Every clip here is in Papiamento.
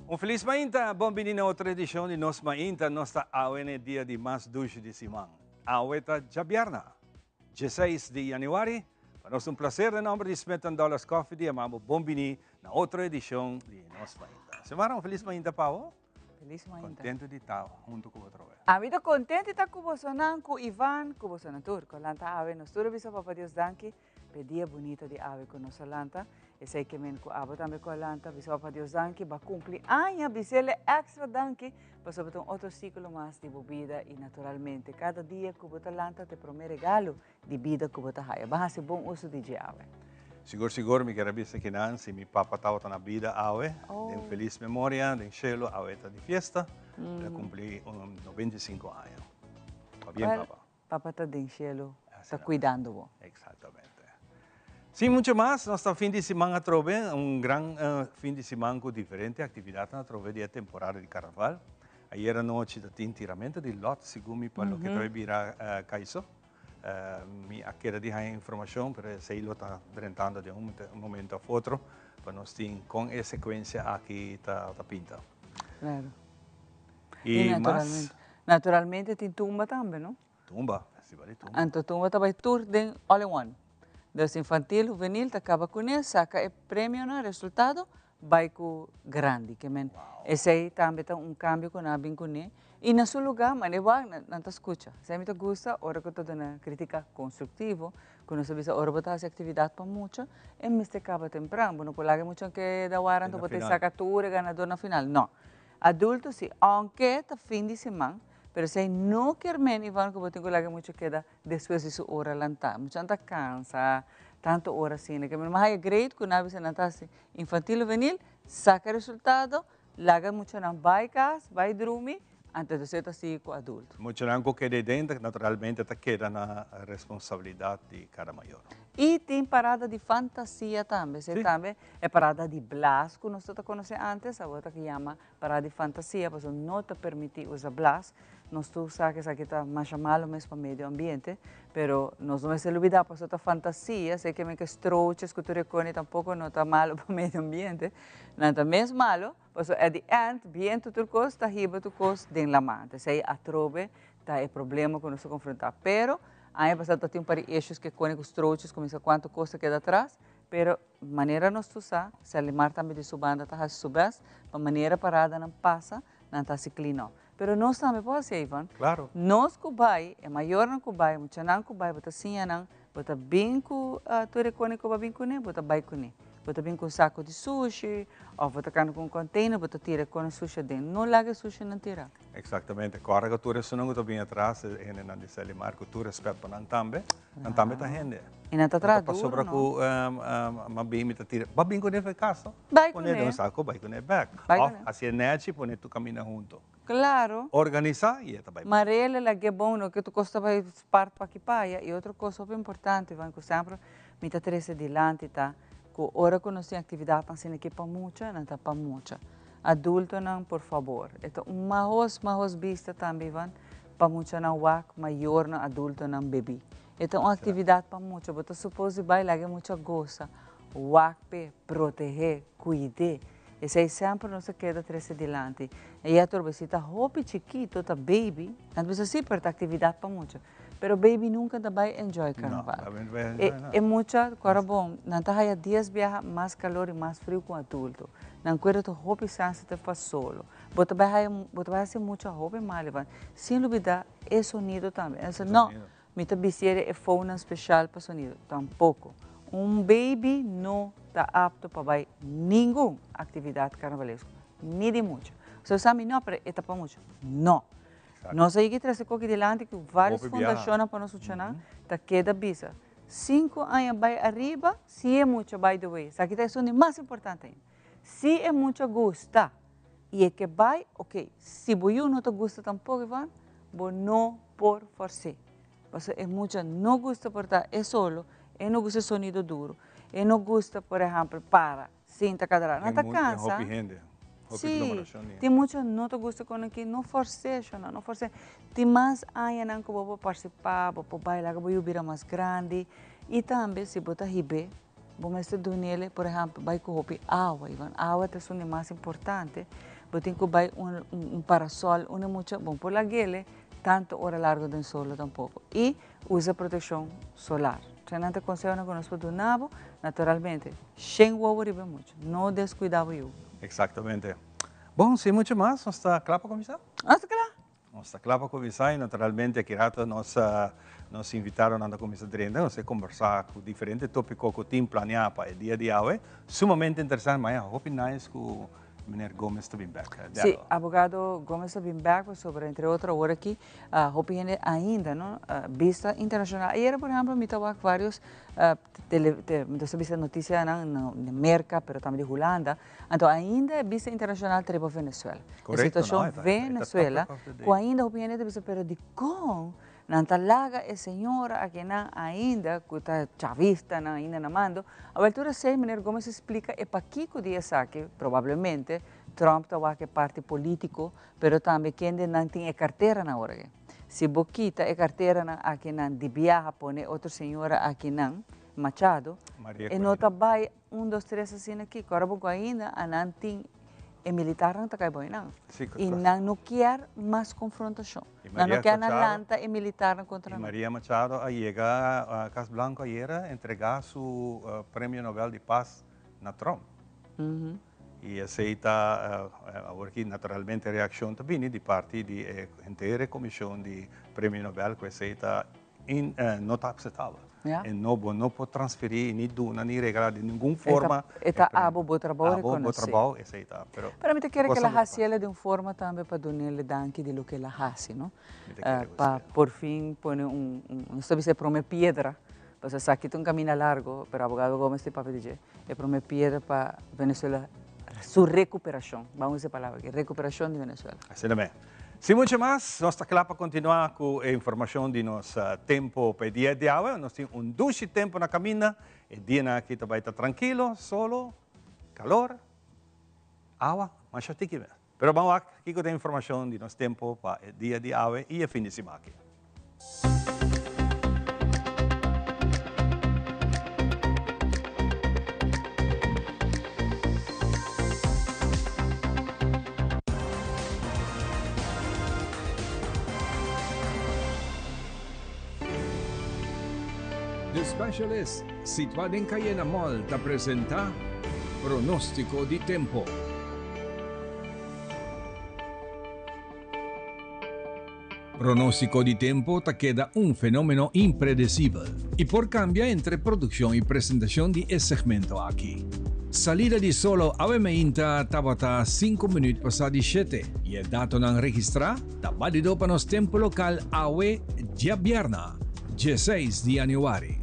Un felis mainta, bon bini na otro edicion di Nos Mainta. Nos ta awe na e dia di mas dushi di siman. Awe ta djabièrnè, 16 di januari. Pa nos ta un placer den nomber di Smith and Dollars Coffee di yama bo bon bini na otro edicion di Nos Mainta. Xiomara, un felis mainta pa bo. Felis mainta. Contento di ta hunto cu bo otra vez. Ami ta contento di ta cu bosonan, cu Ivan, cu bosonan tur. Cu lanta awe nos tur a bisa Papa Dios danki p'e dia bunita di awe cu nos a lanta. Esey ke men cu abo tambe cu a lanta bisa Papa Dios danki. Ba cumpli aña, bis'ele extra danki pasobra ta un otro ciclo mas di bo bida y naturalmente cada dia cu bo ta lanta ta e prome regalo di bida cu bo ta haya. Ban haci bon uso di dje awe. Sigur sigur mi kier a bisa kinan si mi papa tabata na bida awe, den felis memoria, den shelo, awe ta di fiesta, el a cumpli un 95 aña. Pabien papa. Papa ta den shelo, ta cuidando bo. Exactamente. Sin mucho mas, nos ta fin di siman atrobe, un gran fin di siman cu diferente actividadnan atrobe di e temporada di carnaval. Ayer anochi ta tin tiramento di lot, segun mi pa loke ta bira Caiso. Mi a keda di haña informashon, pero esei lo ta drentando den un momento of otro pa nos tin kon e sekuensia aki ta pinta. Claro. I mas? Naturalmente tin tumba tambe, no? Tumba, festival di tumba. Anto tumba ta bai tur den all in one. Dus infantil, huvenil ta kaba kuné, saka e premionan, resultado, bai ku grandi. Ke men esei tambe ta un kambio ku nan a bin kuné. I na su lugá, manera wak nan ta skucha. Esei mi ta gusta ora ku ta duna kritika konstruktivo, ku nos ta bisa ora bo ta hasi aktividat pa mucha, e mester kaba tempran. Bo no por laga e muchanan keda wara anto bo ta saka tur e ganador na final. No. Adulto si, ounke ta fin di siman, pero esei no kier men, Ivonne, ku bo tin ku laga e mucha keda Despues di su ora lantá. Muchanan ta cansa tanto ora asina. Ke mi haya great ku nan a bisa nan ta hasi infantil huvenil, saca resultado, laga muchanan bai cas, bai drumi, anto despues ta sigui ku adulto. Muchanan ku keda aden naturalmente ta keda na responsabilidad di cada mayor. I tin parada di fantasia tambe. Esei tambe e parada di blas ku nos ta konosé antes, awor ta yama Parada di fantasia pasobra no ta permiti usa blas. Nos tur sa ku esaki ta masha malo mes pa medio ambiente, pero nos no mester lubida pasobra ta fantasia, esei ke men ke strootjes ku tur e koni tampoko no ta malo pa medio ambiente, nan ta mes malo pasobra at the end bientu tur kos ta hiba tur kos den laman. Esei atrobe ta e problema ku nos ta konfrontá. Pero aña pasá ta tin un par di issues ke koni ku strootjes kuminsa kuantu kos ta keda atras, pero Manera nos tur sa, Serlimar tambe di su banda ta hasi su best pa manera paradanan pasa, nan ta hasi clean up. Pero nos tambe por hasi, Ivan. Claro. Nos cu bay, e mayornan cu bay, e muchanan cu bay, bo ta siña nan, bo ta bin cu tur e cone cu bo a bin cune, bo ta bay cune. Bo ta bin cu un saco di sushi, of bo ta cana cu un container, bo ta tira e cone sushi aden. No laga e sushinan tira. Exactamente. Corda cu tur esunnan cu ta bin atras, e hendenan di Serlimar, cu tur respet pa nan tambe, nan tambe ta hende. I nan ta traha duro, no? Pasobra ku m'a bin mi ta tira, ba bin kuné for e kas no? Bai kuné. Pone den un sako bai kuné bèk. Òf hasié nèchi pone tur kaminda huntu. Klaro. Organisá i e ta bai. Marele lag'é bon no ke tur kos ta bai spart pa aki pa aya. I otro kos hopi importante Iván ku semper mi ta trese dilanti ta ku ora ku nos tin aktividatnan asina ke pa mucha nan ta pa mucha. Adultonan por fabor. E ta un mahos mahos bista tambe Iván pa muchanan wak mayornan adultonan bebí. E ta un actividad pa mucha, bo ta suppose di bay laga e mucha gosa, wak p'e, proteh'é, cuid'é. Esey semper nos ta keda trece dilanti. E ya tur si ta hopi chikito, ta baby, nan ta bisa si, pero ta actividad pa mucha. Pero baby nunca ta bay enjoy carnaval. E mucha, cu ora bon, nan ta haya dies biaha mas calor y mas friu cu un adulto. Nan cuero ta hopi sensitive pa solo. Bo ta bay haya, bo ta bay haci mucha hopi mal, sin lubida e sonido tambe. No. Mi ta bistiere e founnan special pa sonido? Tampoco. Un baby no ta apto pa bai ningun actividad carnavalesco, ni di mucha. So sa mi no, pero e ta pa mucha. No. Nos a yegi trece koki dilanti cu varios fundacionnan pa nos muchanan ta keda bisa. Cinco aña bai ariba, si e mucha, by the way, esaki ta esun di mas importante ainda. Si e mucha gusta y e ke bai, ok. Si bo yu no ta gusta tampoco, Iván, bo no por fors'é. Pasobra e mucha no gusta por ta e solo, e no gusta e sonido duro, e no gusta, por ehempel, para, sinta cada rato. Nan ta cansa. Tin hopi hende, hopi Sí, aglomeracion di hende. tin mucha no ta gusta con aki, no fors'é, shona, no fors'é. Tin mas añanan cu bo por participa, bo por bai laga bo yu bira mas grandi. Y tambe si bo ta hib'é, Bo mester dunele, por ehempel, bai ku hopi awa. Ivan, awa ta esun di mas importante. Bo tin ku bai un un parasol unda mucha bon por lag'ele tanto ora largo den solo tampoco y usa proteccion solar. Esei nan ta consehonan ku nos por duna bo, naturalmente shen wowo riba e mucha, no descuida bo yu. Exactamente. Bon, sin mucho mas, nos ta kla pa cuminsa? Nos ta kla! Nos ta kla pa kuminsá i naturalmente aki rato nos nos invitadonan ta kuminsá drenta. Nos e kombersá ku diferente tópiko ku tin planeá pa e dia di awe. Sumamente interesante, maña hopi nice ku meneer Gomez ta bin bèk. Sí, abogado Gomez ta bin bèk pasobra entre otro awor aki hopi hende ainda no bista internashonal. Ayera por ehèmpel mi ta wak vários tele mi ta bisa notisianan na Merka pero tambe di Hulanda. Anto ainda e bista internacional ta riba Venezuela. E situacion Venezuela cu ainda hopi hende ta bisa pero dicon nan ta laga e señora akinan ainda cu ta chavistanan ainda na mando. Awel tur esey meneer Gomez a splica e pakico di esaki probablemente Trump ta wak e parti politico pero tambe kende nan tin e carteranan awor aki. Si bo kita e carteranan akinan di biaha pone otro señora akinan Machado e no ta bay Un dos tres asina kiko ora bo ku ainda a nan tin e militarnan ta kai bo einan i nan no kier mas konfrontashon nan no kier nan lanta e militarnan kontra nan. I Maria Machado a yega Kas Blanko ayera entrega su premio Nobel di Pas na Trump i esei ta awor ki naturalmente reakshon ta bini di parti di e henter e komishon di premio Nobel ku esei ta no ta aceptabel. E no, bo no por transferí ni duna ni regalá di ningun forma. E ta abo bo trabou rekonosé. Abo bo trabou, esei ta. Pero, Pero mi ta kere ku el a hasi el di un forma tambe pa dun'el danki di loke el a hasi, no? Pa por fin pone un, nos ta bisa e prome piedra, pasobra esaki ta un kaminda largo, pero abogado Gomez tin papia di dje, e prome piedra pa Venezuela su rekuperashon, ban usa e palabra aki, rekuperashon di Venezuela. Asina mes. Sin mucho mas, nos ta kla pa kontinuá ku e informashon di nos tempu pa e dia di awe. Nos tin un dushi tempu na kaminda. E dianan aki ta bai ta trankilo, solo, kalor, awa, masha tiki mes. Pero ban wak kiko ta e informashon di nos tempu pa e dia di awe i e fin di siman aki. The Specialist, situá den Cayena Mall, ta presentá Pronóstiko di Tempo. Pronóstiko di tempu ta keda un fenómeno impredesibel i por kambia entre produkshon i presentashon di e segmento aki. Salida di solo awe meinta tabata sinku minüt pasá di shete i e datonan registrá ta balido pa nos tempu lokal awe djabièrna, dieseis di yanüari.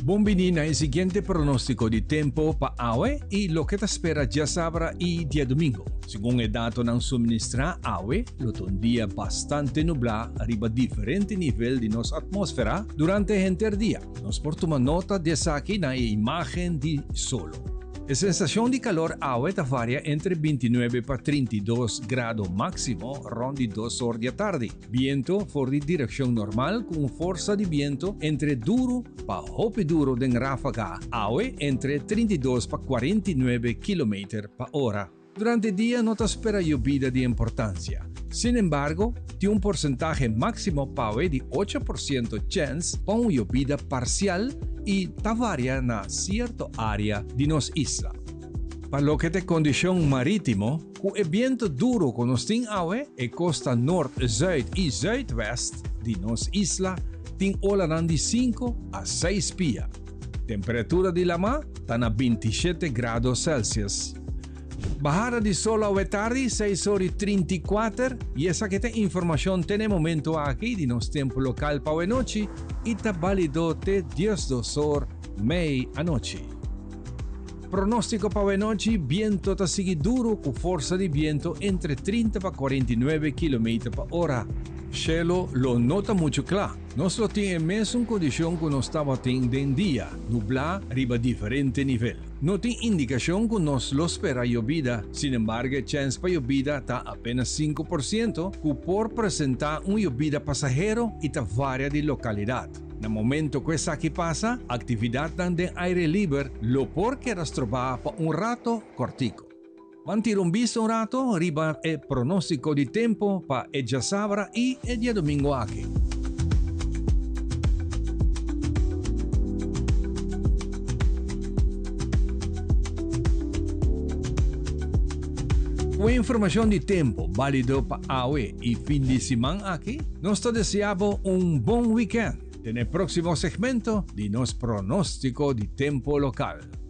Bon bini na e siguiente pronóstiko di tempu pa awe i loke ta spera djasabra i diadomingo. Segun e datonan suministrá awe, lo ta un dia bastante nublá riba diferente nivel di nos atmósfera durante henter dia. Nos por tuma nota di esaki na e imágen di solo. E sensashon di kalor awe ta varia entre 29 pa 32 grado máksimo rònt di dos or di atardi. Biento for di direccion normal cu un forsa di biento entre duro pa hopi duro den rafaga awe entre 32 pa 49 kilometer pa ora. Durante dia no ta spera yobida di importancia. Sin embargo, tin un porcentahe maximo pawe di 8% chens pa un yobida parcial y ta varia na cierto area di nos isla. Pa loke t'e condicion maritimo, Ku e biento duro ku nos tin awe, e kosta nort, zuid i zuidwest di nos isla tin olanan di sinku a seis pia. Temperatura di lamá ta na 27 grado Celsius. Bahada di sol awe tardi seis or i 34 i esaki ta informashon te na e momento aki di nos tempu lokal pa awe nochi i ta balido te 12 or mei anochi. Pronóstiko pa awenochi, Biento ta sigui duru ku forsa di biento entre 30 pa 49 kilometer pa ora. Shelo lo no ta muchu kla. Nos lo tin e mesun kondishon ku nos tabatin den dia, nublá riba diferente nivel. No tin indikashon ku nos lo spera yobida, sinembargo e chèns pa yobida ta apenas 5% ku por presentá un yobida pasahero i ta varia di lokalidat. Na momento ku esaki pasa, aktividatnan den aire liber lo por keda strobá pa un rato kòrtiku. Ban tira un bista un rato riba e pronostico di tempo pa e djasabra y e diadomingo aki. Cu e informacion di tempo balido pa awe y fin di siman aki, nos ta desea bo un bon weekend den e proximo segmento di nos pronostico di tempo local.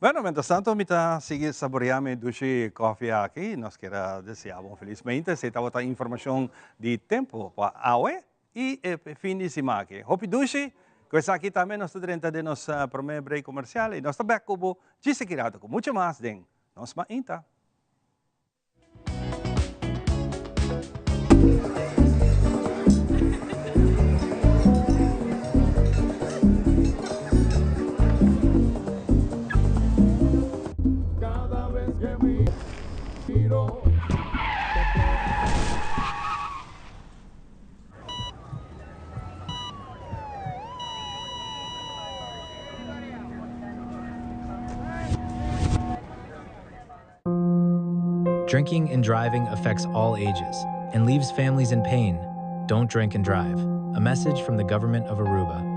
Bueno, mientras tanto mi ta sigui saborea mi dushi koffie aki. Nos kier a desea bo un feliz mainta. Esei tabata informacion di tempo pa awe y e fin di siman aki. Hopi dushi. Cu esaki tambe nos ta drenta den nos prome break comercial y nos ta bek cu bo djis aki rato cu mucho mas den nos mainta. Drinking and driving affects all ages and leaves families in pain. Don't drink and drive. A message from the government of Aruba.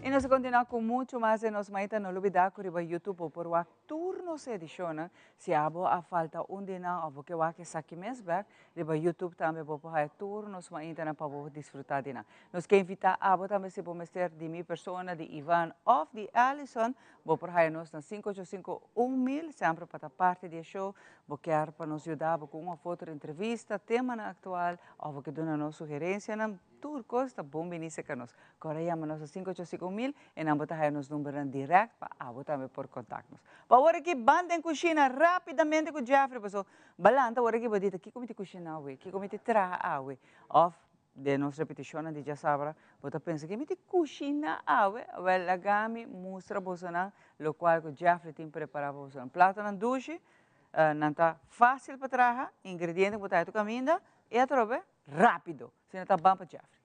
Y nos ta continua cu mucho mas den nos maita. No lubida cu riba YouTube bo por wak tur nos edicionnan. Si abo a falta un di nan of bo ke wak esaki mes bek, riba YouTube tambe bo por haya tur nos maintanan pa bo disfruta di nan. Nos ke invita abo tambe si bo mester di mi persona, di Ivan of di Alison, bo por haya nos na sinku ocho sinku un mil, semper pa ta parti di e show. Bo kier pa nos yuda bo ku un of otro entrevista, temanan aktual of bo ke duna nos sugerencianan, tur kos ta bon bini serka nos. Kora yama nos na sinku ocho sinku un mil e nan bo ta haya nos numbernan direct pa abo tambe por kontak nos. Pa awor aki ban den kushina rapidamente ku Jeffrey paso balanta awor aki bo di ta kiko mi ta kushina awe, kiko mi ta traha awe of Den nos repetishonnan di djasabra, bo ta pensa, Ke mi tin kushiná awe? Wèl, laga mi mustra bosonan lokual ku Jeffrey tin prepará pa bosonan. Platonan dushi, nan ta fásil pa traha, ingrediente ku bo ta haña tur kaminda, i atrobe rápido. Asina ta ban pa Jeffrey.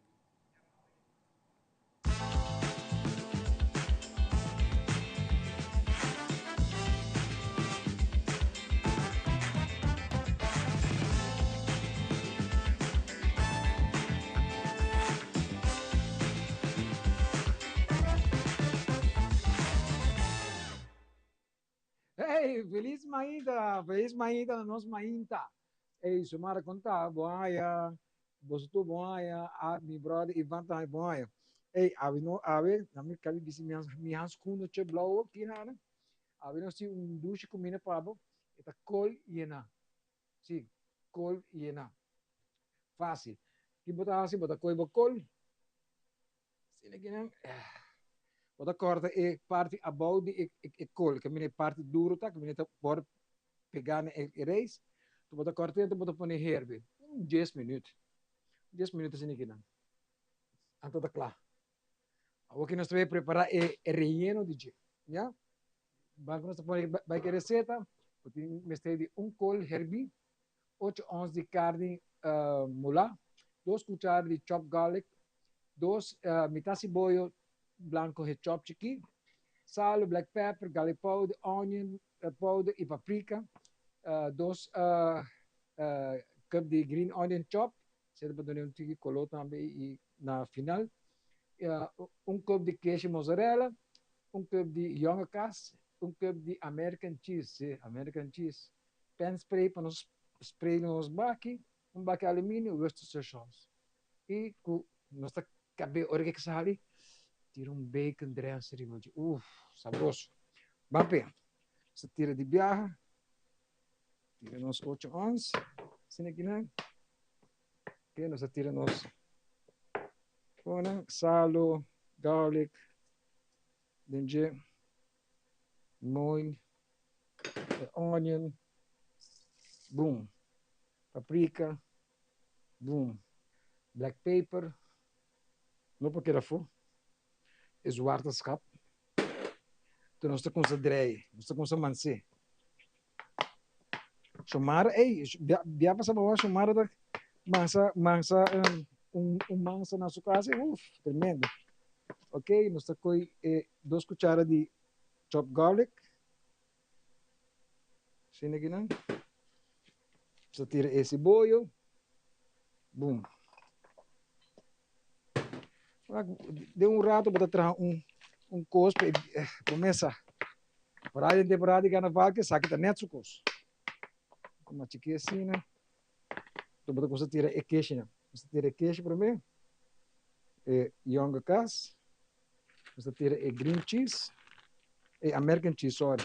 Hey, feliz mainta, feliz mainta na nos mainta. Hey, Sumara conta, bo haya, boso tur bo haya, a mi brother Ivan tambe bo haya. Hey, awe no, awe, na mi kabi bisi mi hans, mi hans kuno che blauw aki nada. Awe nos tin un dushi kumina pa bo, e ta kol yena. Si, kol yena. Fácil. Ki bo ta hasi? Bo ta kohe bo kol. Asina kinan. Bo ta kòrta e parti abou di e kol, kaminda e parti duru ta, kaminda ta por pegá na e reis. Anto bo ta kòrt'é, anto bo ta pone herbe. Un dies minüt. Dies minüt asina kinan. Anto ta kla. Awor ki nos ta bai prepará e relleno di dje. Ya? Ban ku nos ta pone bai ku e reseta, bo tin mester di un kol herbí, ocho ons di karni mulá, dos kuchara di chopped garlic, dos mitá siboyo blanko he chop chikí, salo, black pepper, garlic powder, onion powder i paprika, dos cup di green onion chop, esei ta pa duna un tiki koló tambe i na final, un cup di keshi mozzarella, un cup di yonge kaas, un cup di American cheese, si, American cheese, pen spray pa nos spray nos baki, un baki aluminio, Worcestershire sauce. I ku nos ta kab'é ora ke sali, tira un bacon dressing riba dje. Uf, sabroso. Ban p'e. Nos ta tira di biaha, tira nos ocho ons, asina kinan. Oke, nos ta tira nos salo, garlic, den dje. Mooi e onion, boom, paprika, boom, black pepper, no por keda afó, e zwarte schap. Enton nos ta kumsa drei, nos ta kumsa mansé. Shomara, ey, bia pasa bo Shomara ta mansa, mansa un, un mansa na su casa, uf, tremendo. Ok, nos ta koi e dos cuchara di chopped garlic. Asina aki nan. Nos ta tira e siboyo. Boom. Den un rato bo ta traha un, un kos pa e promesa. Por den temporada di carnaval ke esaki ta net su kos. Como chiki asina. Enton bo ta kuminsa tira e keshinan. Nos ta tira e keshi promé, e yonge kas, nos ta tira e green cheese, e American cheese, sorry,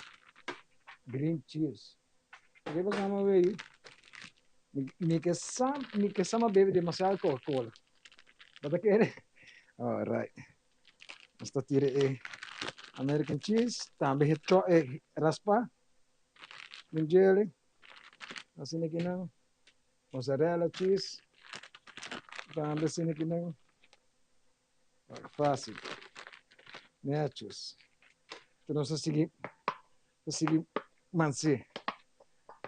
green cheese. Oke bo sama wei, mi ke sa, mi ke sa ma bebe demasiado Coca-Cola. Bo ta kere? Alright. Nos ta tira e American cheese, tambe e raspa, den jelly. Asina ki nan mozzarella cheese tambe asina ki nan fácil netjes. Enton nos ta sigui ta sigui manse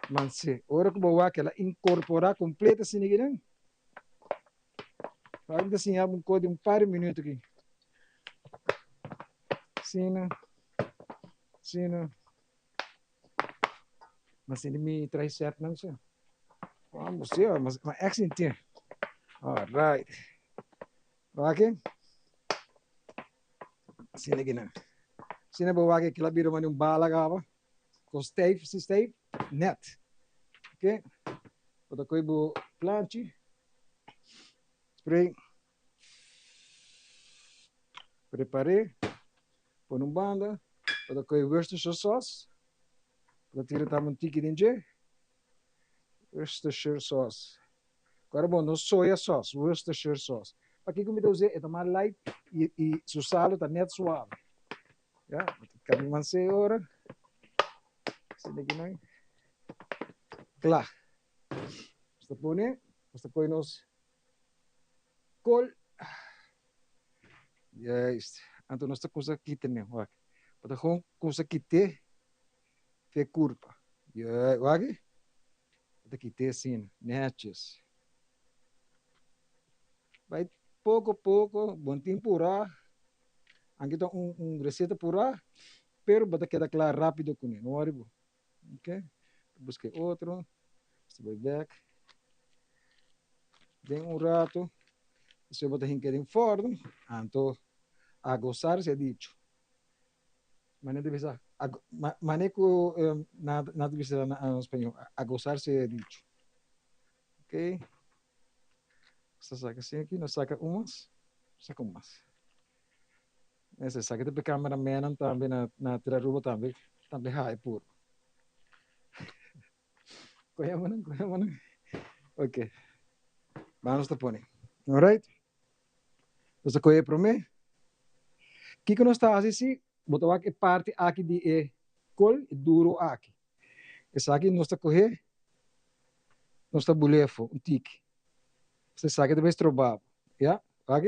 manse ora ku bo wak el a inkorporá kompleto asina ki nan Wak mi ta siña bo un kos di un par di minuto aki asina asina. Ma sinti mi tricep nan so. Vamos, sí, ma, ma echt sinti. All right. Wak. Asina ki nan. Asina bo wak kila bira mani un bala gaba. Kon stijf, si stijf, net. Oké. Bo ta koy bo planchi. Spray. Prepar'é. Pone un banda. Bo ta kohe Worcestershire sauce. Bo ta tira tambe un tiki den dje. Worcestershire sauce. Kora bon, no soya sauce, Worcestershire sauce. Pakiko mi ta us'é? E ta mas light i i su salo ta net suave. Ya, bo ta kami mansé ora. Asina kinan. Kla. Nos ta pone, nos ta kohe nos Kol. Juist. Anto nos ta kusa kita ne, wak. Bo ta gewoon kusa kite fe kurpa. Juist, wak. Bo ta kite asina, netjes. Bai poko poko, bon tin purá. Anke ta un un reseta purá, pero bo ta keda kla rápido kuné, no wòri bo. Ok, buska e otro. Nos ta bai bek. Den un rato, despues bo ta hinka den forno, anto a gozar se ha dicho. Mane ta bisa, mane ku nan ta bisa na spañol, a gozar se ha dicho. Ok, nos ta saka asina aki, nos saka un mas, saka un mas. Esaki ta cameramannan tambe na Tiraruba tambe, tambe hae puro. Kohe manan, kohe manan. Ok. Ban nos ta pone. Alright? Nos ta kohe promé. Kiko nos ta hasi si bo ta wak e parti aki di e kol e duro aki. Esaki nos ta kohe, nos ta bul'é afó un tiki. Esaki ta bai stroba bo. Ya, wak?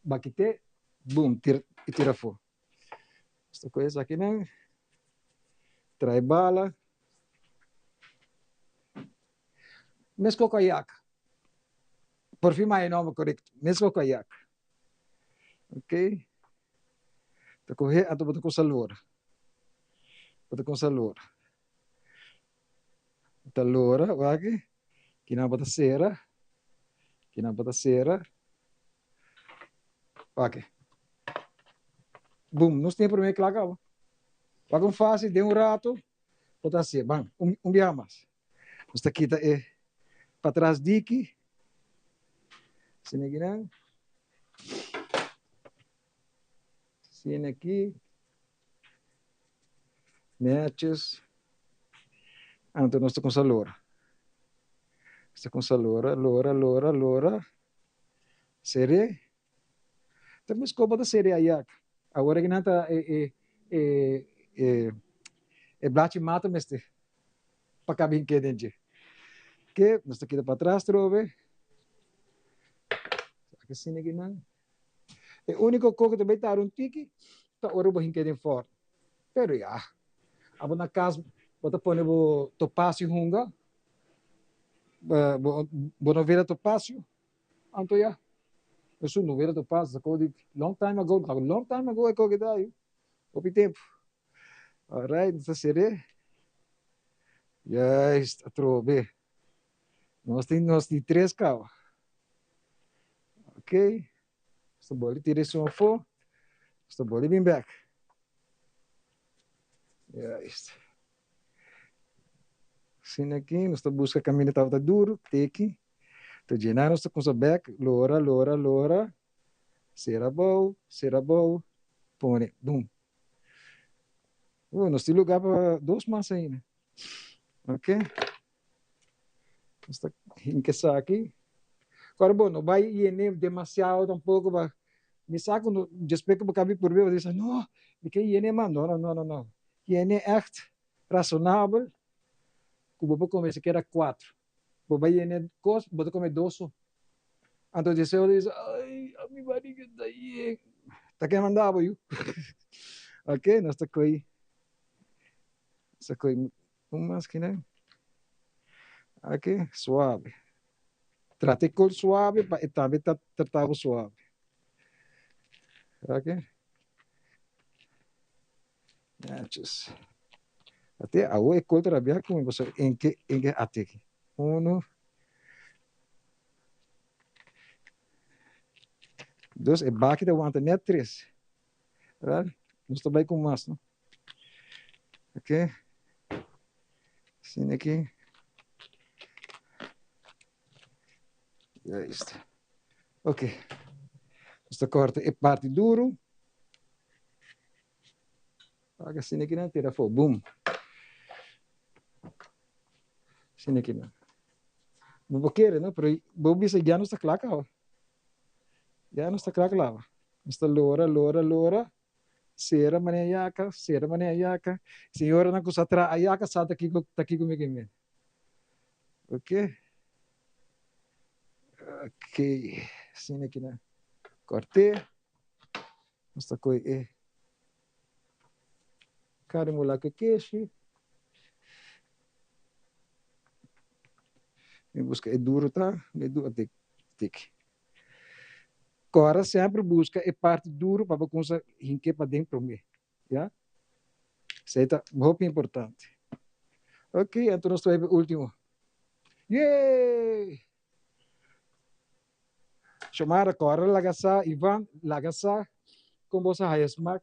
Bakit'é, bum, tira i tira afó. Nos ta kohe esakinan, trae bala. Meskos ku ayaka. Por fin m'a e nomber korekto. Meskos ku ayaka. Ok. Ta kohe anto bo ta kumsa lora. Bo ta kumsa lora. Bo ta lora, wak. Kinan bo ta sera. Kinan bo ta sera. Wak. Boom. Nos tin e prome kla kaba. Wak un fásil den un rato bo ta hasié. Ban, un biaha mas. Nos ta kita e patras diki. Asina aki nan. Asina aki. Netjes. Anto nos ta kumsa lora. Nos ta kumsa lora, lora, lora, lora. Seré. Ta mes koba ta seré ayak. Awor aki nan ta e e e e e blachi mata mester pa ka bin keda den dje. Ke nos ta kita patras trobe. Aki asina aki nan. E úniko kos ku ta bai tarda un tiki ta ora bo hinka den fòrnu. Pero ya, abo na kas bo ta pone bo topasio hunga, bo bo novela topasio, anto ya. Esun novela topasio ta komo di long time ago, long time ago e koke ta ayu, hopi tempu. Alright, nos ta ser'é. Juist, atrobe. Nos tin nos di tres kaba. Ok. Nos ta boli tira esun afó. Nos ta boli bin bek. Juist. Asina aki nos ta buska kaminda tabata duru, teki. Ta djena nos ta kumsa bek, lora, lora, lora. Sera abou, sera abou, pone, bum. Nos tin lugar pa dos mas ainda. Ok. Nos ta hinka esaki. Ora bo no bai yene demasiado tampoco pa mi sa ku no despues ku bo kabi purbe bo ta bisa no mi ke yene mas no no no no no yene ègt rasonabel ku bo por kome sikiera kuatro bo bai yene kos bo ta kome dos so anto despues bo ta bisa ay mi bariga ta yen ta ke manda bo yu ok nos ta koy nos ta koy Un mas kinan. Aki, suave. Trata e kol suave pa e tambe ta trata bo suave. Aki. Netjes. Ate awo e kol ta rabia ku mi pasobra enke enke ate aki. Uno. Dos, e baki ta wanta net tres. Wel, nos ta bai ku mas no. Ok. Asina aki. Juist. Ok. Nos ta korta e parti duru. Wak asina aki nan tira afó. Boom. Asina aki nan. Bo por kere no, pero bo bisa ya nos ta kla kaba. Ya nos ta kla klaba. Nos ta lora, lora, lora. Sera manera yaka, sera manera yaka. Señoranan ku sa traha yaka sa ta kiko ta kiko mi ke mende. Ok. Ok, asina ki nan kòrt'é. Nos ta kohe e kari mulá ku e keshi. Mi buska e duru ta, mi duru tek tek. Kòrda semper buska e parti duru pa bo kumsa hink'é paden promé, ya. Esei ta hopi importante. Ok, anto nos ta bai pa e ultimo. Yee! Shomara, kòrda laga sa, Ivan, laga sa kon bo sa haya smak.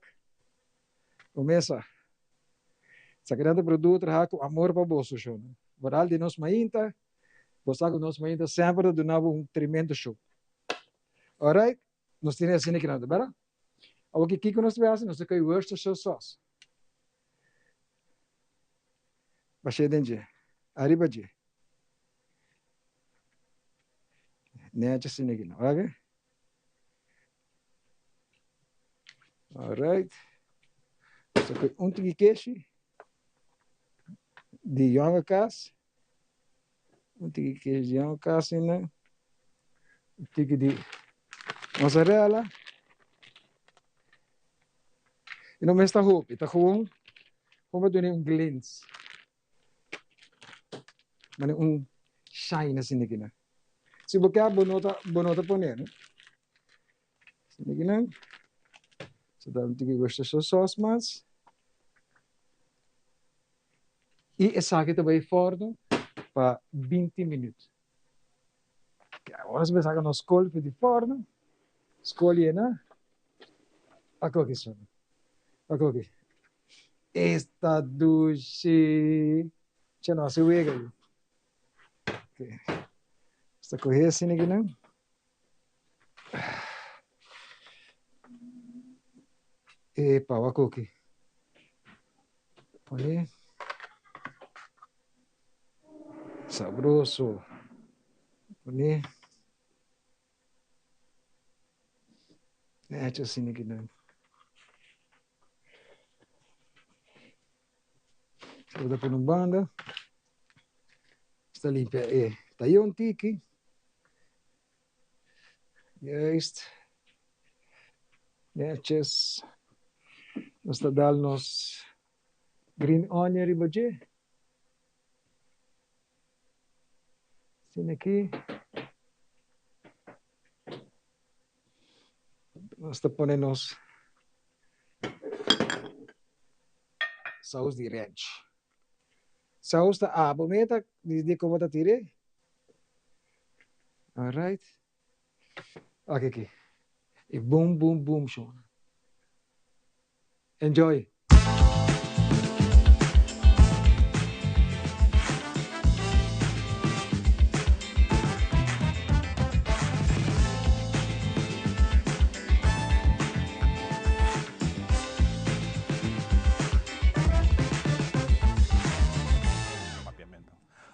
Bo mesa. Esaki nan ta produto traha ku amor pa boso, shownan. Moral di nos mainta. Bo sa ku nos mainta semper ta duna bo un tremendo show. Alright, nos tene asina ki nan ta, bera? Awor ki kiko nos ta bai hasi? Nos ta kai Worcestershire sauce. Bash'é den dje, ariba dje. Nechi asina aki, oké? Alright. So ku un tiki keshi di jonge kaas. Un tiki keshi di jonge kaas asina. Un tiki di mozzarella. I no mester hopi, ta gewoon gewoon pa duna un glins. Mane un shine asina aki nan. Si bo kier bo no ta bo no ta pone no. Asina aki nan. So da un tiki Worcestershire sauce mas. I esaki ta bai forno pa 20 minuut. Awor nos bai saka nos kol for di forno. Skol yena. Akoki sona. Akoki. Esta dushi. Che no hace wega yu. Okay. Esta coge asina aki nan. Epa, wak oki. Pone. Sabroso. Pone. Nechi asina aki nan. Bo ta pone un banda. Sta limpia e tayon tiki. Juist. Netjes. Nos ta dal nos green onion riba dje. Asina aki. Nos ta pone nos saus di ranch. Saus ta abo meta di como ta tire. Alright. Aki aki. E boom boom boom show. Enjoy!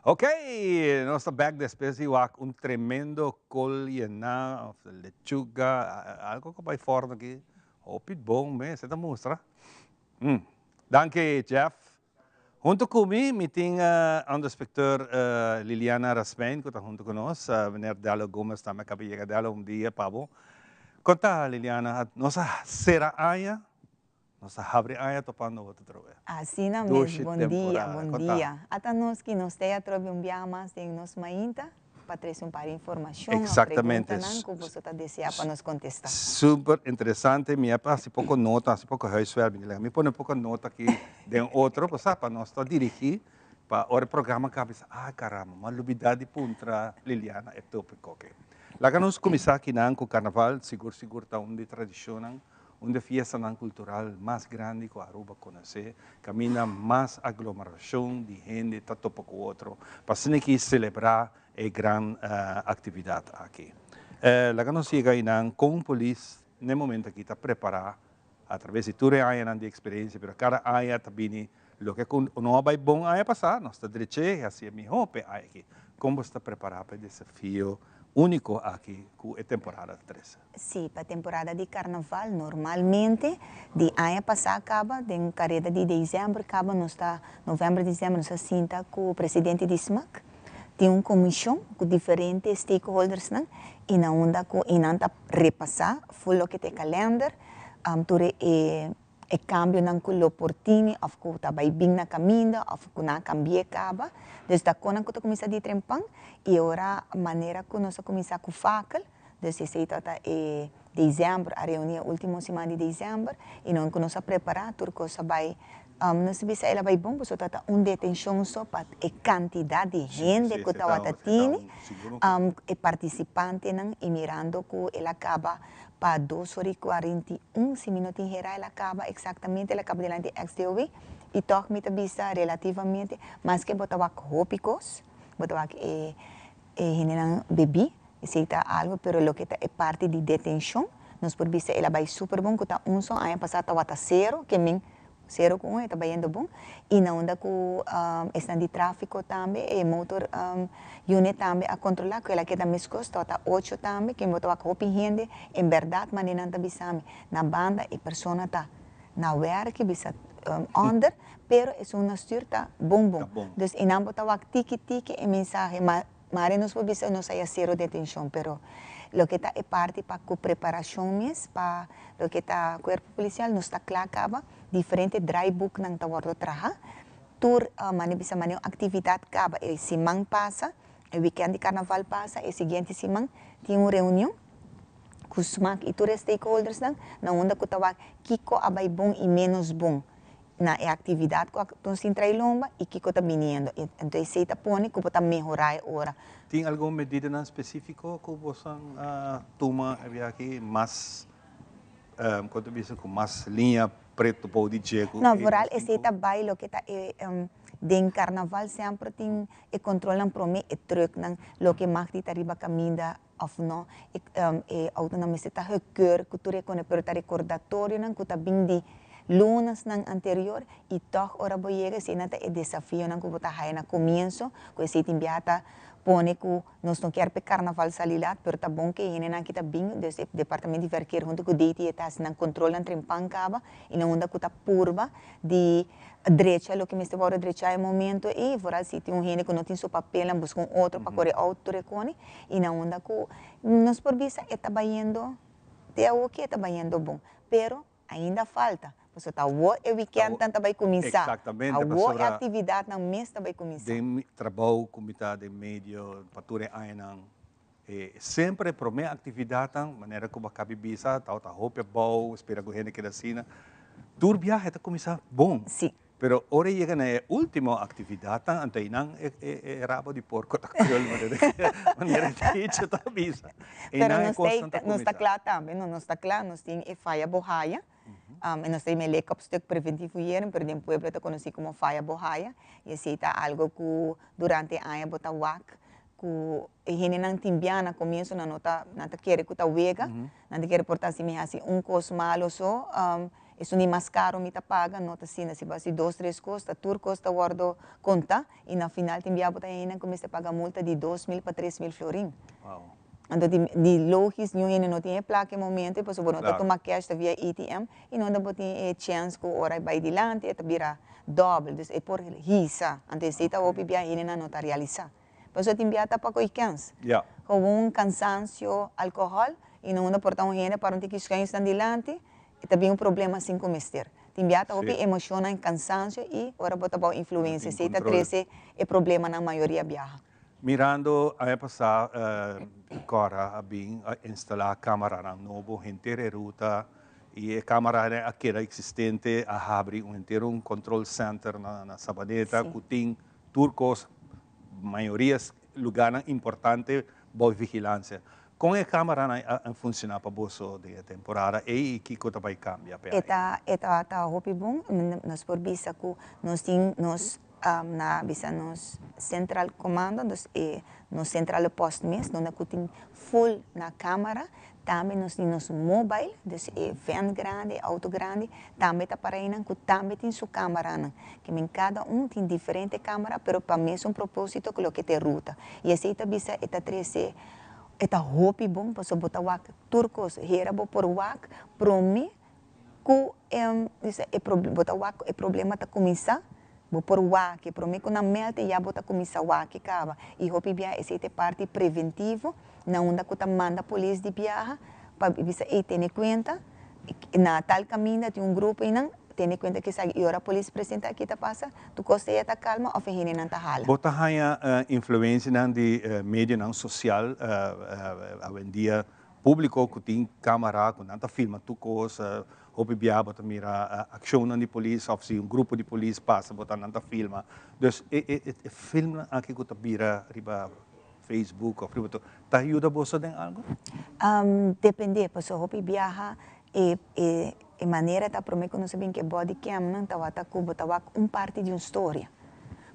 Ok, nos ta back despues di wak un tremendo kol yená of lechuga, algo ku bai forno aki. Hopi bon mes, e ta mustra. Mm. Danki Jeff. Hunto ku mi, mi tin onderinspecteur Liliana Rasmijn ku ta hunto ku nos. Meneer Dello Gomez tambe a kaba yega. Dello, un dia pa bo. Kon ta Liliana? Nos a sera aña, nos a habri aña topando otro trobe. Asina mes, bon dia, bon dia. Ata nos ki nos ta e atrobe un biaha mas den nos mainta. pa trese un par informacion of preguntanan cu boso ta desea pa nos contesta. Super interesante, mi a haci poco nota, haci poco huiswerk, mi mi pone poco nota aki den otro, bo sa, pa nos ta dirigi, pa ora e programa caba bisa, ah caramba, mi a lubida di puntra Liliana e topico aki. Laga nos cuminsa akinan cu carnaval, sigur sigur ta un di tradicionnan Un di e fiestanan kultural mas grandi ku Aruba konosé, kaminda mas aglomerashon di hende ta topa ku otro pa asina ki selebrá e gran aktividat aki. Laga nos yega einan kon polis n'e momento aki ta prepará atraves di tur e añanan di eksperensia, pero kada aña ta bini loke ku no a bai bon aña pasá, nos ta drech'é i hasié mihó p'e aña aki. Kon bo ta prepará pa e desafio úniko aki ku e temporada ta trese? Sí, pa temporada di carnaval normalmente di aña pasá caba, den careda di december caba nos ta, november, december nos ta sinta cu presidente di smac, tin un comision cu diferente stakeholdersnan y na unda cu y nan ta repasa full loke ta e kalender, tur e e cambionan cu lo por tini of cu ta bay bin na caminda of cu nan a cambi'e caba. Dus ta con nan cu ta cuminsa di trempan y ora manera cu nos a cuminsa cu fakel, dus esey tabata e december, a reuni e ultimo siman di december y nan cu nos a prepara tur cos a bay, nos ta bisa el a bay bon pasobra tabata un detencion so pa e cantidad di hende cu tabata tini, e participantenan y mirando cu el a caba Pa dos ora i 41, si mi no tin hera el a kaba eksaktamente, el a kaba dilanti XDOW i tòg mi ta bisa relativamente, maske bo ta wak hopi kos, bo ta wak e e hendenan bebí, esei ta algu, pero loke ta e parti di detenshon, nos por bisa el a bai super bon ku ta un son, aña pasá tabata sero, ke men Sero ku un e ta bayendo bon i na unda ku esnan di tráfiko tambe e motor unit tambe a kontrolá ku el a keda meskos tabata ocho tambe ken bo ta wak hopi hende en bèrdat manera nan ta bisa mi na banda e persona ta na wèrk bisa ònder pero esun na stür ta bon bon dus e nan bo ta wak tiki tiki e mensahe ma Mari nos por bisa nos a ya sero detencion pero loke ta e parti pa cu preparacion mes pa loke ta cuerpo policial nos ta cla caba diferente draaiboeknan ta wordo traha tur mane bisa mane un actividad caba e siman pasa e weekend di carnaval pasa e siguiente siman tin un reunion cu smac y tur e stakeholdersnan na unda cu ta wak kico a bay bon y menos bon. Na e actividad cu a nos tin trae lomba y kico ta biniendo. Enton esey ta pone cu bo ta mehora e ora. Tin algun medidanan specifico cu bosan a tuma e biaha aki mas, con ta bisa, cu mas liña preto bou di dje cu No, vooral esey ta bay loke ta e den carnaval semper tin e controlnan prome e trucknan loke mag di ta riba caminda of no e e autonan mester ta gekeur cu tur e cone pero ta recordatorionan cu ta bin di lunasnan anterior y tog ora bo yega esey ta e desafionan cu bo ta haya na comienso cu esey tin biaha ta pone cu nos no kier p'e carnaval sali laat pero ta bon cu e hendenan aki ta bin dus e departamento di verkeer hunto cu DT ta haci nan controlnan trempan caba y nan unda cu ta purba di drecha loke mester wòrdu drechá e momento ei, vooral si tin un hende ku no tin su papelnan, buska un otro pa kore outo rekone, i na unda ku nos por bisa e ta bayendo te awoki e ta bayendo bon, pero ainda falta, pasobra ta awor e wikèntnan ta bai kuminsá, awor e aktividatnan mes ta bai kuminsá. Den mi trabou ku mi ta den medio pa tur e añanan, e semper e promé aktividatnan, manera ku bo a kabi bisa, tabata hopi abou, spera ku hende keda asina. Tur biahe ta kuminsá bon. Sí. Pero ora e yega na e último aktividatnan, anto einan e e rabo di porko ta krul, manera manera dicho ta bisa. Pero Einan e nos ta kosnan ta nos ta kuminsá. kla tambe, no, nos ta kla, nos tin e faya bo haya, e nos ta yama e lekopstuk preventief fuyeren, pero den pueblo ta konosí komo faya bo haya, i esei ta algo ku durante e aña bo ta wak ku e hendenan tin bia na komienso nan no ta nan ta kere ku ta wega, nan ta kere por ta si mi hasi un kos malo so, esun di mas karo mi ta paga, no ta asina, si bo hasi dos tres kos ta tur kos ta wòrdu konta i na final tin bia bo ta hendenan ku mester paga multa di 2000 pa 3000 florin. Anto di di logis niun hende no tin e plaka e momento pasobra bo no ta tuma cash ta via ATM i no ta bo tin e chèns ku ora e bai dilanti e ta bira dòbel, dus e por hisa, anto esei ta hopi bia hendenan no ta realisá. Pasobra tin bia ta pa koe kens. Gewoon kansansio, alkohòl, i no unda por ta un hende para un tiki schuin stan dilanti, e ta bin un problema sin ku mester. Tin bia ta hopi emoshonnan, kansansio i ora bo ta bou influensia, esei ta trese e problemanan mayoria biaha. Mirando aña pasá Cora a bin a instalá kamaranan nobo henter e ruta i e kamaranan a keda eksistente, a habri un henter un control center na Sabaneta ku tin Tur kos, mayoria lugarnan importante bou vigilancia. Kon e camaranan a funciona pa boso den e temporada ei y kico ta bay cambia p'e E ta e tabata hopi bon. Nos por bisa cu nos tin nos na bisa nos central comando, dus e nos centrale post mes donde cu tin full na camara. Tambe nos tin nos mobile, dus e van grandi, e auto grandi, tambe ta para einan ku tambe tin su kamaranan. Ke men kada un tin diferente kamara, pero pa mesun proposito ku loke ta e ruta. I esei ta bisa e ta trese, e ta hopi bon pasobra bo ta wak tur kos. Hera bo por wak prome ku e bisa e bo ta wak ku e problema ta kuminsá, bo por wak e prome ku nan mèlt e ya bo ta kuminsá wak e kaba. I hopi bia esei ta e parti preventivo na unda ku ta manda polis di biaha pa bisa ey tene kuenta na tal kaminda tin un grupo einan tene kuenta ku esaki i ora polis presenta aki ta pasa tur kos ta ya ta kalma òf e hendenan ta hala. Bo ta haña influensianan di medionan sosial awendia Públiko ku tin kámara ku nan ta filma tur kos, hopi bia bo ta mira akshonnan di polis òf si un grupo di polis pasa bo ta nan ta filma. Dus e e filmnan aki ku ta bira riba Facebook òf riba tur, ta yuda boso den algu? Depende, pasobra hopi biaha e e e manera ta promé ku nos a bin ku e body camnan tabata ku bo ta wak un parti di un storia.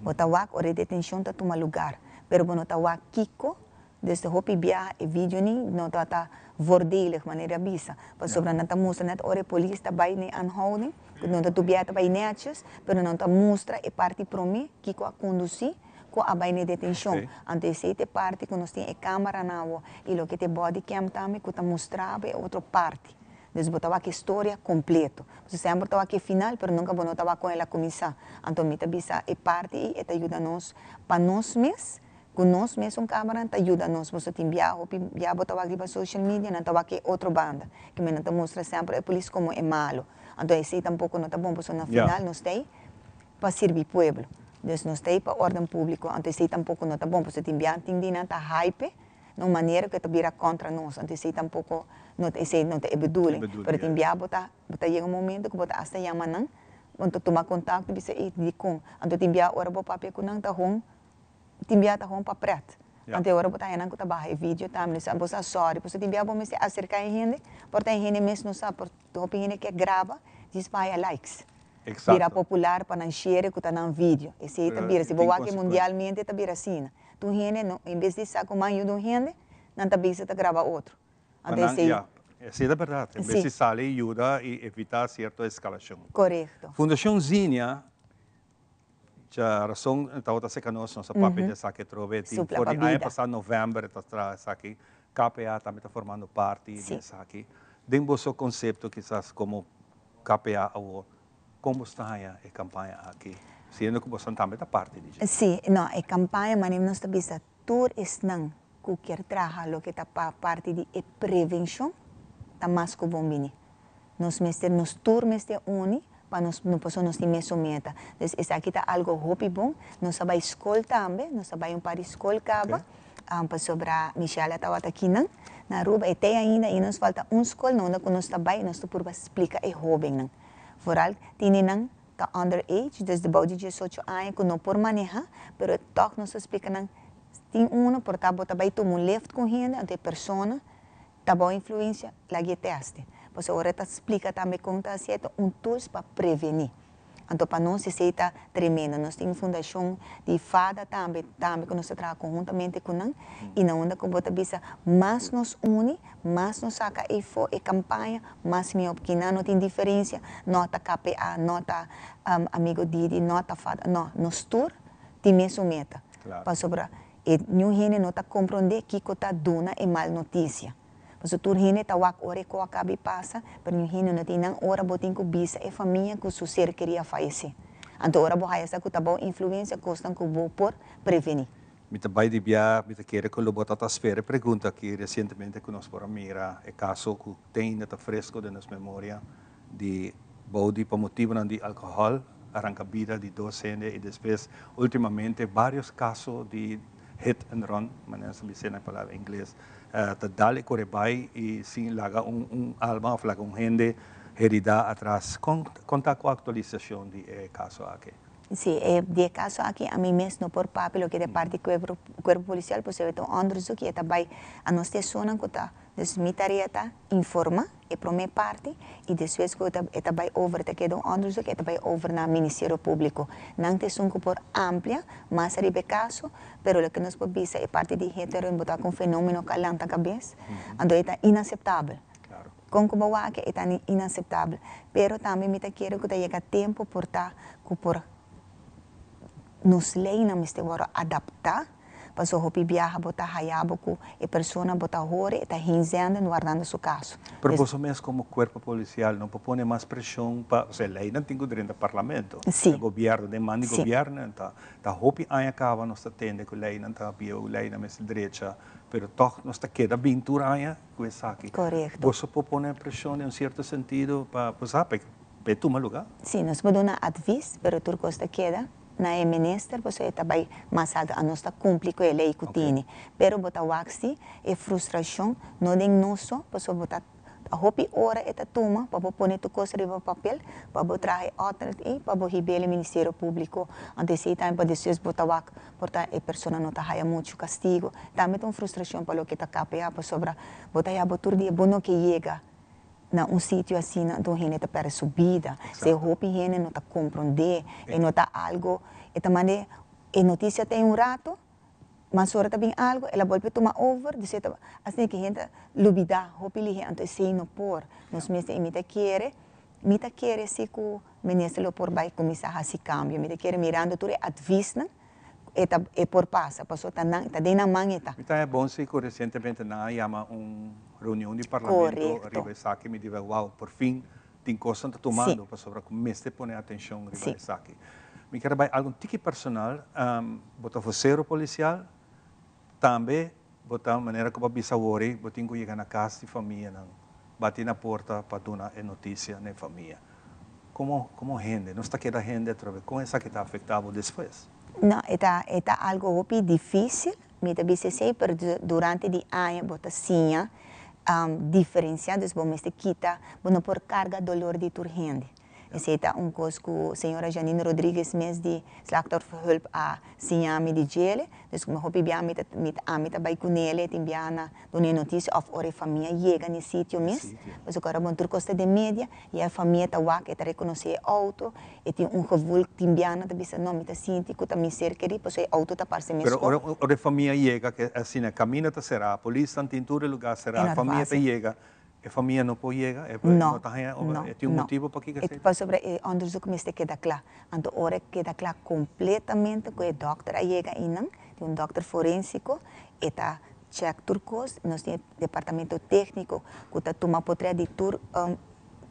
Bo ta wak ora e detenshon ta tuma lugar, pero bo no ta wak kiko. Dus hopi biaha e video ni no ta voordelig, manera bisa. Pasobra nan ta mustra net ora e polis ta bay na aanhouding, no ta tur biaha ta bay netjes, pero nan ta mustra e parti prome kiko a conduci cu a bay na detencion. Anto esey ta e parti cu nos tin e camara nan y loke ta e body cam tambe cu ta mustra e otro parti. Dus bo ta wak e historia completo. Bo semper ta wak e final, pero nunca bo no ta wak con el a cuminsa. Anto mi ta bisa e parti ey e ta yuda nos pa nos mes, cu nos mes un camara ta yuda nos. Bo tin biaha, hopi biaha bo ta wak riba social media, nan ta wak e otro banda. Cu nan ta mustra semper e polis como e malo. Anto esey tampoco no ta bon, pasobra na final nos ta pa sirbi pueblo. Dus nos ta pa orden publico, anto esey tampoco no ta bon, pasobra tin biaha tin di nan ta hype, na un manera cu ta bira contra nos, anto esey tampoco no ta, esey no ta e bedoeling. Pero tin biaha bo ta yega un momento cu bo ta hasta yama nan, anto tuma contacto bisa ey di con. Anto tin biaha ora bo papia cu nan ta hon, tin biaha ta hon pa pret. Anto ora bo ta nan cu ta baha e video tambe, bo sa sorry, pasobra tin biaha bo mester acerca e hende, por ta e hende mes no sa, por hopi hende kier graba, djis pa haya likes. Bira popular pa nan share cu ta nan video. Esey ta bira, si bo wak mundialmente ta bira asina. Tur hende, no, en bes di sa cu man yuda un hende, nan ta bisa ta graba otro. Anto esey. Ja, esey ta berdad. En bes di sali y yuda y evita cierto escalacion. Corecto. Fundacion Zinia, djarason tabata cerca nos, nos a papia di esaki atrobe. Supla pa For di aña bida. pasa november ta traha esaki. KPA tambe ta formando parti di esaki. Den boso concepto kisas como KPA awo, con ta e campaña aki? Siendo cu boso tambe ta parti di dje. Si, no, e campaña, manera nos ta bisa tur esnan cu kier traha loke ta pa parti di e prevencion, ta mas cu bon bini. Nos mester, nos tur mester uni, pa nos no paso nos tin mesun meta. Dus esaki ta algo hopi bon. Nos a bay school tambe, nos a bay un par di school caba. Pasobra Michelle tabata aki nan, na Aruba, y te ainda y nos falta un school na unda cu nos ta bay, nos ta purba splica e hobennan. Vooral tienernan ta underage, dus bou di 18 aña cu no por maneha, pero toch nos ta splica nan tin uno por ta bo ta bay tuma un lift cu hende, anto e persona ta bou influencia, lag'e test. Pasobra ora ta splica tambe con ta haciendo un tools pa preveni. Anto pa nos esey ta tremendo. Nos tin fundacion di FADA tambe, tambe cu nos ta traha conhuntamente cu nan. Y na unda cu bo ta bisa, mas nos uni, mas nos saca efo e campaña, mas miho. Pasobra no tin diferencia, no ta KPA, no ta Amigo Didi, no ta FADA, no, nos tur tin mesun meta. Pasobra e niun hende no ta comprende kico ta duna e mal noticia. Pasobra tur hende ta wak ora e cos a caba pasa, pero niun hende no tin nan ora bo tin cu bisa e famia cu su ser keri a fayece. Anto ora bo haya sa cu ta bou influencia cosnan cu bo por preveni. Mi ta bay di bia, mi ta kere cu lo bo ta spera pregunta aki recientemente cu nos por a mira e caso cu te ainda ta fresco den nos memoria di bou di pa motibonan di alcohol, arranca bida di dos hende y despues ultimamente varios caso di hit and run, manera sa bisa na palabra ingles, ta dal core bay y sin laga un alma of laga un hende herida atras. Con ta cu actualisacion di e caso aki? Si, di e caso aki, ami mes no por papia loke di parti cuerpo policial, pues e un onderzoek y ta bay a nos persona cu ta. Dus mi tarea ta informa e prome parti y despues cu e ta bay over, ta keda un onderzoek, e ta bay over na Ministerio Publico. Nan ta esun cu por amplia mas ariba e caso, pero loke nos por bisa e parti di hit and run bo ta cu un fenomeno cu a lanta cabes, anto e ta inaceptabel. Con cu bo wak e ta inaceptabel. Pero tambe mi ta kere cu ta yega tempo por ta cu por nos leynan mester wordo adapta, paso hopi biaha bo ta haya bo cu e persona bo ta hore, ta hinzenden wardando su caso. Pero boso mes como cuerpo policial no por pone mas presion pa, osea, leynan tin cu drenta parlamento. Gobierno, den man di gobierno, ta hopi aña caba nos ta tende cu leynan ta bieu, leynan mester drecha, pero toch nos ta keda bin tur aña cu esaki. Boso por pone presion den un cierto sentido pa, pues, pa pa tuma lugar? Si, nos por duna advies, pero tur cos ta keda na e minister, pues e ta bay mas alto, anos ta cumpli cu e ley cu tin. Pero bo ta wak si, e frustracion no den nos so, pasobra bo ta hopi ora e ta tuma pa bo pone tur cos riba papel, pa bo traha e ordern y pa bo hib'e Ministerio Publico. Anto esey tambe pa despues bo ta wak, por ta e persona no ta haya mucho castigo. Tambe ta un frustracion pa loke ta KPA, pasobra bo ta haya bo tur dia, bo no ke yega na un sitio asina, anto hende ta perde su bida. Se hopi hende no ta comprende, e no ta algo, e ta mande, e noticia ta un rato. Mas ora ta bin algo, el a bolbe tuma over, dus e ta asina ki hende ta lubida hopi lihe, anto esey no por. Nos mester y mi ta kere, mi ta kere si cu minister lo por bay cuminsa haci cambio, mi ta kere mirando tur e adviesnan e ta e por pasa, pasobra ta nan, ta den nan man e ta. Mi ta haña bon si cu recientemente nan a yama un reunion di parlamento riba esaki, mi di wel wow, por fin tin cosnan ta tumando pasobra cu mester pone atencion riba esaki. Mi kier a bay algo un tiki personal, bo ta vocero policial, tambe bo ta manera cu bo a bisa awor bo tin cu yega na cas di famianan, bati na porta pa duna e noticia na e famia. Como como hende, nos ta keda hende atrobe, con esaki ta afecta bo despues? No, e ta e ta algo hopi dificil, mi ta bisa esey, pero durante di aña bo ta siña diferencia, dus bo mester kita, bo no por carga dolor di tur hende. Esey ta un cos cu señora Janine Rodriguez mes di Slachtofferhulp a siña mi di djele, dus cu mi hopi bia mi ta mi ta ami ta bay cu nele tin bia na duna e noticia of ora e famia yega na e sitio mes, pasobra ora bon tur cos ta den media y e famia ta wak e ta reconoce e auto, e tin un gevoel tin bia nan ta bisa no mi ta sinti cu ta mi ser keri pasobra e auto ta parce mes Pero ora ora e famia yega ke asina camino ta cera, polisnan tin tur e lugar cera, e famia ta yega E famia no por yega? E no ta haña No, e tin un no. motibu pakiko E esei? pasobra e onderzoek mester keda kla. Anto ora e keda kla kompletamente ku e dòkter a yega einan, tin un dòkter forensiko, e ta chèk tur kos, nos tin e departamento tékniko ku ta tuma potrèt di tur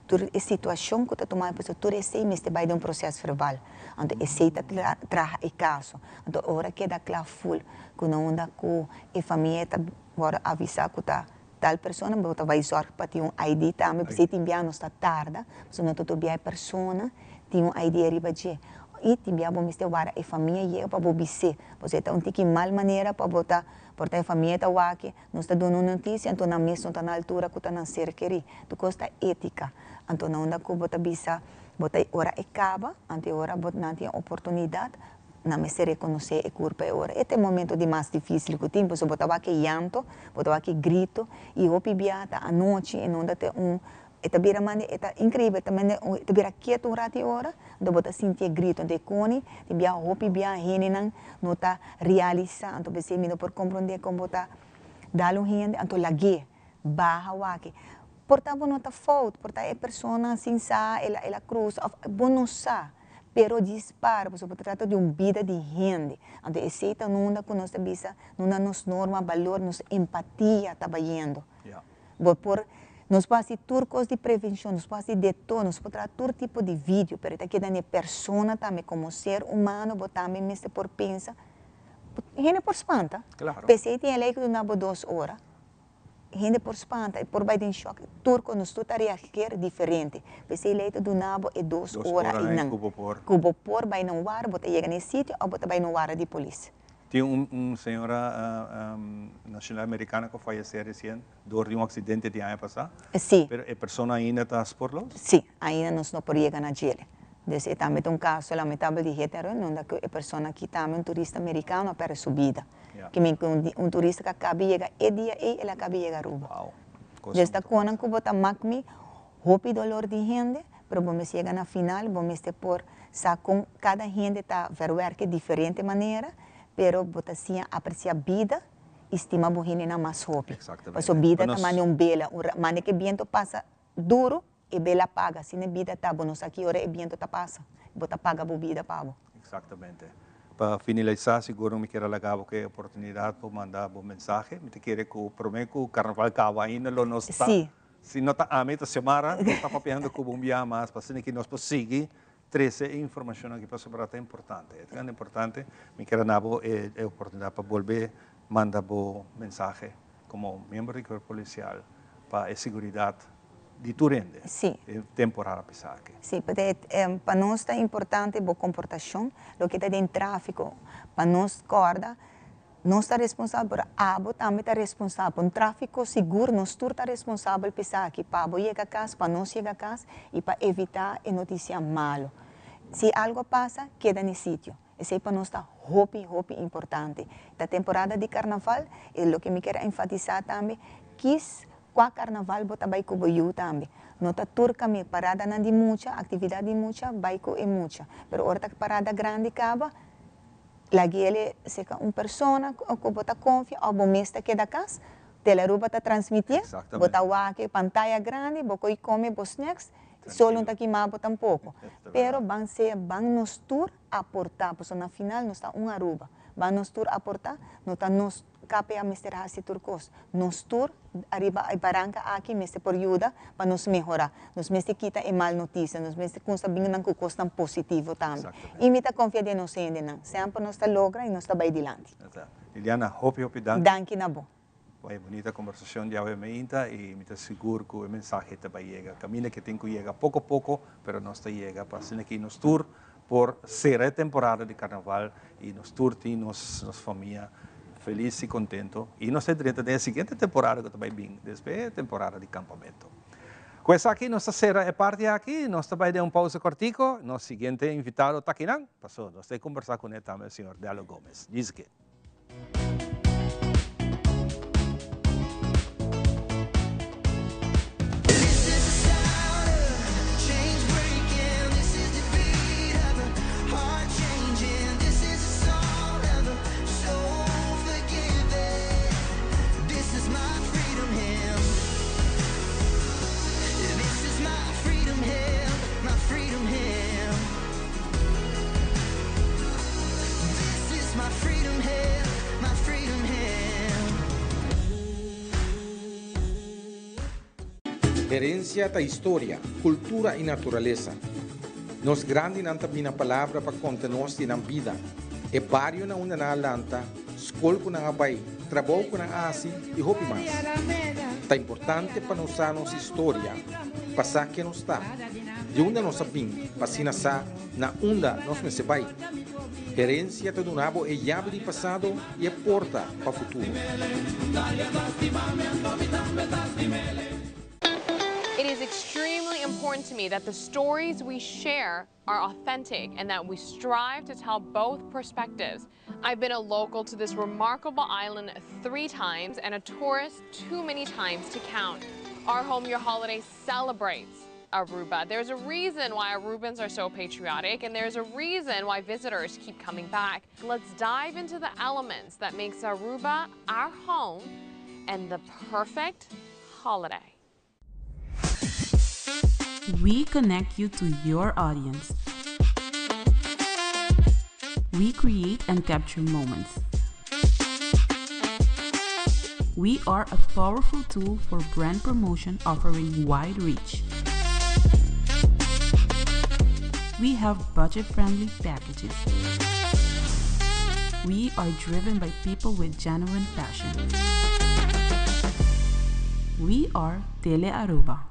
tur e situashon ku ta tuma, pasobra tur esei mester bai den un proses verbal. Anto esei ta traha e kaso. Anto ora keda kla ful ku na unda ku e famia ta wòrdu avisá ku ta Tal persona bo ta bai zorg pa tin un ID tambe p'esei tin bia nos ta tarda pasobra no ta tur bia e persona tin un ID ariba dje i tin bia bo mester wara e famia yega pa bo bis'é pasobra e ta un tiki mal manera pa bo ta por ta e famia ta wak nos ta duna un notisia anto nan mes no ta na altura ku ta nan ser kerí tur kos ta etika anto na unda ku bo ta bisa bo ta ora e kaba anto e ora bo nan tin e oportunidat Nan mester rekonosé e kurpa e ora. E ta e momento di mas difísil ku tin, pasobra bo ta wak e yanto, bo ta wak e grito, i hopi bia ta anochi e no ta te un, e ta bira mande, e ta inkreibel, ta mende un, e ta bira ketu un ratu i ora, anto bo ta sinti e grito. Anto e koni tin bia hopi bia hendenan no ta realisá, anto p'esei mi no por komprondé kon bo ta dal un hende, anto lag'é baha wak. Por ta bo no ta fout, por ta e persona sin sa el a el a krusa òf bo no sa. Pero djis para, pasobra ta trata di un bida di hende. Anto esei ta nunda ku nos ta bisa, nunda nos norma, balor, nos empatia ta bayendo. Bo por, nos por hasi tur kos di prevenshon, nos por hasi de todo, nos por traha tur tipo di video, pero e ta keda na e persona tambe, komo ser humano bo tambe mester por pensa, hende por spanta. P'esei tin e lei ku duna bo dos ora. Hende por spanta, e por bai den shock. Tur cu nos tur ta reageer diferente. P'esey ley ta duna bo e dos Dos ora ora eynan. cu bo por. Cu bo por bai na un wara, bo ta yega na e sitio of bo ta bai na un wara di polis. Tin un un señora nacional americana cu a fayece recien door di un accidente di aña pasa. Si. Pero e persona ainda ta spoorloos? Si, ainda nos no por yega na djele. Dus e tambe ta un caso lamentabel di hit and run, unda cu e persona aki tambe, un turista americano, a perde su bida. Ki men ku un turista ku a kabi yega e dia ei el a kabi yega Aruba. Des ta konan ku bo ta mak mi hopi dolor di hende, pero bo mester yega na final, bo mester por sa kon kada hende ta verwerke diferente manera, pero bo ta siña apresia bida i stima bo hendenan mas hopi. Pasobra bida ta manda un bela, un manda ke biento pasa duru E bela paga, asina e bida ta, bo no sa ki ora e biento ta pasa, bo ta paga bo bida pa bo. Exactamente. Pa finalisa sigur mi kier a laga bo ke oportunidad pa manda bo mensahe. Mi ta kere ku prome ku carnaval kaba ainda lo nos ta, si no ta ami ta Xiomara, nos ta papiando ku bo un bia mas pa asina ki nos por sigui trese e informashon aki pasobra ta importante. E ta grandi importante. Mi kier a na bo e oportunidad pa bolbe manda bo mensahe komo miembro di cuerpo policial pa e seguridad di tur hende den temporada pisa aki. Sí, pa nos ta importante bo komportashon, loke ta den tráfiko. Pa nos kòrda, nos ta responsabel, pero abo tambe ta responsabel. Pa un tráfiko sigur, nos tur ta responsabel pa esaki, pa abo yega kas, pa nos yega kas i pa evitá e notisia malu. Si algu a pasa, keda na e sitio. Esei pa nos ta hopi, hopi importante. Ta temporada di karnaval i loke mi kier a enfatisá tambe, kis kua karnaval bo ta bai ku bo yu tambe. No ta tur kami, paradanan di mucha, aktividat di mucha, bai ku e mucha. Pero ora ta parada grandi kaba, Lag'ele seka un persona ku bo ta konfia òf bo mes ta keda kas, Telearuba ta transmitié, bo ta wak e pantaya grandi, bo koi kome bo snacks, sol no ta kima bo tampoko. Pero ban sea ban nos tur aportá, pasobra na final nos ta un Aruba. Ban nos tur aportá, no ta nos KPA mester hasi tur kos. Nos tur ariba e baranka aki mester por yuda pa nos mehorá. Nos mester kita e mal notisia, nos mester kumsa bin nan ku kosnan positivo tambe. I mi ta konfia den nos hendenan. Semper nos ta logra i nos ta bai dilanti. Liliana, hopi hopi danki. Danki na bo. Pa e bunita kombersashon di awe meinta i mi ta sigur ku e mensahe ta bai yega kaminda ke tin ku yega poko poko, pero nos ta yega pa asina ki nos tur por sera e temporada di karnaval i nos tur tin nos nos famia felis i kontento i nos ta drenta den e siguiente temporada ku ta bai bin despues e temporada di kampamento. Ku esaki nos ta sera e parti aki, nos ta bai den un pausa kòrtiko, nos siguiente invitado ta akinan, paso nos ta kombersá kuné tambe señor Dello Gomez. Djis ke. Herencia ta historia, cultura y naturalesa. Nos grandinan ta bina palabra pa conta nos di nan bida, e bario na unda nan a lanta, skol ku nan a bai, trabou ku nan a hasi i hopi mas. Ta importante pa nos sa nos historia, pa sa ken nos ta, di unda nos a bin, pa asina sa na unda nos mester bai. Herensia ta duna bo e yabi di pasado i e porta pa futuro. It is extremely important to me that the stories we share are authentic and that we strive to tell both perspectives. I've been a local to this remarkable island three times and a tourist too many times to count. Our Home Your Holiday celebrates Aruba. There's a reason why Arubans are so patriotic and there's a reason why visitors keep coming back. Let's dive into the elements that makes Aruba our home and the perfect holiday. We connect you to your audience. We create and capture moments. We are a powerful tool for brand promotion offering wide reach. We have budget-friendly packages. We are driven by people with genuine passion. We are Tele Aruba.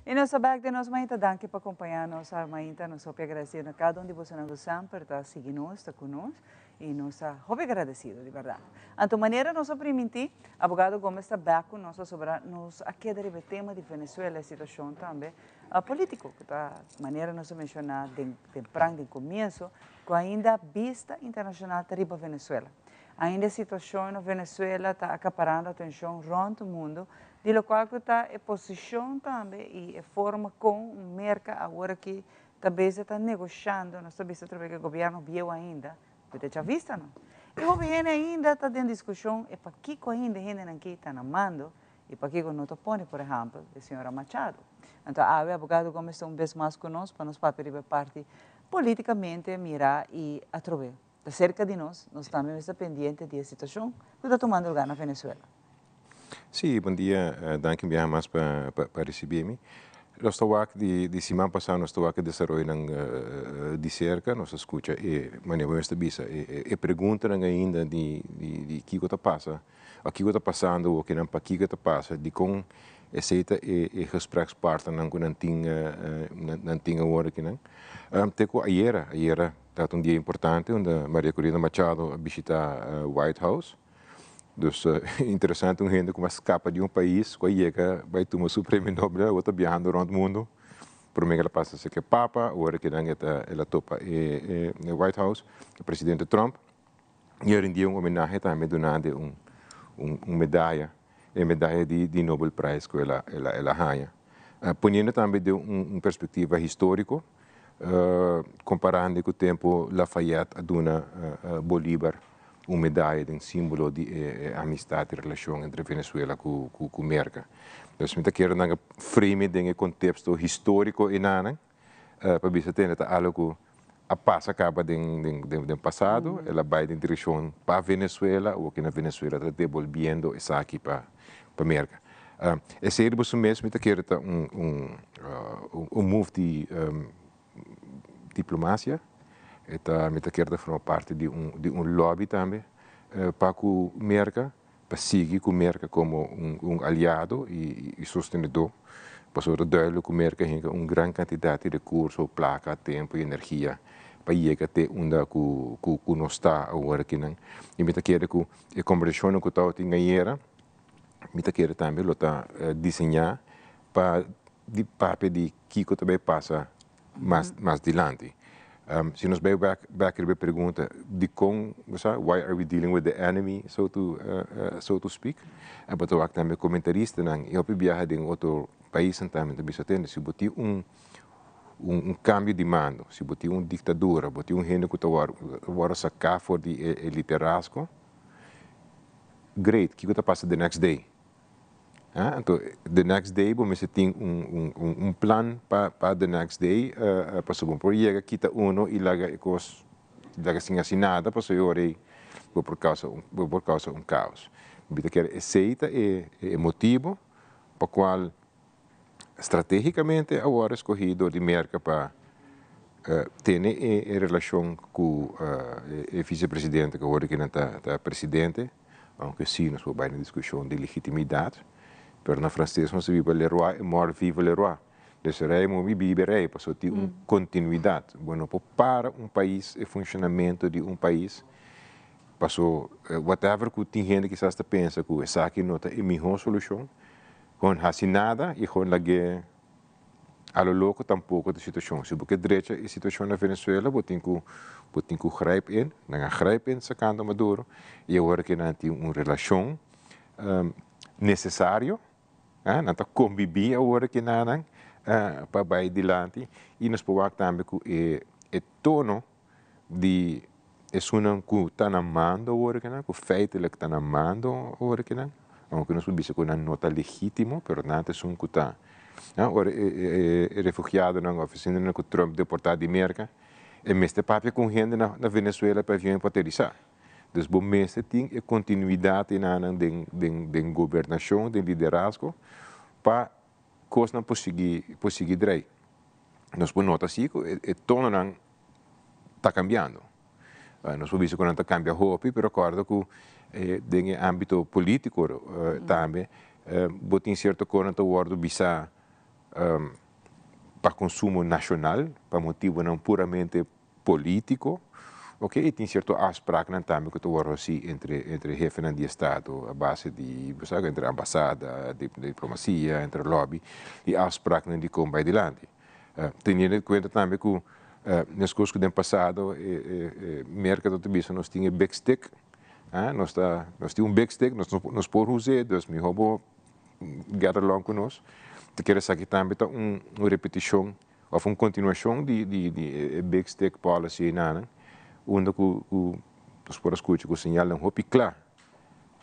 Y nos ta bek den nos mainta. Danki pa acompaña nos a mainta. Nos hopi agradecido na cada un di bosonan cu semper ta sigui nos, ta cu nos. Y nos ta hopi agradecido, di berdad. Anto manera nos a priminti, abogado Gomez ta bek cu nos pasobra nos a keda riba e tema di Venezuela, e situacion tambe politico, cu ta manera nos a menciona den tempran, den comienzo, cu ainda bista internacional ta riba Venezuela. Ainda e situacion na Venezuela ta acaparando atencion rond mundo, di locual cu ta e posicion tambe y e forma con Merca awor aki ta bezig ta negoshando, nos ta bisa atrobe ku e gobièrnu bieu ainda, ku ta chavistanan. I hopi hende ainda ta den diskushon e pakiko ainda e hendenan ki ta na mando i pakiko no ta pone por ehèmpel e señora Machado. Anto awe abogado Gomez ta un bes mas ku nos pa nos papia riba e parti politikamente mira i atrobe ta serka di nos, nos tambe mester pendiente di e situashon ku ta tumando lugar na Venezuela. Sí, bon dia. Danki un biaha mas pa pa ricibi mi. Nos ta wak di di siman pasa nos ta wak e desaroyonan di cerca, nos a scucha e manera bo mes ta bisa e e preguntanan ainda di di di kico ta pasa o kico ta pasando o kinan pakico ta pasa, dicon esey ta e e gesprekspartnernan cu nan tin nan tin awor akinan. Te cu ayera, ayera tabata un dia importante unda Maria Corina Machado a bishita White House. Dus interesante un hende ku a skapa di un pais ku a yega bai tuma su premio Nobel awor ta biahando rònt mundu. Promé el a pasa serka Papa, awor ku nan ta el a topa e White House, e presidente Trump. I a rindi un homenahe tambe dunando un medaya, e medaya di Nobel Prize ku el a haña. Poniendo tambe den un perspektiva históriko, komparando ku tempu Lafayette a duna Bolívar un medaya di un símbolo di amistat i relashon entre Venezuela ku Merka. Dus mi ta kere nan frame den konteksto históriko einan, pa bisa tende ta algu ku a pasa kaba den pasado, el a bai den direkshon pa Venezuela, òf ku na Venezuela ta debolbiendo esaki pa Merka. Esei mes mi ta kere ta un move di diplomasia, ta mi ta kere forma parti di un lobby tambe pa ku Merka, pa sigui ku Merka komo un aliado i sostenedó. Pasobra duidelijk ku Merka tin un gran kantidat di rekurso, plaka, tempu i energia pa yega te unda ku nos ta awor akinan. I mi ta kere ku e kombersashon ku tabatin ayera, mi ta kere tambe lo ta diseñá pa di papia di kiko tambe pasa mas dilanti. Si nos bai back riba pregunta di kon, why are we dealing with the enemy, so to speak? But wak tambe komentaristanan, i hopi biaha den otro pais tambe tambe sa tende, si bo tin un kambio di mando, si bo tin un diktadura, bo tin un hende ku ta wòrdu saká for di e liderazgo, great, kiko ta pasa the next day? Ah, anto, the next day, bo mester tin un plan pa the next day, pa bo por yega kita uno i laga kos laga sin hasi nada, pa so bo por kousa un kaos. Mi ta kere esei ta e motibu pa kual stratégikamente awor skohí di Merka pa tene e relashon ku e visepresidente ku awor ku ta presidente, aunke si nos por bai den diskushon di legitimidat, pero na franses nos ta biba "le roi est mort, vive le roi". Dus rei muri, biba rei, pasobra tin un kontinuidat. Bueno, por para un pais e funshonamentu di un pais, pasobra whatever ku tin hende kisas ta pensa ku esaki no ta e mihó solushon, kon hasi nada i kon lag'é a lo loko tampoko e situashon. Si bo ke drecha e situashon na Venezuela, bo tin ku grijp in, nan a grijp in sakando Maduro, i awor ku nan tin un relashon nesesario, nan ta konbibí awor ku nan pa bai dilanti, i nos por wak tambe ku e tono di esunnan ku ta na mando awor ku nan, ku feitelijk ta na mando awor ku nan, aunke nos por bisa ku nan no ta legítimo, pero nan ta esun ku ta. Ora e refugiadonan òf esunnan ku Trump deportá di Merka, e mester papia ku hende na Venezuela pa avion por aterisá. Dus bo mester tin e kontinuidat den gobernashon, den liderazgo, pa kosnan por sigui drei. Nos por nota asina ku e tononan ta kambiando. Nos por bisa ku nan ta kambia hopi, pero kòrda ku den ámbito polítiko tambe, bo tin sierto kos ta wòrdu bisá pa konsumo nashonal, pa motibunan puramente polítiko, ok, i tin sierto afspraaknan tambe ku ta wòrdu hasí entre hefenan di estado, a base di, sabe, entre ambasada, diplomasia, entre lobby, i afspraaknan di kon bai dilanti. Teniendo en kuenta tambe ku meskos ku den pasado Merka ta bisa nos tin e big stick, nos tin un big stick, nos por us'é, dus mihó bo get along ku nos. Ta kere esaki tambe ta un repetishon òf un kontinuashon di big stick policy einan, unda ku nos por skucha ku señalnan hopi kla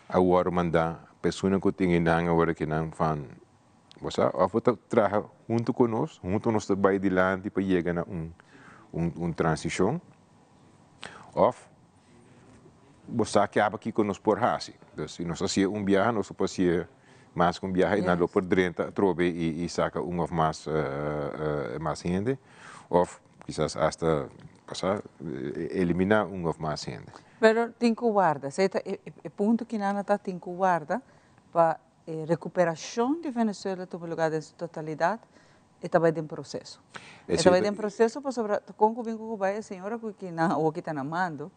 a wòrdu mandá persona ku tin einan awor akinan van bo sa òf bo ta traha huntu ku nos, huntu nos ta bai dilanti pa yega na un transishon, òf bo sa kaba kiko nos por hasi. Dus si nos hasié un biaha, nos por hasié mas ku un biaha i nan lo por drenta atrobe i saka un òf mas hende, òf kisas asta pasa eliminá un òf mas hende. Pero tin ku warda, esei ta e punto ku nan ta tin ku warda pa rekuperashon di Venezuela tuma lugá den su totalidat, e ta bai den proseso. E ta bai den proseso pasobra kon ku bin ku bai e señora ku nan awor ta na mando,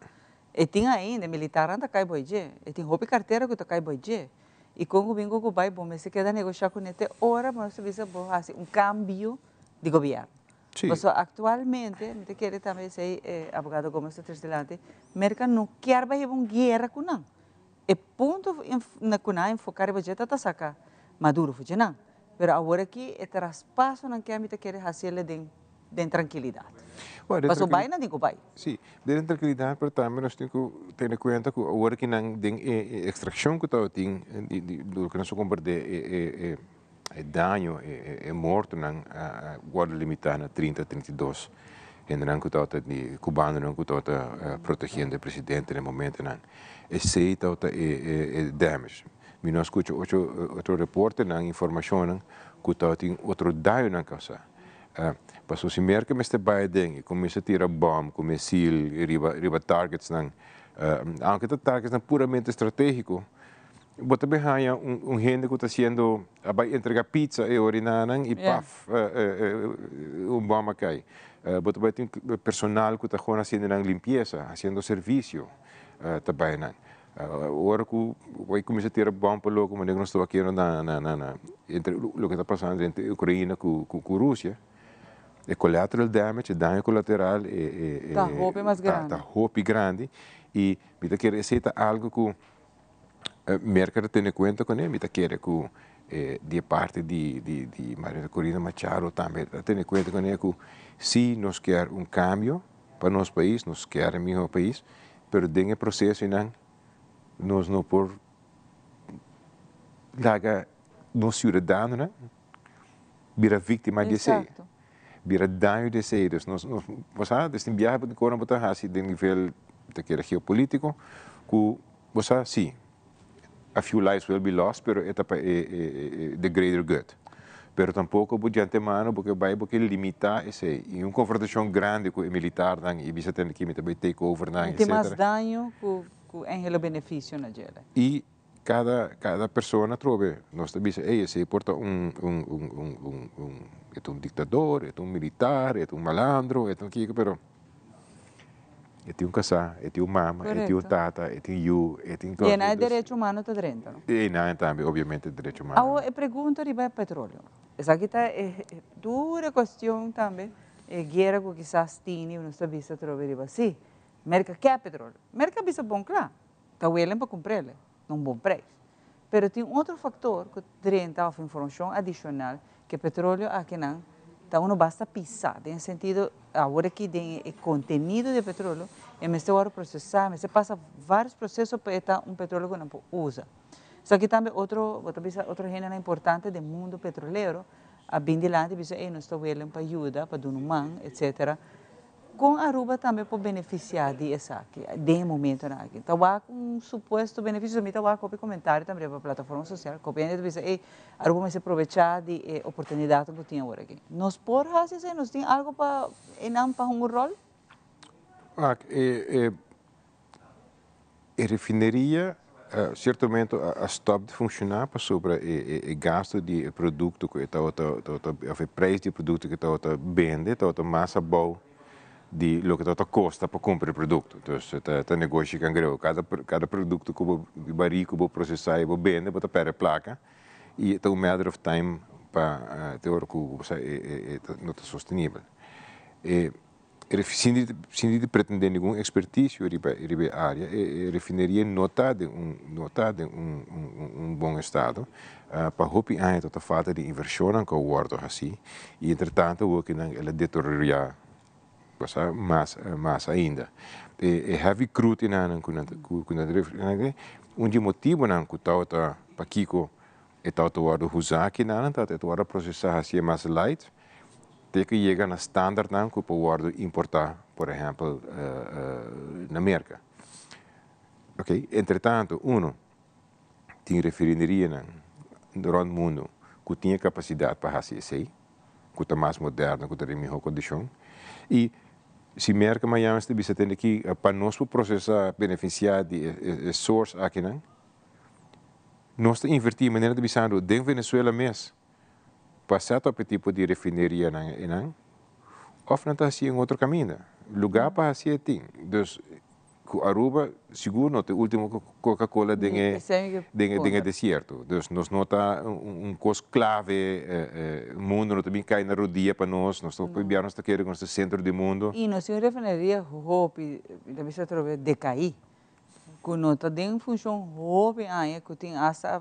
e tin ainda militarnan ta kai bou dje, e tin hopi kartera ku ta kai bou dje. I kon ku bin ku bai bo mester keda negoshá kuné te ora bo bisa bo hasi un kambio. Di gobierno. Pasobra actualmente, mi ta kere tambe esey abogado Gomez ta trece dilanti, Merca no kier bay heba un guera cu nan. E punto na cu nan a enfoca riba dje ta ta saca Maduro for dje nan. Pero awor aki e traspasonan ke mi ta kere haciele den den trankilidad. Pasobra bay nan tin cu bay. Si, den trankilidad pero tambe nos tin cu tene cuenta cu awor aki nan den e extraccion cu tabatin di loke nos a comprende e E daño, e mortonan a wòrdu limitá na 30, 32 hendenan ku tabata di kubanonan ku tabata protegiendo e presidente na e momentonan. Esei tabata e damage. Mi no a skucha otro otro reportenan, informashonnan ku tabatin otro dañonan kousá. Pasobra si Merka mester bai aden i kuminsá tira bòm ku misil riba riba targetsnan, aunke ta targetsnan puramente stratégiko, Bo ta bin haña un hende ku ta siendo a bai entrega pizza e orinanan i paf un bòm a kai. Bo ta bai tin personal ku ta gewoon hasiendo nan limpiesa, hasiendo servisio ta bai nan. Ora ku bai kuminsá tira bòm pa loko manera ku nos ta wak kere na na entre loke ta pasando entre Ukraina ku Rusia, e collateral damage, e daño kolateral e Ta hopi mas grandi. Ta hopi grandi i mi ta kere esei ta algu ku Merca ta tene cuenta con e, mi ta kere cu di e parti di di Maria Corina Machado tambe ta tene cuenta con e cu si nos kier un cambio pa nos pais, nos kier e miho pais, pero den e procesonan nos no por laga nos ciudadanonan bira victima di esey, bira daño di esey. Dus nos nos bo sa desde biaha bo tin cora bo ta haci den nivel ta kere geopolitico cu Bo sa, sí, a few lives will be lost, pero e ta pa e the greater good. Pero tampoco bo di antemano bo ke bai bo ke limita esei. I un confrontacion grandi cu e militarnan i bisa tende ki mi ta bai take over nan, E tin mas daño cu cu ehelo beneficio na djele. I cada cada persona atrobe nos ta bisa, ey esei por ta un un un un un un e ta un dictador, e ta un militar, e ta un malandro, e ta un kiko, pero. E tin un kasá, e tin un mama, e tin un tata, e tin yu, e tin I einan e derecho humano ta drenta, no? I einan tambe obviamente e derecho humano. Awor e pregunta riba e petroleo. Esaki ta e dure cuestion tambe, e guera cu kisas tini, nos ta bisa atrobe riba si. Merca ke petroleo. Merca a bisa bon cla, ta welen pa cumprele na un bon prijs. Pero tin otro factor cu drenta of informacion adicional cu e petroleo akinan ta uno basta pisa den e sentido awor aki den e contenido di e petroleo e mester worde procesa, mester pasa varios proceso pa e ta un petroleo cu nan por usa. Esaki tambe otro, bo ta bisa otro hendenan importante den mundo petrolero a bin dilanti y bisa ey nos ta willing pa yuda, pa duna un man, etcetera. Kon Aruba tambe por beneficia di esaki den e momentonan aki? Ta wak un supuesto beneficio? Mi ta wak hopi comentario tambe riba plataforma social ku hopi hende ta bisa ey Aruba mester probecha di e oportunidadnan ku tin awor aki. Nos por haci esey? Nos tin algo pa eynan pa hunga un rol? Wak, e E refineria cierto momento a stop di funciona pasobra e gasto di e producto cu e tabata of e prijs di e producto cu e tabata bende tabata mas abou di loke tabata costa pa cumpra e producto. Dus ta negoshi cangreu. Cada producto cu bo bari cu bo procesa y bo bende bo ta perde placa y ta un matter of time pa te ora cu bo sa e no ta sostenibel. Sin di pretende ningun experticio riba e area, e refineria no ta den un no ta den un un bon estado. Pa hopi aña ta ta falta di inversionnan cu a wordo haci y entre tanto awor nan el a deterioria cosa mas mas ainda. E heavy crude enanan cu nan cu nan ta un di e motibonan cu tabata pakico e tabata wordo usa akinan tabata e ta wordo procesa haci mas light. Te ku yega na standardnan ku por wòrdu importá, por ehèmpel, na Merka. Oké, entretantu, uno, tin refinerianan rònt mundu ku tin e kapasidat pa hasi esei, ku ta mas moderno, ku ta den mihó kondishon. I si Merka mañana mester bisa tende ki pa nos por prosesá, benefisiá di e source akinan, nos ta invertí, manera ta bisando, den Venezuela mes. Pa set up e tipo di refinerianan einan, of nan ta haci en otro caminda. Lugar pa haci e tin. Dus, Ku Aruba sigur no ta e ultimo Coca-Cola den e den e den e desierto. Dus nos no ta un kos klave, mundo no ta bin kai na rodia pa nos, nos ta bia nos ta kere ku nos ta sentro di mundo. I nos tin un refineria hopi, mi ta bisa atrobe, dekaí, ku no ta den funshon hopi aña, ku tin asta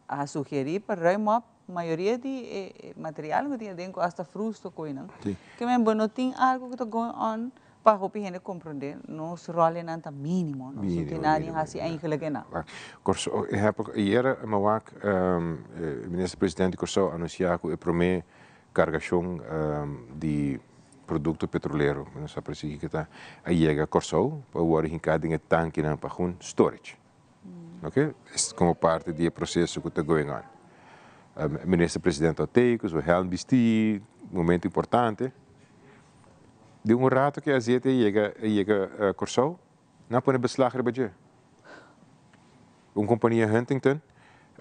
a sugerí pa ruim op mayoria di e material ku tin aden ku asta frusto koinan. Ke men bo no tin algu ku ta going on Pa hopi hende komprondé, nos ròlnan ta mínimo, nos no tin nada di hasi eigenlijk einan. Kòrsou, ehèmpel, ayera mi a wak minister presidente di Kòrsou a anunsiá ku e promé kargashon di produkto petrolero, mi no sa presis kiko ta, a yega Kòrsou pa wòrdu hinká den e tankinan pa hun storage. Oke, komo parti di e proseso ku ta going on. Minister presidente a tei ku su hèlm bistí, momento importante. Di un rato ku e azete a yega a yega Kòrsou, nan a pone beslag riba dje. Un kompania Huntington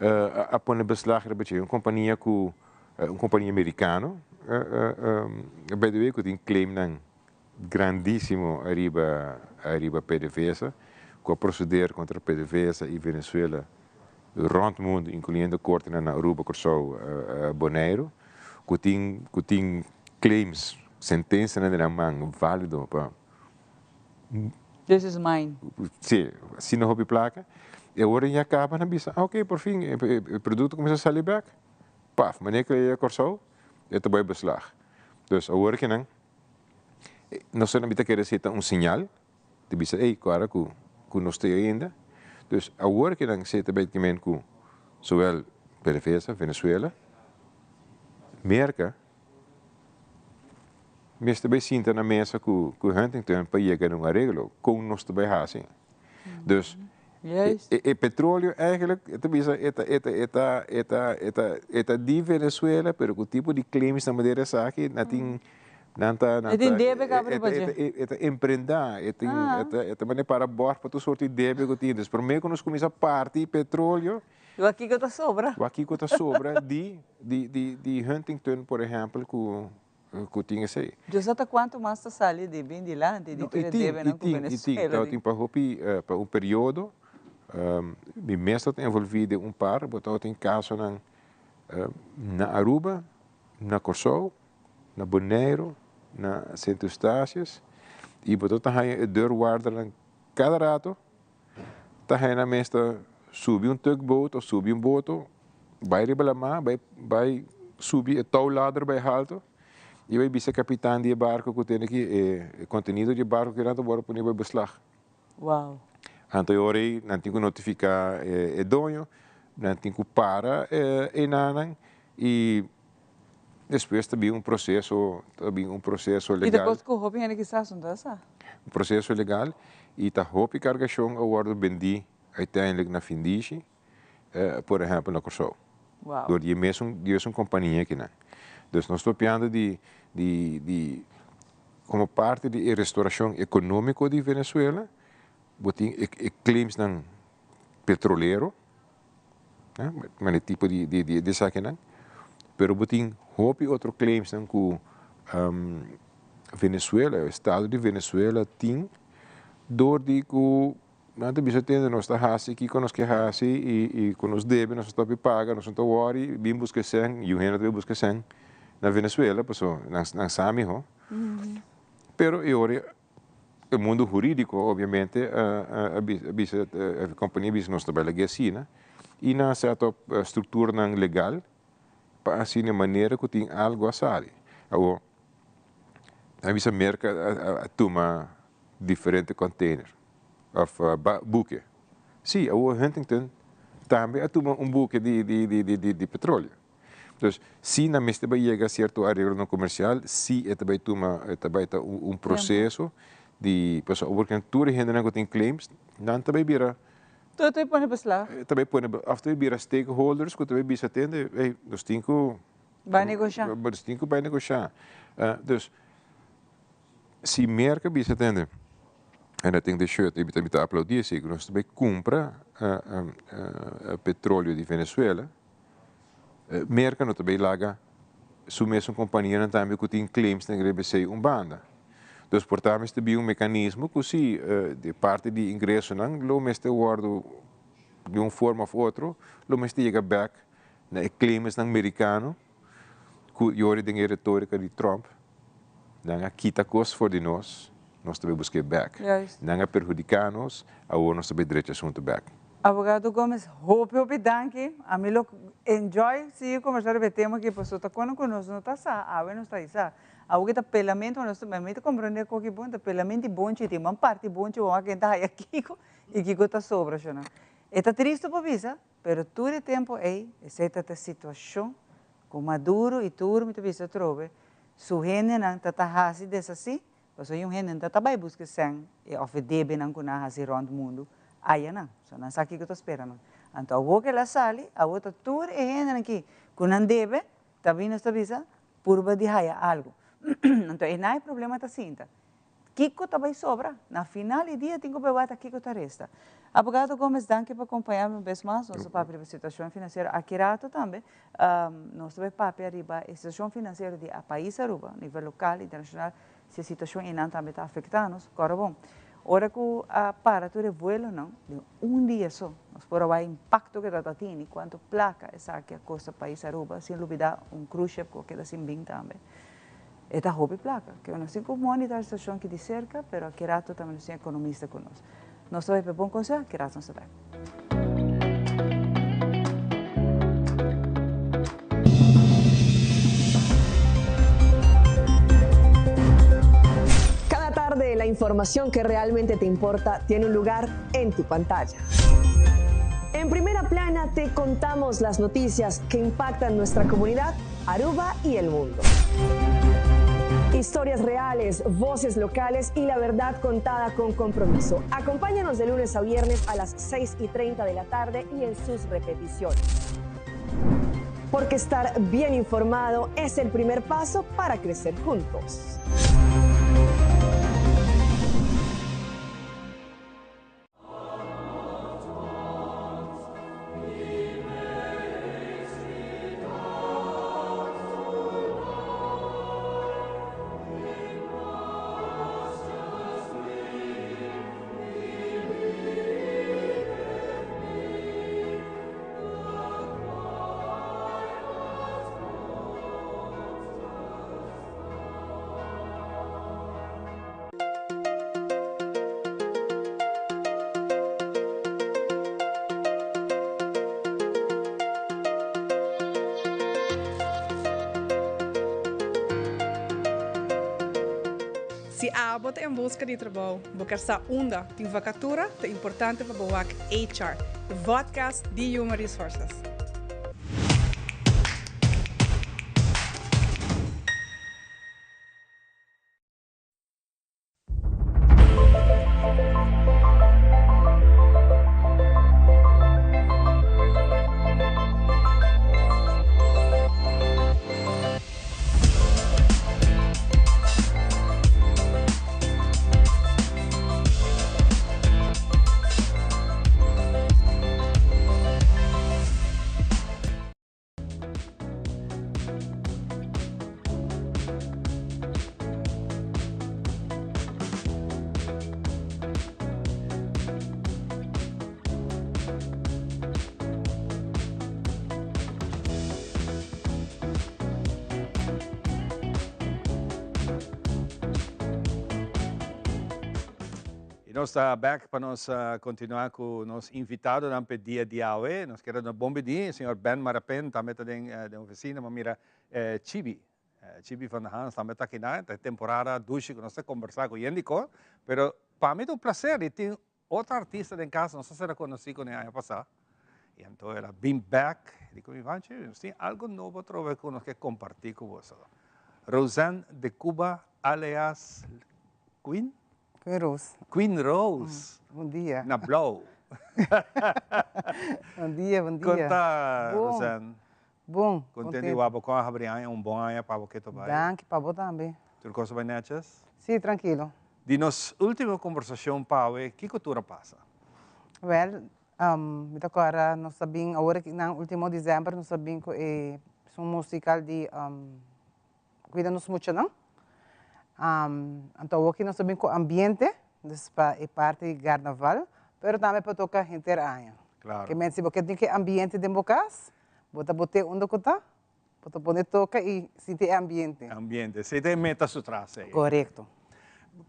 a pone beslag riba dje, un kompania ku un kompania merikano by the way ku tin claimnan grandísimo ariba ariba PDVSA ku a proseder kontra PDVSA i Venezuela rònt mundu inkluyendo kortenan na Aruba, Kòrsou, Boneiru ku tin ku tin claims, sentensianan den nan man válido pa This is mine. Sí, asina hopi plaka. E ora ya kaba nan bisa, ok, por fin e produkto kuminsá sali bèk. Paf, manera ku e yega Kòrsou e ta bai beslag. Dus awor ki nan Nos a ta kere si ta un señal di bisa ey kora ku ku nos ta ainda. Dus awor ke nan seta bay kimen ku zowel PDVSA, Venezuela, Merka mester bay sinta na mesa ku ku Huntington pa yega na un areglo kon nos ta bay hasi. Dus e petroleo eigenlijk e ta bisa e ta e ta e ta e ta e ta e ta di Venezuela pero ku tipo di claims na manera esaki nan tin nan ta nan ta debe kaba riba dje. E ta emprendá e tin e ta e ta mane para bòrt pa tur sorti di debe ku tin. Dus promé ku nos kuminsá parti petroleo. Wak kiko ta sobra. Wak kiko ta sobra di di di Huntington por ehèmpel ku ku tin esei. Dios sa ta kuantu mas ta sali di bin dilanti di tur e debenan ku Venezuela tin. I tin pa hopi pa un periodo mi mes ta envolvi den un par bo tabatin kasonan na Aruba, na Kòrsou, na Boneiru, na Sint Eustatius i bo ta haña e deurwaardernan kada rato ta haña nan mes ta subi un tugboat of subi un boto bai riba lamá bai bai subi e touwladder bai halto i bai bisa e kapitan di e barko ku tene ki e kontenido di e barko kinan ta wòrdu pone bai beslag. Wow. Anto e ora ei nan tin ku notifiká e doño, nan tin ku para e nannan i despues ta bin un proseso, ta bin un proseso legal. I ta kos ku hopi hende kisas no ta sa. Un proseso legal i ta hopi kargashon a wòrdu bendí uiteindelijk na findishi, por ehèmpel na Kòrsou. Wow. Dor di e mesun, di e mesun kompania akinan. Dus nos ta papiando di, di, di komo parti di e restorashon ekonómiko di Venezuela, bo tin e, e claimsnan petrolero, Mane tipo di di di esakinan. Pero bo tin hopi otro claimsnan ku Venezuela, estado di Venezuela tin dor di ku nan ta bisa tende nos ta hasi kiko nos ke hasi i i ku nos debe nos ta stop di paga nos no ta wòri bin buska e sèn yu hende ta bin buska e sèn na Venezuela paso nan nan sa miho. Pero e ora E mundo hurídiko obviamente a bisa e kompania a bisa nos ta bai lag'é asina i nan a set up strukturanan legal pa asina e manera ku tin algu a sali. Awor nan a bisa Merka a tuma diferente container òf buke. Sí, awor Huntington tambe a tuma un buke di petroleo. Dus, si nan mester bai yega sierto areglonan komersial, si e ta bai tuma, e ta bai ta un proseso di, pasobra awor ku tur e hendenan ku tin claims, nan ta bai bira. Tur ta bai pone beslag. Ta bai pone, òf ta bai bira stakeholders ku ta bai bisa tende, ey, nos tin ku. Bai negoshá. Nos tin ku bai negoshá. Dus, si Merka bisa tende, en I think they should, i mi ta aplaudí esei, ku nos ta bai kumpra petroleo di Venezuela, Merka no ta bay laga su mesun kompanianan tambe ku tin claims den riba esei un banda. Dus por ta mester bin un mekanismo ku si di parti di ingresonan lo mester wòrdu di un forma òf otro lo mester yega bèk na e claimsnan merikano ku yori den e retórika di Trump nan a kita kos for di nos, nos ta bai busk'é bèk. Nan a perhudiká nos, awor nos ta bai drecha asuntu bèk. Abogado Gomez, hopi hopi danki. Ami lo enjoy sigui kombersá riba e tema aki pasobra ta kono ku nos no ta sa, awe nos ta sa. Awo ki ta pelamentu, nos ta, mi ta komprendé koki bon, ta pelamento di bonchi, tin ban parti bonchi bon a kenta haya kiko i kiko ta sobra shona. E ta tristu pa bisa, pero tur e tempu ei esei ta ta situashon ku Maduro i tur mi ta bisa atrobe su hendenan ta ta hasi desasí, pasobra un hende no ta ta bai buska sèn e òf e debenan ku nan a hasi rònt mundu ayanan. So nan sa kiko ta spera nan. Anto awor ku el a sali, awor ta tur e hendenan ki ku nan debe ta bini nos ta bisa purba di haya algu. Anto einan e problema ta sinta. Kiko ta bai sobra? Na final di dia tin ku bai wak ta kiko ta resta. Abogado Gomez danki pa kompaña mi un bes mas. Nos ta papia riba situashon finansiero aki rato tambe. Nos ta bai papia riba e situashon finansiero di a pais Aruba, nivel lokal, internashonal, si e situashon einan tambe ta afektá nos. Kòrda bon, ora ku a para tur e vuelonan den un dia so, nos por a wak e impakto ku e ta tini, kuantu plaka esaki a kosta pais Aruba, sin lubidá un cruise ship ku a keda sin bin tambe. E ta hopi placa. Ke nos tin cu monitor e situacion aki di cerca, pero aki rato tambe nos tin economista cu nos. Nos ta bay pa e bon conseho, aki rato nos ta bay. Cada tarde la información que realmente te importa tiene un lugar en tu pantalla. En primera plana te contamos las noticias que impactan nuestra comunidad Aruba y el mundo. Historias reales, voces locales y la verdad contada con compromiso. Acompáñanos de lunes a viernes a las 6 y 30 de la tarde y en sus repeticiones. Porque estar bien informado es el primer paso para crecer juntos. Si abo ta en buska di trabou, bo ker sa unda tin vakatura, ta importante pa bo wak HR, e vodcast di Human Resources. Y nos ta back pa nos continua cu nos invitadonan p'e dia di awe. Nos kere duna bon bini señor Ben Marapen tambe ta den den oficina. Bo mira Chibi, Chibi van der Hans tambe ta akinan. Ta e temporada dushi cu nos ta combersa cu Yendico. Pero pa mi ta un placer di tin otro artista den cas. Nos a sera conoci cune aña pasa. Y anto el a bin back. Di cu mi Juanchi, nos tin algo nobo atrobe cu nos ke comparti cu boso. Rosanne de Cuba alias Queen? Queen Rose. Queen Rose. Bon dia. Na blauw. Bon dia, bon dia. Con ta, Rosanne? Bon. Contento di wak bo con a habri aña, un bon aña pa bo ke ta bai. Danki pa bo tambe. Tur cos a bai netjes? Si, trankilo. Di nos ultimo conversacion pawe, kico tur a pasa? Wel, mi ta corda nos ta bin, awor aki nan ultimo december nos ta bin cu e, un musical di Cuida nos muchanan. Anto awoki nos ta bin ku ambiente, dus pa e parti karnaval, pero tambe pa toka henter aña. Claro. Ke men si bo ke tin ke ambiente den bo kas, bo ta bot'é unda ku ta, bo ta pone toka i sinti e ambiente. Ambiente, esei ta e meta su tras ei. Korekto.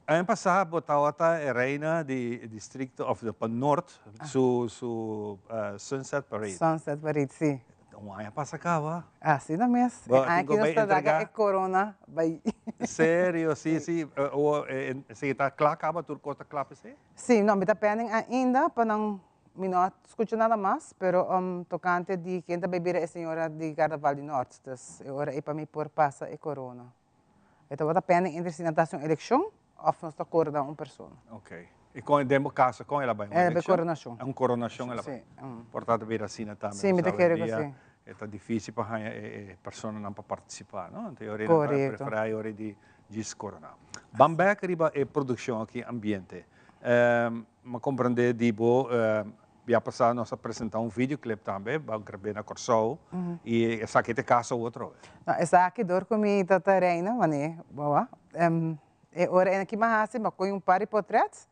Aña pasá bo tabata e reina di distrikto òf di pa Nort su su Sunset Parade. Sunset Parade, si. Un aña pasa kaba. Asina mes. E Bo aña tin aki ku nos bai ta daga entrega. e korona bai. Serio, si, si. Awor esei ta kla kaba? Tur kos ta kla p'esei? Si, no, mi ta pending ainda pa nan, mi no a skucha nada mas, pero tokante di ken ta bai bira e señora di Karnaval di Nort. Dus e ora ei pa mi por pasa e korona. E tabata pending entre si nan ta hasi un elekshon òf nos ta korona un persona. Ok. I kon den bo kaso kon el a bai? Un El a bai elekshon? koronashon. Un koronashon el a bai. Si. Por ta ta bira asina tambe. Si, mi ta kere ku si. E ta difísil pa haña e personanan pa partisipá, no? Anto e ora ei nan ta preferá e ora di djis koroná. Ban bèk riba e produkshon aki, Ambiente. Mi a komprendé di bo Bia pasá nos a presentá un videoclip tambe, bo grab'é na Kòrsou, i esaki ta e kaso otro bes. No, esaki dor ku mi tata Reina, manera bo e ora ei ki mi a hasi, mi a kohe un par di potrèt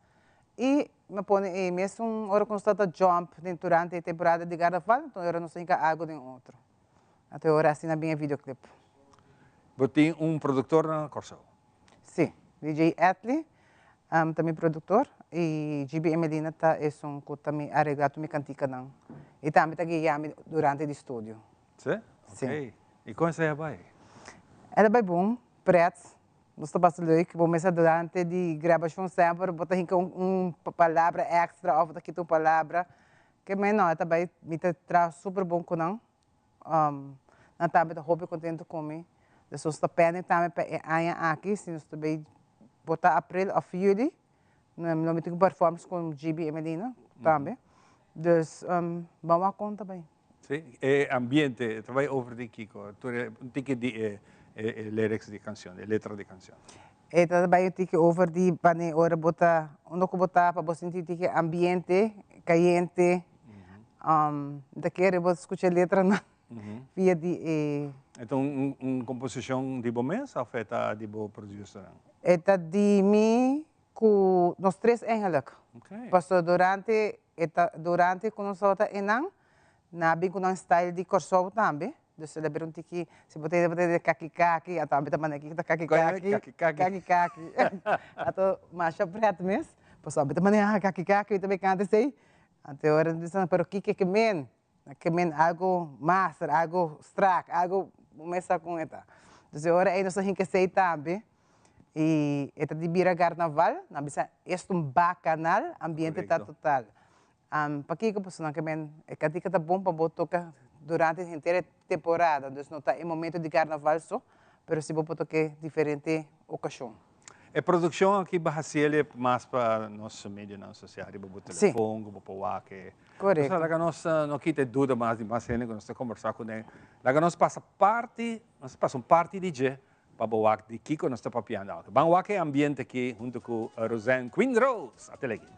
i mi a pone e mesun ora ku nos tabata jump den durante e temporada di karnaval, enton e ora nos a hinka algu den otro. Anto e ora asina bin e videoclip. Bo tin un produktor na Kòrsou? Sí, DJ Atlee ta mi productor y GB Emelina ta esun cu ta mi aregla tur mi canticanan y tambe ta guia mi durante di studio. Sí? Sí. Ok. Y con esey a bay? El a bay bon, pret, nos ta pasa leuk, bo mester durante di grabacion semper bo ta hinca un palabra extra of bo ta kita un palabra, ke men no, e ta bay, mi ta traha super bon cu nan. Nan tambe ta hopi contento cu mi. Dus nos ta pende tambe pa e aña aki, si nos ta bay por ta april of juli, lo mi tin cu performs cu GB y Melina tambe. Dus ban wak con ta bay. Si, e ambiente ta bay over di kico? Tur e un tiki di e lyrics di e cancion, e letra di e cancion. E ta bay un tiki over di wanneer ora bo ta, unda cu bo ta pa bo sinti tiki ambiente cayente. Mi ta kere bo skucha e letranan via di e. E ta un komposishon di bo mes òf e ta di bo producernan? E ta di mi ku nos tres eigenlijk. Pasobra durante e ta durante ku nos tabata einan, nan a bin ku nan style di Kòrsou tambe. Dus el a bira un tiki, si bo ta bo ta di kaki kaki, anto ami ta manda kiko ta kaki kaki. Kaki kaki. Kaki kaki. Anto masha pret mes, pasobra ami ta manda kaki kaki, mi ta bay kanta esei. Anto e ora bisa, pero kiko ke men? Ke men algo master, algo strak, algo bo mes sa kon e ta. Dus e ora ei nos a hinka esei tambe i e ta di bira karnaval, nan bisa es ta un bakanal, ambiente ta total. Pakiko? Pasobra nan ke men e kantika ta bon pa bo toka durante henter e temporada, dus no ta e momento di karnaval so, pero si bo por toke diferente okashon. E produccion aki ba haci el mas pa nos medionan social riba bo telefon cu bo por wak e. Correcto. Nos laga nos no kita e duda mas di mas hende cu nos ta conversa cu nan. Laga nos pasa parti, nos ta pasa un parti di dje pa bo wak di kico nos ta papiando awe. Ban wak e ambiente aki hunto cu Rosanne Queen Rose. Ate legi.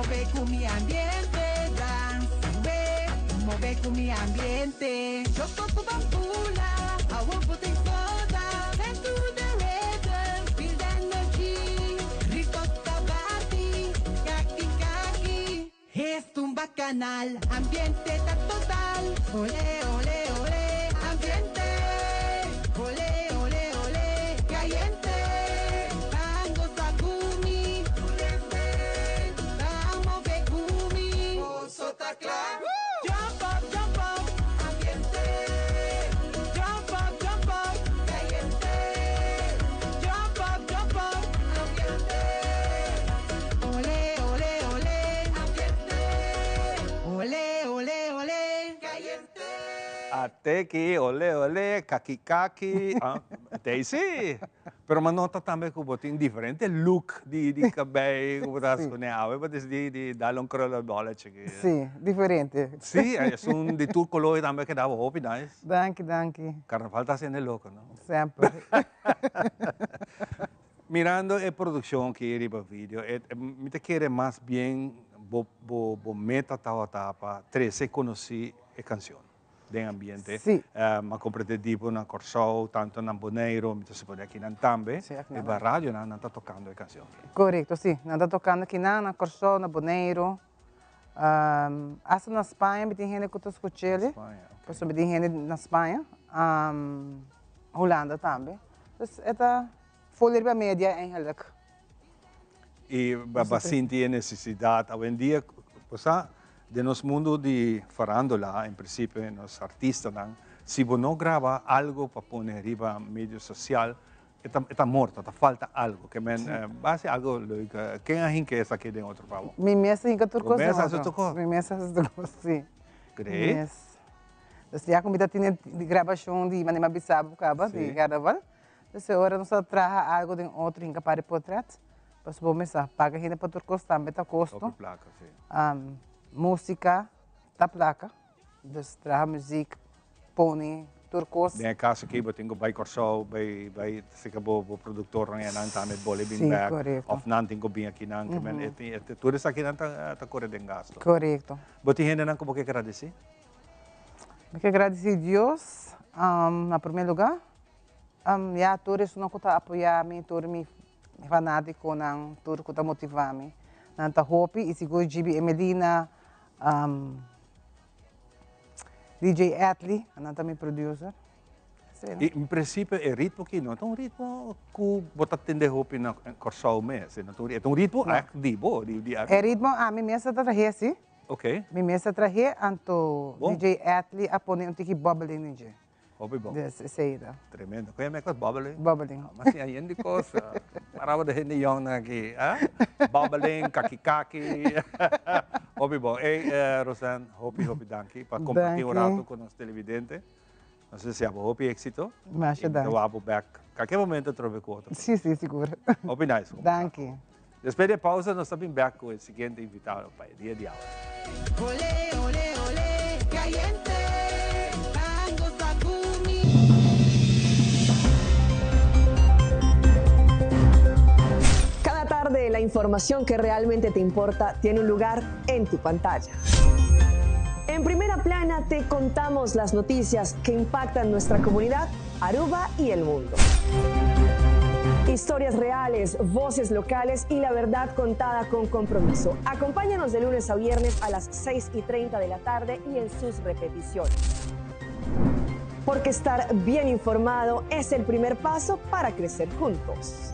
Move ku mi ambiente, dance, move, move ku mi ambiente. Yo toco bambula, awor bo tin goza. Dance to the rhythm, feel the energy. Ritmo ta bati, kaki kaki. Es un bacanal, ambiente ta total. Ole, ole, ole, ambiente. Ole, ole, ole, caliente. Ban goza ku mi, ban move ku mi. Boso ta kla. Jump up, jump up, ambiente. Jump up, jump up, caliente. Jump up, jump up, ambiente. Ole, ole, ole, ambiente. Ole, ole, ole, caliente. At'aki, ole, ole, kaki, kaki. Ah, Daisy. Pero m'a nota tambe ku bo tin diferente look di kabei, ku bo ta kuné awe, bo disidí di dal un krullenbolletje. Si, diferente. Si, esun di tur koló tambe keda hopi nice. Danki, danki. Karnaval ta hasiendo loko, no? Semper. Mirando e produkshon aki riba video, mi ta kere mas bien bo meta tabata pa trese konosí e kanshon den ambiente. M'a komprendé di bo na Kòrsou, tantu na Boneiru, mi ta suponé akinan tambe, riba radionan nan ta tokando e kanshon. Korekto, si. Nan ta tokando akinan na Kòrsou, na Boneiru, asta na Spaña mi tin hende ku ta skuch'el, pasobra mi tin hende na Spaña, Hulanda tambe. Dus e ta full riba media eigenlijk. I bo sinti e nesesidat awendia, bo sa, den nos mundu di farándula, en prinsipio nos artistanan, si bo no graba algu pa pone riba medio sosial, e ta morto, ta falta algu. Ke men bo hasi algu leuk. Ken a hinka esaki den otro pa bo? Mi mes a hinka tur kos den otro. Bo mes a hasi tur kos? Mi mes a hasi tur kos, si. Great. Mi mes. Dus ya ku mi ta tene grabashon di manera mi a bisa bo kaba, di karnaval. Dus e ora nos ta traha algu den otro hinka pa di potret. Pasobra bo mes sa paga hende pa tur kos tambe ta kosto. Hopi plaka, si. Musika ta plaka. Dus traha muzik, pone tur kos. Den e kaso aki bo tin ku bai Kòrsou, bai bai seka bo bo produktornan e nan tambe bole bin bèk. Si, korekto. Òf nan tin ku bin akinan. Ke men tur esakinan ta kore den gasto. Korekto. Bo tin hendenan ku bo ke gradisí? Mi ke gradisí Dios na promé lugá. Ya tur esunnan ku ta apoyá mi, tur mi fanátikonan, tur ku ta motivá mi. Nan ta hopi i sigur GB Emelina, DJ Atly, nan ta mi producer. I en prinsipio e ritmo aki no ta un ritmo ku bo ta tende hopi na Kòrsou mes, e ta un ritmo ègt di bo, di Aruba. E ritmo ami mes ta trahe si. Ok. Mi mes a trahe, anto DJ Atly a pone un tiki bubbling den dje. Hopi bon. Dus esei ta. Tremendo. Kon yama e kos? Bubbling? Bubbling. Ma si a hende kos. Paraba de hende yong nan aki. Bubbling, kaki kaki. Hopi bon. Ey, Rosanne, hopi hopi danki pa komparti un rato ku nos televidente. Nos desea bo hopi éxito. Masha danki. I mi ta wak bo bek kalke momento atrobe ku otro. Si, si, sigur. Hopi nice. Danki. Despues di e pausa nos ta bin bek ku e siguiente invitado pa e dia di awe. Ole, ole, ole, caliente, ban goza cu mi. Cada tarde la información que realmente te importa tiene un lugar en tu pantalla. En primera plana te contamos las noticias que impactan nuestra comunidad, Aruba y el mundo. Historias reales, voces locales y la verdad contada con compromiso. Acompáñanos de lunes a viernes a las 6:30 de la tarde y en sus repeticiones. Porque estar bien informado es el primer paso para crecer juntos.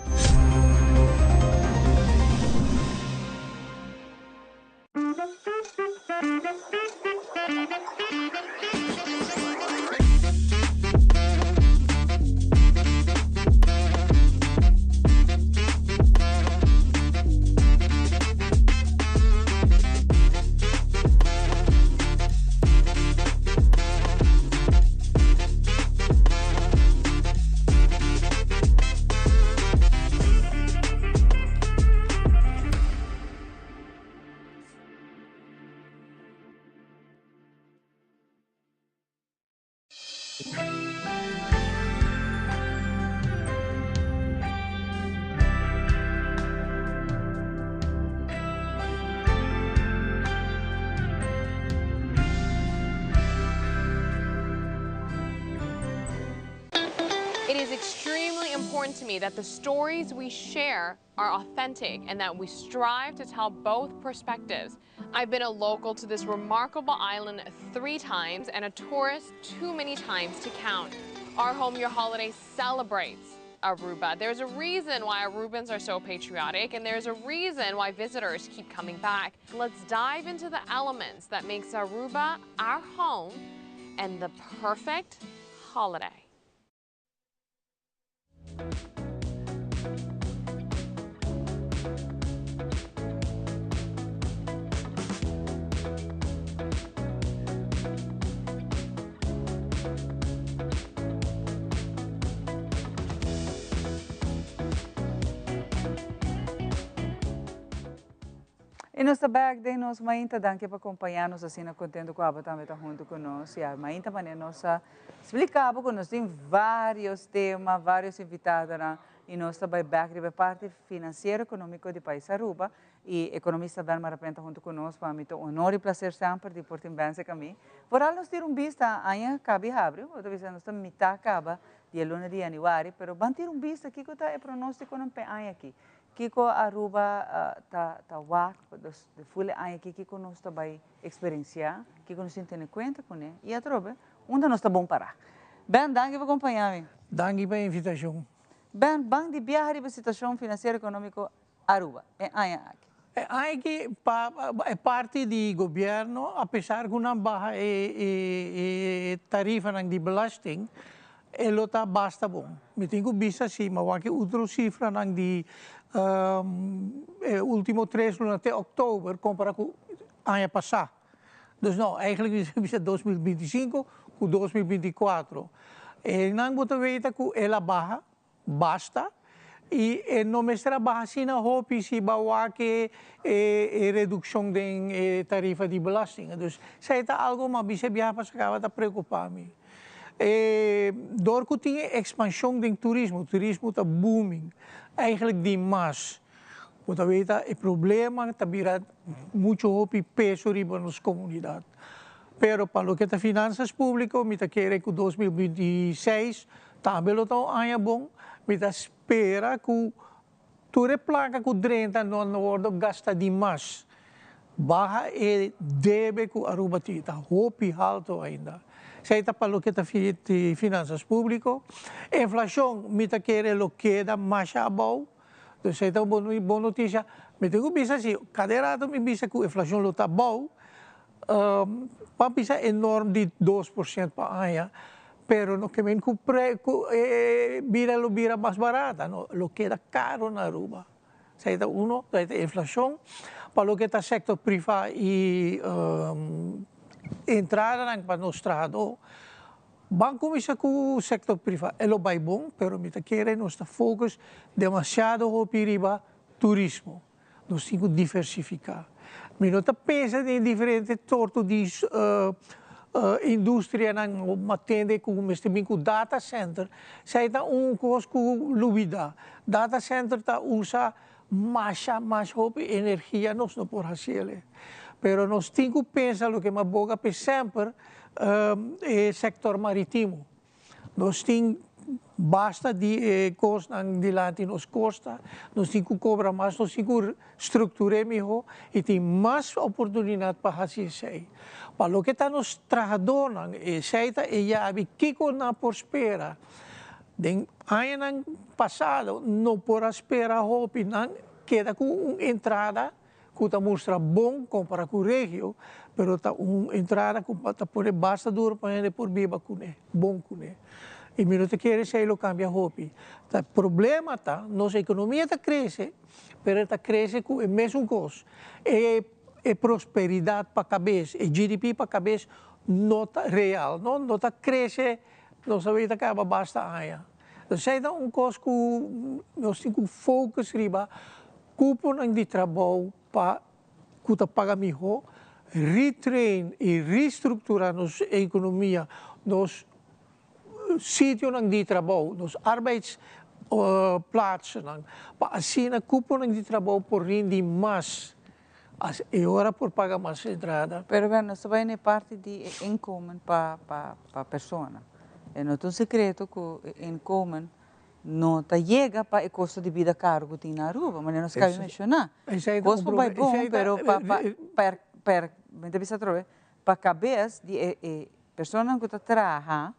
is extremely important to me that the stories we share are authentic and that we strive to tell both perspectives. I've been a local to this remarkable island three times and a tourist too many times to count. Our Home Your Holiday celebrates Aruba. There's a reason why Arubans are so patriotic and there's a reason why visitors keep coming back. Let's dive into the elements that makes Aruba our home and the perfect holiday. I nos ta bek den nos mainta. Danki pa kompañá nos asina kontentu ku abo tambe ta huntu ku nos. Ya, mainta manera nos a splika bo ku nos tin vários tema, vários invitadonan i nos ta bai bek riba e parti finansiero ekonómiko di pais Aruba i ekonomista Ben Marapén ta huntu ku nos. Pa mi ta un honor i plaser semper di por tin Ben serka mi. Foral nos tira un bista aña kabi habri, bo ta bisa nos ta mitá kaba di e luna di yanüari, pero ban tira un bista kiko ta e pronóstikonan p'e aña aki. Kiko Aruba ta ta wak dus di ful e aña aki kiko nos ta bai eksperensiá, kiko nos tin tene kuenta kuné i atrobe unda nos ta bon pará. Ben, danki pa kompañá mi. Danki pa e invitashon. Ben, ban di biaha riba situashon finansiero ekonómiko Aruba e aña aki. E aña aki pa e parti di gobièrnu apesar ku nan baha e tarifanan di belasting E lo ta basta bon. Mi tin ku bisa si, ma wak e utro sifranan di e ultimo tres luna te oktober kompara ku aña pasá. Dus no, eigenlijk mi ta bisa 2025 ku 2024. E nan bo ta weta ku el a baha basta i e no mester a baha asina hopi si bo a wak e e redukshon den e tarifa di belasting. Dus esei ta algo ma bisa biaha pasá kaba ta preokupa mi. E dor ku tin e ekspanshon den turismo, turismo ta booming, eigenlijk di mas. Bo ta weta e problema ta bira muchu hopi peso riba nos komunidat. Pero pa loke ta finansas públiko mi ta kere ku 2026 tambe lo ta un aña bon. Mi ta spera ku tur e plaka ku drenta no a wordo gasta di mas. Baha e debe ku Aruba tin, ta hopi halto ainda. Esei ta pa loke ta finansas públiko. Inflashon mi ta kere lo keda masha abou. Dus esei ta un bon notisia. Mi tin ku bisa si, kada rato mi bisa ku inflashon lo ta abou, pa bisa e norm di 2% pa aña, pero no ke men ku ku e bida lo bira mas barata, no, lo keda karo na Aruba. Esei ta uno, esei ta inflashon. Pa loke ta sektor privá i entradanan pa nos trahadó, ban kuminsá ku sektor privá. E lo bai bon, pero mi ta kere nos ta focus demasiado hopi riba turismo. Nos tin ku diversifiká. Mi no ta pensa den diferente sorto di industrianan ma tende ku mester bin ku data center. Esei ta un kos ku lubidá. Data center ta usa masha mas hopi energia nos no por hasi el'e. Pero nos tin ku pensa loke mi a boga p'e semper e sektor maritimo. Nos tin basta di e kosnan dilanti nos kosta, nos tin ku kobra mas, nos tin ku struktur'é mihó i tin mas oportunidat pa hasi esei. Pa loke ta nos trahadónan, esei ta e yabi kiko nan por spera. Den añanan pasado no por a spera hopi, nan keda ku un entrada ku ta mustra bon kompara ku regio, pero ta un entrada ku ta pone basta duro pa hende por biba kuné, bon kuné. I mi no ta kere esei lo kambia hopi. Ta problema ta, nos ekonomia ta krese, pero e ta krese ku e mesun kos. E e prosperidat pa kabes, e GDP pa kabes no ta real, no, no ta krese, nos a weta kaba basta aña. Esei ta un kos ku nos tin ku focus riba Kuponan di trabou pa ku ta paga mihó, retrain i restrukturá nos ekonomia, nos sitionan di trabou, nos arbeidsplaatsennan, pa asina kuponan di trabou por rindi mas, e ora por paga mas entrada. Pero bueno, nos ta bai na e parti di e inkomen pa pa persona. E no ta un secreto cu e inkomen no ta yega pa e costo di bida caro cu tin na Aruba, manera nos caba di menciona. Cos por bay bon, pero pa pa per per mi ta bisa atrobe, pa cabes di e e personanan cu ta traha,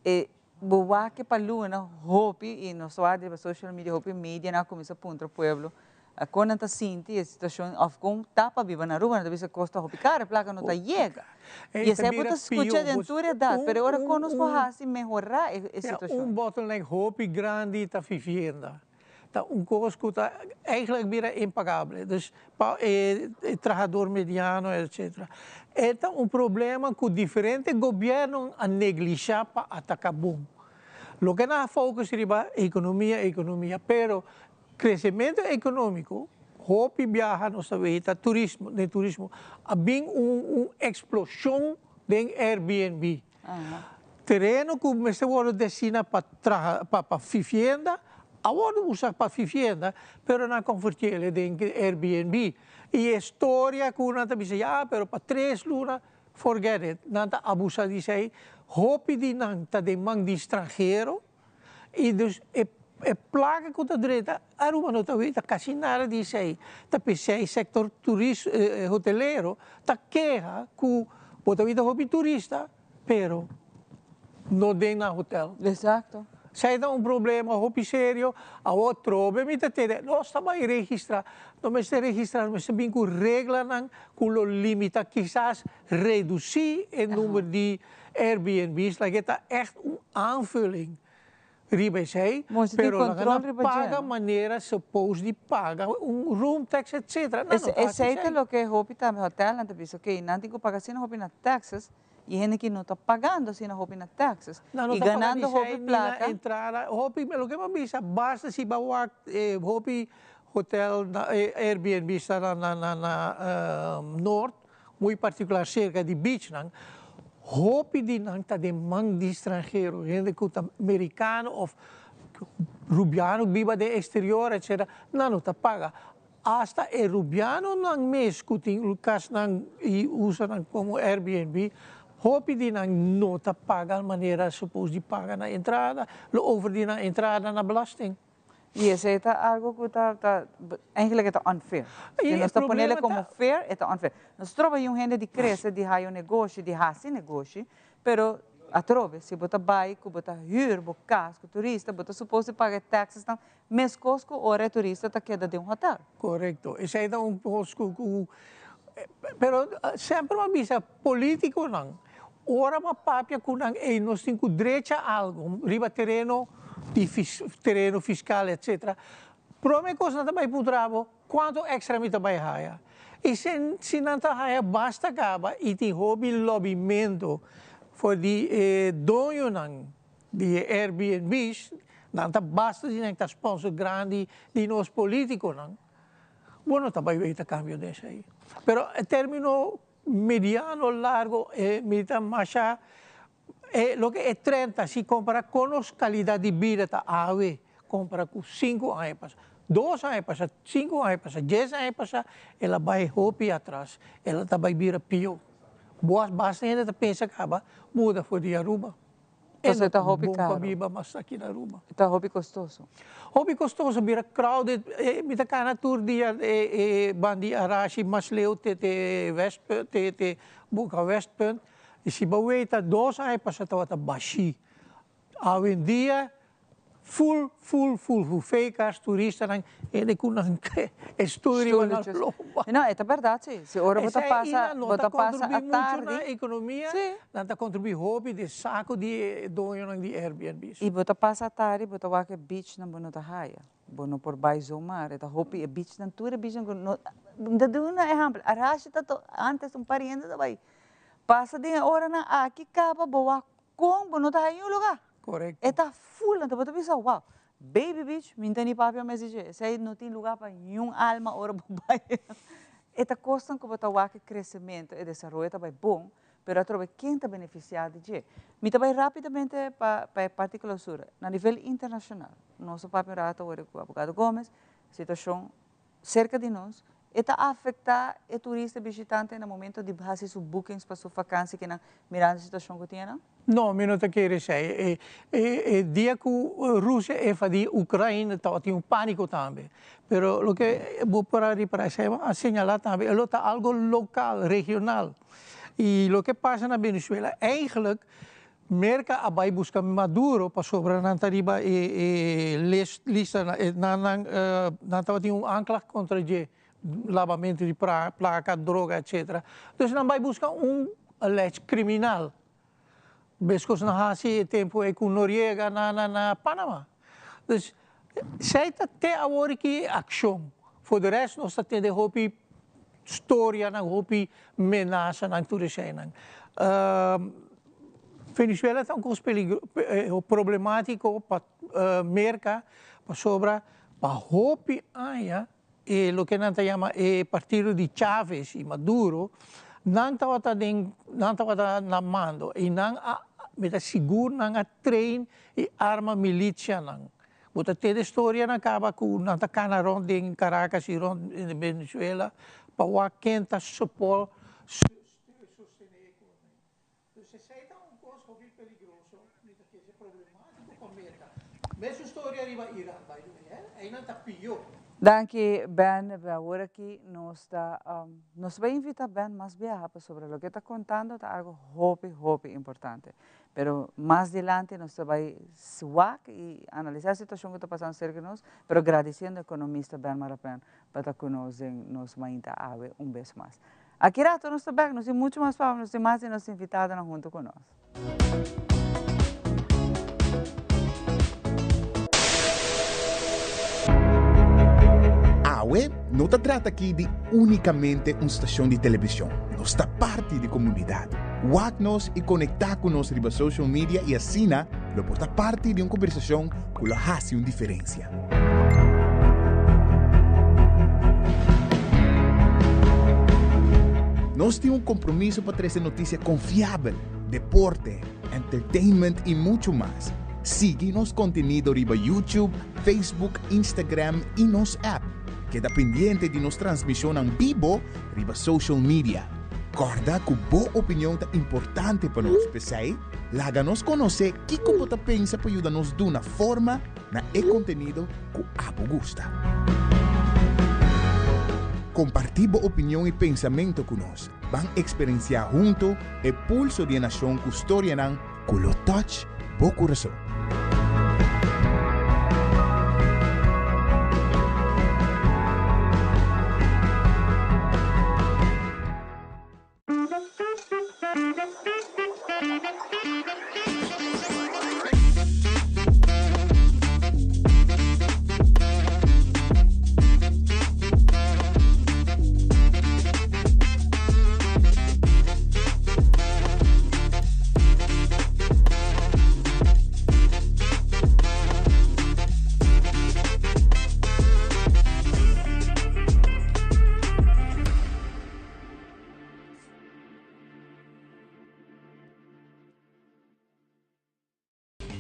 e bo wak pa luna hopi y nos wak riba social media hopi medianan a cuminsa puntra pueblo con nan ta sinti e situacion of con ta pa biba na Aruba, nan ta bisa cos ta hopi caro, e placa no ta yega. Y esey bo ta scucha den tur edad, pero e ora con nos por haci mehora e situacion? Un bottleneck hopi grandi ta vivienda. Ta un cos cu ta eigenlijk bira impagable. Dus pa e trahador mediano etcetera. E ta un problema cu diferente gobiernonan a neglisha pa ataca bon. Loke nan a focus riba economia, economia, pero crecemento economico hopi biaha nos ta weta turismo, den turismo a bin un un explosion den Airbnb. Tereno cu mester wordo destina pa traha pa pa vivienda a wordo usa pa vivienda pero nan a convertiele den Airbnb y e storia cu nan ta bisa ya pero pa tres luna forget it nan ta abusa di esey hopi di nan ta den man di stranhero y dus e e placa cu ta drenta Aruba no ta weta casi nada di esey ta pesey sector turis hotelero ta keha cu bo ta weta hopi turista pero no den nan hotel. Exacto. Esei ta un problema hopi serio. Awor trobe mi ta tende, nos ta bai registra. No mester registra, nos mester bin ku reglanan ku lo limita, kisas redusi e number di Airbnb's. Like e ta echt un aanvulling riba esei, pero laga nan paga manera suppose di paga un room tax etcetera. Nan no ta hasi esei. Ta loke hopi tambe hotelnan ta bisa, ok, nan tin ku paga asina hopi na taxes y hende ki no ta pagando asina hopi na taxes y ganando hopi placa. Nan no ta paga ni entrada, hopi, loke mi a bisa, basta si bo wak hopi hotel na Airbnb sta na na Noord, muy particular cerca di beachnan, hopi di nan ta den man di stranhero, hende cu ta mericano of rubiano biba den exterior etcetera, nan no ta paga. Hasta e rubianonan mes cu tin casnan y usa nan como Airbnb, hopi di nan no ta paga manera suppose di paga na entrada, lo over di nan entrada na belasting. Y esey ta algo cu ta, ta, eigenlijk e ta unfair. Si nos ta ponele como fair, e ta unfair. Nos troba y un hende di crece, di haya un negoshi, di haci negoshi, pero atrobe, si bo ta bay cu bo ta huur bo cas cu turista, bo ta suppose di paga e taxes nan mescos cu ora e turista ta keda den un hotel. Correcto. Esey ta un cos cu, cu, pero semper mi a bisa politiconan, Ora bo a papia ku nan ey nos tin ku drecha algo riba tereno di tereno fiskal etcetera. Prome kos nan ta bai puntra bo kuantu extra mi ta bai haya. I si nan ta haya basta kaba i tin hopi lobimento for di e doñonan di e Airbnb's nan ta basta di nan ta sponsor grandi di nos politikonan. Bo no ta bai weta kambio den esei. Pero e termino Mediano largo e mi ta masha e loke e trend ta si compara con nos calidad di bida ta awe compara cu cinco aña pasa dos aña pasa cinco aña pasa dies aña pasa el a bay hopi atras el a ta bay bira pio bo a basta hende ta pensa caba muda for di Aruba. Pasobra ta hopi caro. Bon pa biba mas aki na Aruba. Ta hopi costoso. Hopi costoso, bira crowded. Mi ta cana tur dia e ban di Arashi mas leu te te Westpunt, te te boca Westpunt. Y si bo weta dos aña pasa tabata bashi. Awendia Full full full hu fecas turistanan hende cu nan estudio riba nan lomba. No, e ta berdad si. Si ora bo ta pasa, bo ta pasa a tardi. Na economia, nan ta contribui hopi di saco di e doñonan di Airbnb's. Y bo ta pasa a tardi, bo ta wak e beachnan bo no ta haya. Bo no por bay zomaar. E ta hopi e beachnan, tur e beachnan cu no, mi ta duna un ehempel, Arashi ta to, antes un par hende ta bay. Pasa den e oranan aki caba bo wak con bo no ta haya niun lugar. Correcto. E ta full, anto bo ta bisa wow, Baby Beach, mi n'ta ni papia mes di dje, esei no tin lugar pa niun alma ora bo bai. E ta cosnan cu bo ta wak e crecemento, e desaroyo ta bai bon, pero atrobe ken ta beneficia di dje? Mi ta bai rapidamente pa pa e parti clausura. Na nivel internacional, nos a papia un rato awor cu Abogado Gomez, situacion cerca di nos. E ta afecta e turista bishitante na momento di haci su bookings pa su vakantie kinan mirando e situacion cu tin nan? No, mi no ta kere esey. E, e, e dia cu Rusia invadi Ukraina tabatin un panico tambe. Pero loke bo por a ripara esey a señala tambe, e lo ta algo local, regional. Y loke pasa na Venezuela eigenlijk Merca a bay busca Maduro pasobra nan ta riba e e lista nan nan nan tabatin un aanklacht contra dje labamento di placa droga etc. Dus nan bay busca un alleged criminal mescos nan haci e tempo ey cu Noriega na na na Panama. Dus esey ta te awor ki accion. For de rest nos ta tende hopi storianan, hopi menasanan, tur eseinan. Venezuela ta un kos problemátiko pa Merka pasobra pa hopi aña e loke nan ta yama e partido di Chávez i Maduro nan tabata den nan tabata na mando i nan a mi ta sigur nan a train i arma militianan. Bo ta tende storianan kaba ku nan ta kana rònt den Caracas i rònt Venezuela pa wak ken ta sopor sostené e kono. Dus esei ta un kos hopi peligroso, mi ta kere problemátiko pa Merka. Mesun storia riba Iran by the way, hè, einan ta pió. Danki Ben, awor aki nos ta nos bai invita Ben mas biaha pasobra loke e ta kontando ta algo hopi hopi importante. Pero mas dilanti nos ta bai wak y analisa e situacion cu ta pasando cerca di nos, pero gradiciendo economista Ben Marapen pa ta cu nos den nos mainta awe un bes mas. Aki rato nos ta bek, nos tin mucho mas pa nos tin mas di nos invitadonan hunto cu nos. Awe no ta trata aki di unicamente un stacion di television, nos ta parti di comunidad. Wak nos y conecta cu nos riba social media y asina lo por ta parti di un conversacion cu lo haci un diferencia. Nos tin un compromiso pa trece noticia confiabel, deporte, entertainment y mucho mas. Sigui nos contenido riba YouTube, Facebook, Instagram y nos app. Keda pendiente di nos transmisionnan bibo riba social media. Corda cu bo opinion ta importante pa nos, p'esey laga nos conoce kico bo ta pensa pa yuda nos duna forma na e contenido cu abo gusta. Comparti bo opinion y pensamento cu nos. Ban experiencia hunto e pulso di e nacion cu storianan cu lo touch bo curason.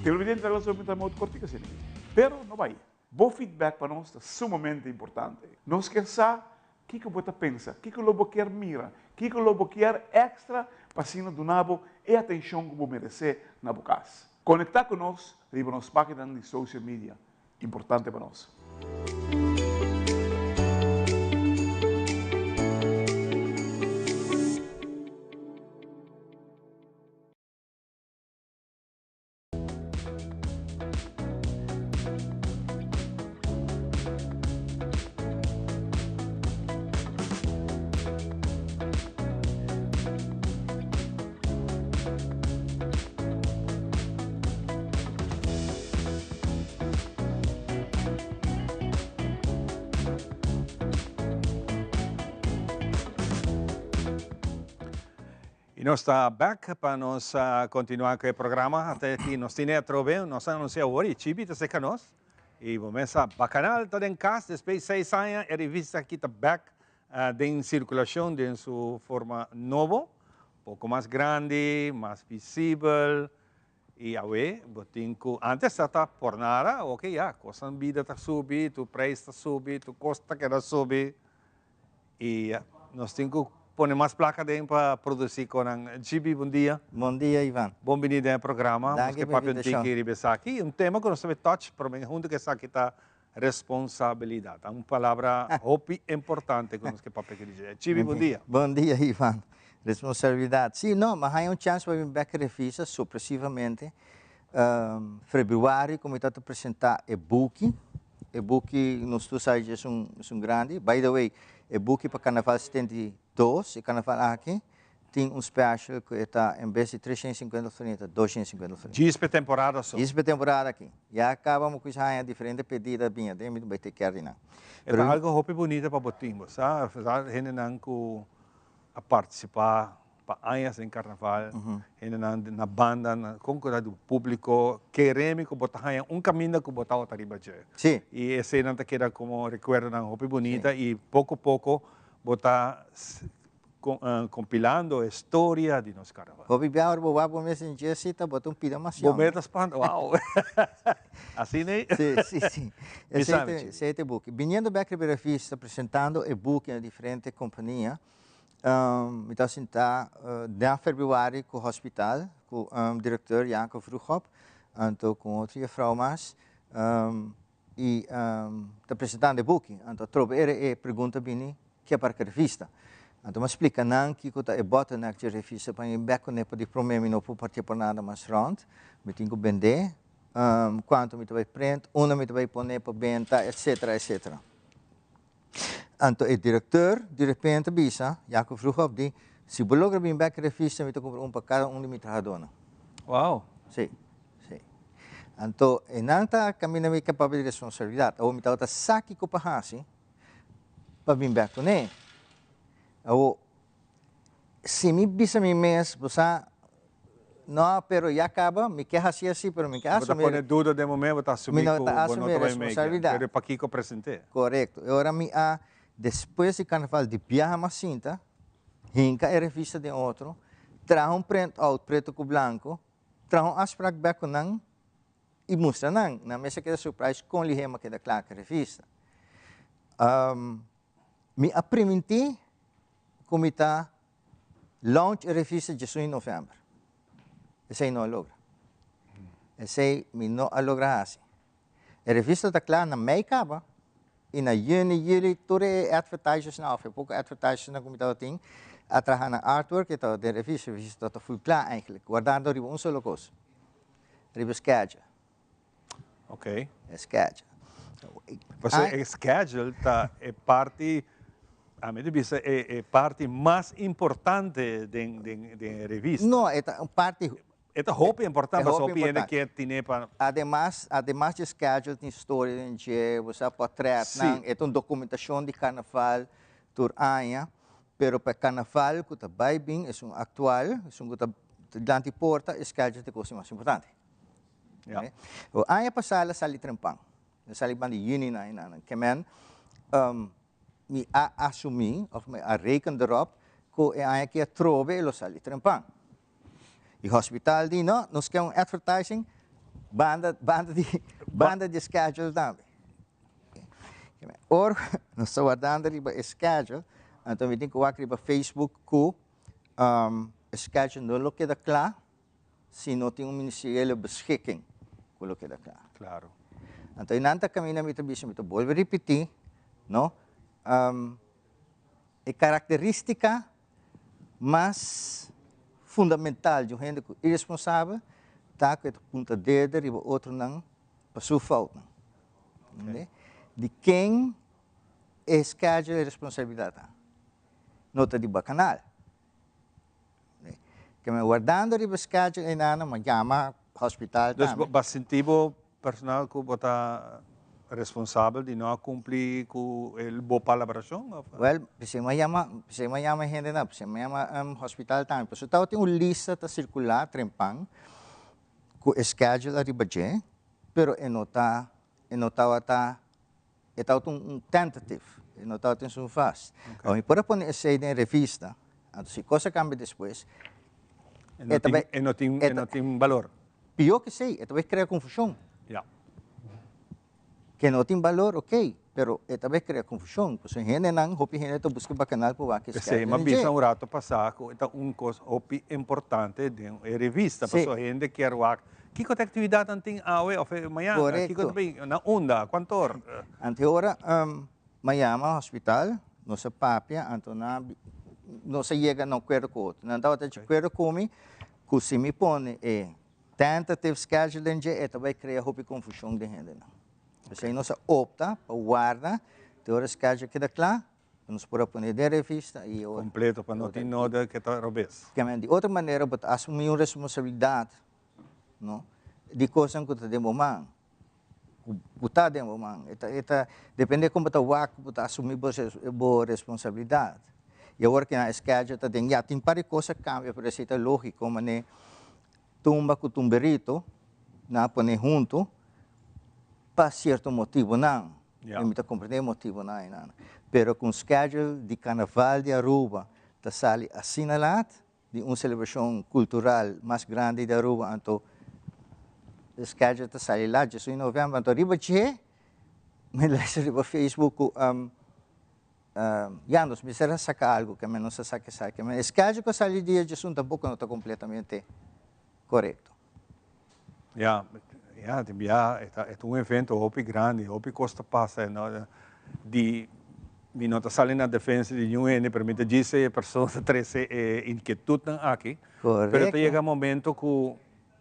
Televidente ta lansa un timeout kortico asina aki. Pero no bai. Bo feedback pa nos ta sumamente importante. Nos kier sa kiko bo ta pensa, kiko lo bo kier mira, kiko lo bo kier extra pa asina duna bo e atencion ku bo merece na bo kas. Conecta ku nos riba nos paginanan di social media. Importante pa nos. Y nos ta back pa nos continua cu e programa. Hasta aki nos tine atrobe, nos a anuncia awor y Chibi ta cerca nos. Y bo mesa Bacanal ta den cas despues 6 aña e revista aki ta back den circulacion den su forma nobo, poco mas grandi, mas visibel. Y awe bo tin cu antes ta ta por nada, ok ya, cosnan bida ta subi, tur prijs ta subi, tur cos ta keda subi. Y nos tin cu pone mas placa den pa produci conan. GB, bon dia. Bon dia, Ivan. Bon bini den e programa. Danki pa invitacion. Nos ke papia un tiki riba esaki. Un tema cu nos ta bay touch, pero men hunto cu esaki ta responsabilidad. Un palabra hopi importante cu nos ke papia aki di dje. GB, bon dia. Bon dia, Ivan. Responsabilidad. Si, no, mi a haya un chance pa bin bek revista sorpresivamente. Februari cu mi ta ta presenta e buki. E buki nos tur sa dje esun grandi. By the way, e buki pa Carnaval 72, e carnaval aki, tin un special cu e ta en bes di 350 florin e ta 250 florin. Djis p'e temporada so. Djis p'e temporada aki. Ya caba mi cuminsa haya diferente pedida biña den mi bay take care di nan. E ta algo hopi bunita pa bo tin, bo sa. Hendenan cu a participa pa añas den carnaval, hendenan na banda, na con cu ta di publico, kere mi cu bo ta haña un caminda cu bo tabata riba dje. Y eseynan ta keda como recuerdonan hopi bunita y poco poco bo ta compilando e storia di nos carnaval. Hopi bia ora bo wak bo mes den dje si ta bo ta un pida mas yong. Bo mes ta spanta, wow! Asina ei? Si, si, si. Esey ta e buki. Biniendo bek riba e revista, presentando e buki na diferente compania, Mi ta sinta den februari ku hospital ku directeur Jacob Vroegop anto ku un otro juffrouw mas i ta presentando e buki. Anto atrobe era e pregunta bini ke parke revista. Anto mi a splika nan kiko ta e bottleneck dje revista pa mi bek kuné pa di promé mi no por partia por nada mas rònt. Mi tin ku bendé, kuantu mi ta bai print, unda mi ta bai pone pa benta etcetera etcetera. Anto e directeur di repente a bisa, Jaco Vroegop, di, si bo logra bin bek revista mi ta cumpra un pa cada un di mi trahadornan. Wow! Si, si. Anto e nan ta caminda mi capabel di responsabilidad. Awor mi tabata sa kico pa haci pa bin bek cune. Awor, si mi bisa mi mes, bo sa, no, pero ya caba, mi ke haci asi, pero mi ke asumi. Bo ta pone duda den bo mes, bo ta asumi cu bo no ta bay make, pero pakico presente? Corecto. E ora mi a, despues di carnaval di biaha mas sinta, hinca e revista den otro, traha un print out preto cu blanco, traha un afspraak bek cu nan y mustra nan. Nan mes a keda surprise con lihe mi a keda cla cu e revista. Mi a primintí ku mi ta launch e revista djesun di novèmber. Esei no a logra. Esei mi no a logra hasi. E revista ta kla na mei kaba i na yüni, yüli tur e advertisersnan òf e poko advertisersnan ku mi tabatin a traha nan artwork e tabata den revista. E revista tabata ful kla eigentlik, wardando riba un solo kos, riba schedule. Ok. E schedule. Pasobra e schedule ta e parti, ami ta bisa e e parti mas importante den den den e revista. No, e ta un parti. E ta hopi importante pasobra hopi hende kier tine pa. Ademas, ademas di e schedule tin storia den dje, bo sa portretnan, e ta un documentacion di carnaval tur aña, pero pa e carnaval cu ta bay bin, esun actual, esun cu ta dilanti porta, e schedule ta e cosa mas importante. Ja. O aña pasá el a sali trempan. El a sali banda juni na einan. Ke men, mi a asumí, of mi a reken derop, ku e aña aki atrobe e lo sali trempan. I hospital di, no, nos ke un advertising banda, banda di, banda di schedule tambe. Ora nos ta wardando riba e schedule, anto mi tin ku wak riba Facebook ku e schedule no lo keda kla si no tin un ministeriële beschikking ku lo keda kla. Claro. Anto e nan ta kaminda mi ta bisa, mi ta bolbe ripití, no, e karakterístika mas fundamental di un hende ku iresponsabel ta ku e ta punta dede riba otronan pa su foutnan. Entende? Di ken e schedule e responsabilidat ta? No ta di bakanal. Ke men wardando riba schedule einan mi a yama hospital Dus tambe. bo a sinti bo personal ku bo ta responsabel di no a kumpli ku e bo palabrashon of? Wel, p'esei mi a yama, p'esei mi a yama e hendenan, p'esei mi a yama hospital tambe. Pasobra tabatin un lista ta sirkulá trempan ku e schedule ariba dje, pero e no ta, e no tabata E tabata un tentative, e no tabata esun vast. Awor mi por a pone esei den revista, anto si cosa cambia despues, e ta bay. E no tin, e no tin balor. Pior ke esei, e ta bay crea confusion. Ya. Ke no tin balor, ok. Pero e ta bay crea confusion, pasobra hendenan, hopi hende ta busca bacanal pa wak e P'esei schedule m'a dje. bisa un rato pasá ku e ta un kos hopi importante den e revista, pasobra hende kier wak kiko ta e aktividatnan tin awe òf e mañana, kiko ta bin, na unda, kuantor. Anto e ora m'a yama hospital, nos a papia, anto nan nos a yega na un akuerdo ku otro. Nan tabata di akuerdo ku mi ku si mi pone e tentative schedule den dje e ta bay crea hopi confusion den hendenan. P'esey nos a opta pa warda te ora schedule keda cla pa nos por a pone den revista y ora. Completo pa no tin noda ke ta robes. Di otro manera bo ta asumi un responsabilidad no di cosnan cu ta den bo man, cu ta den bo man. E ta depende con bo ta wak bo ta asumi bo responsabilidad. Y awor cu nan schedule ta den ya tin par di cos a cambia pero esey ta logico mane tumba cu tumberito nan a pone hunto pa cierto motibonan. Y mi ta comprende e motibonan aynan. Pero cu un schedule di carnaval di Aruba ta sali asina laat di un celebracion cultural mas grandi di Aruba anto e schedule ta sali laat djesun di november anto riba dje mi lesa riba Facebook cu Ya, nos mester a saca algo, ke men nos a saca esaki. Men e schedule cu a sali dia djesun tampoco no ta completamente corecto. Ya, ya, tin bia e ta e ta un evento hopi grandi, hopi cos ta pasa, no, di, mi no ta sali na defensa di niun hende, pero mi ta djis e persona ta trece e inquietudnan aki. Correcto. Pero ta yega momento cu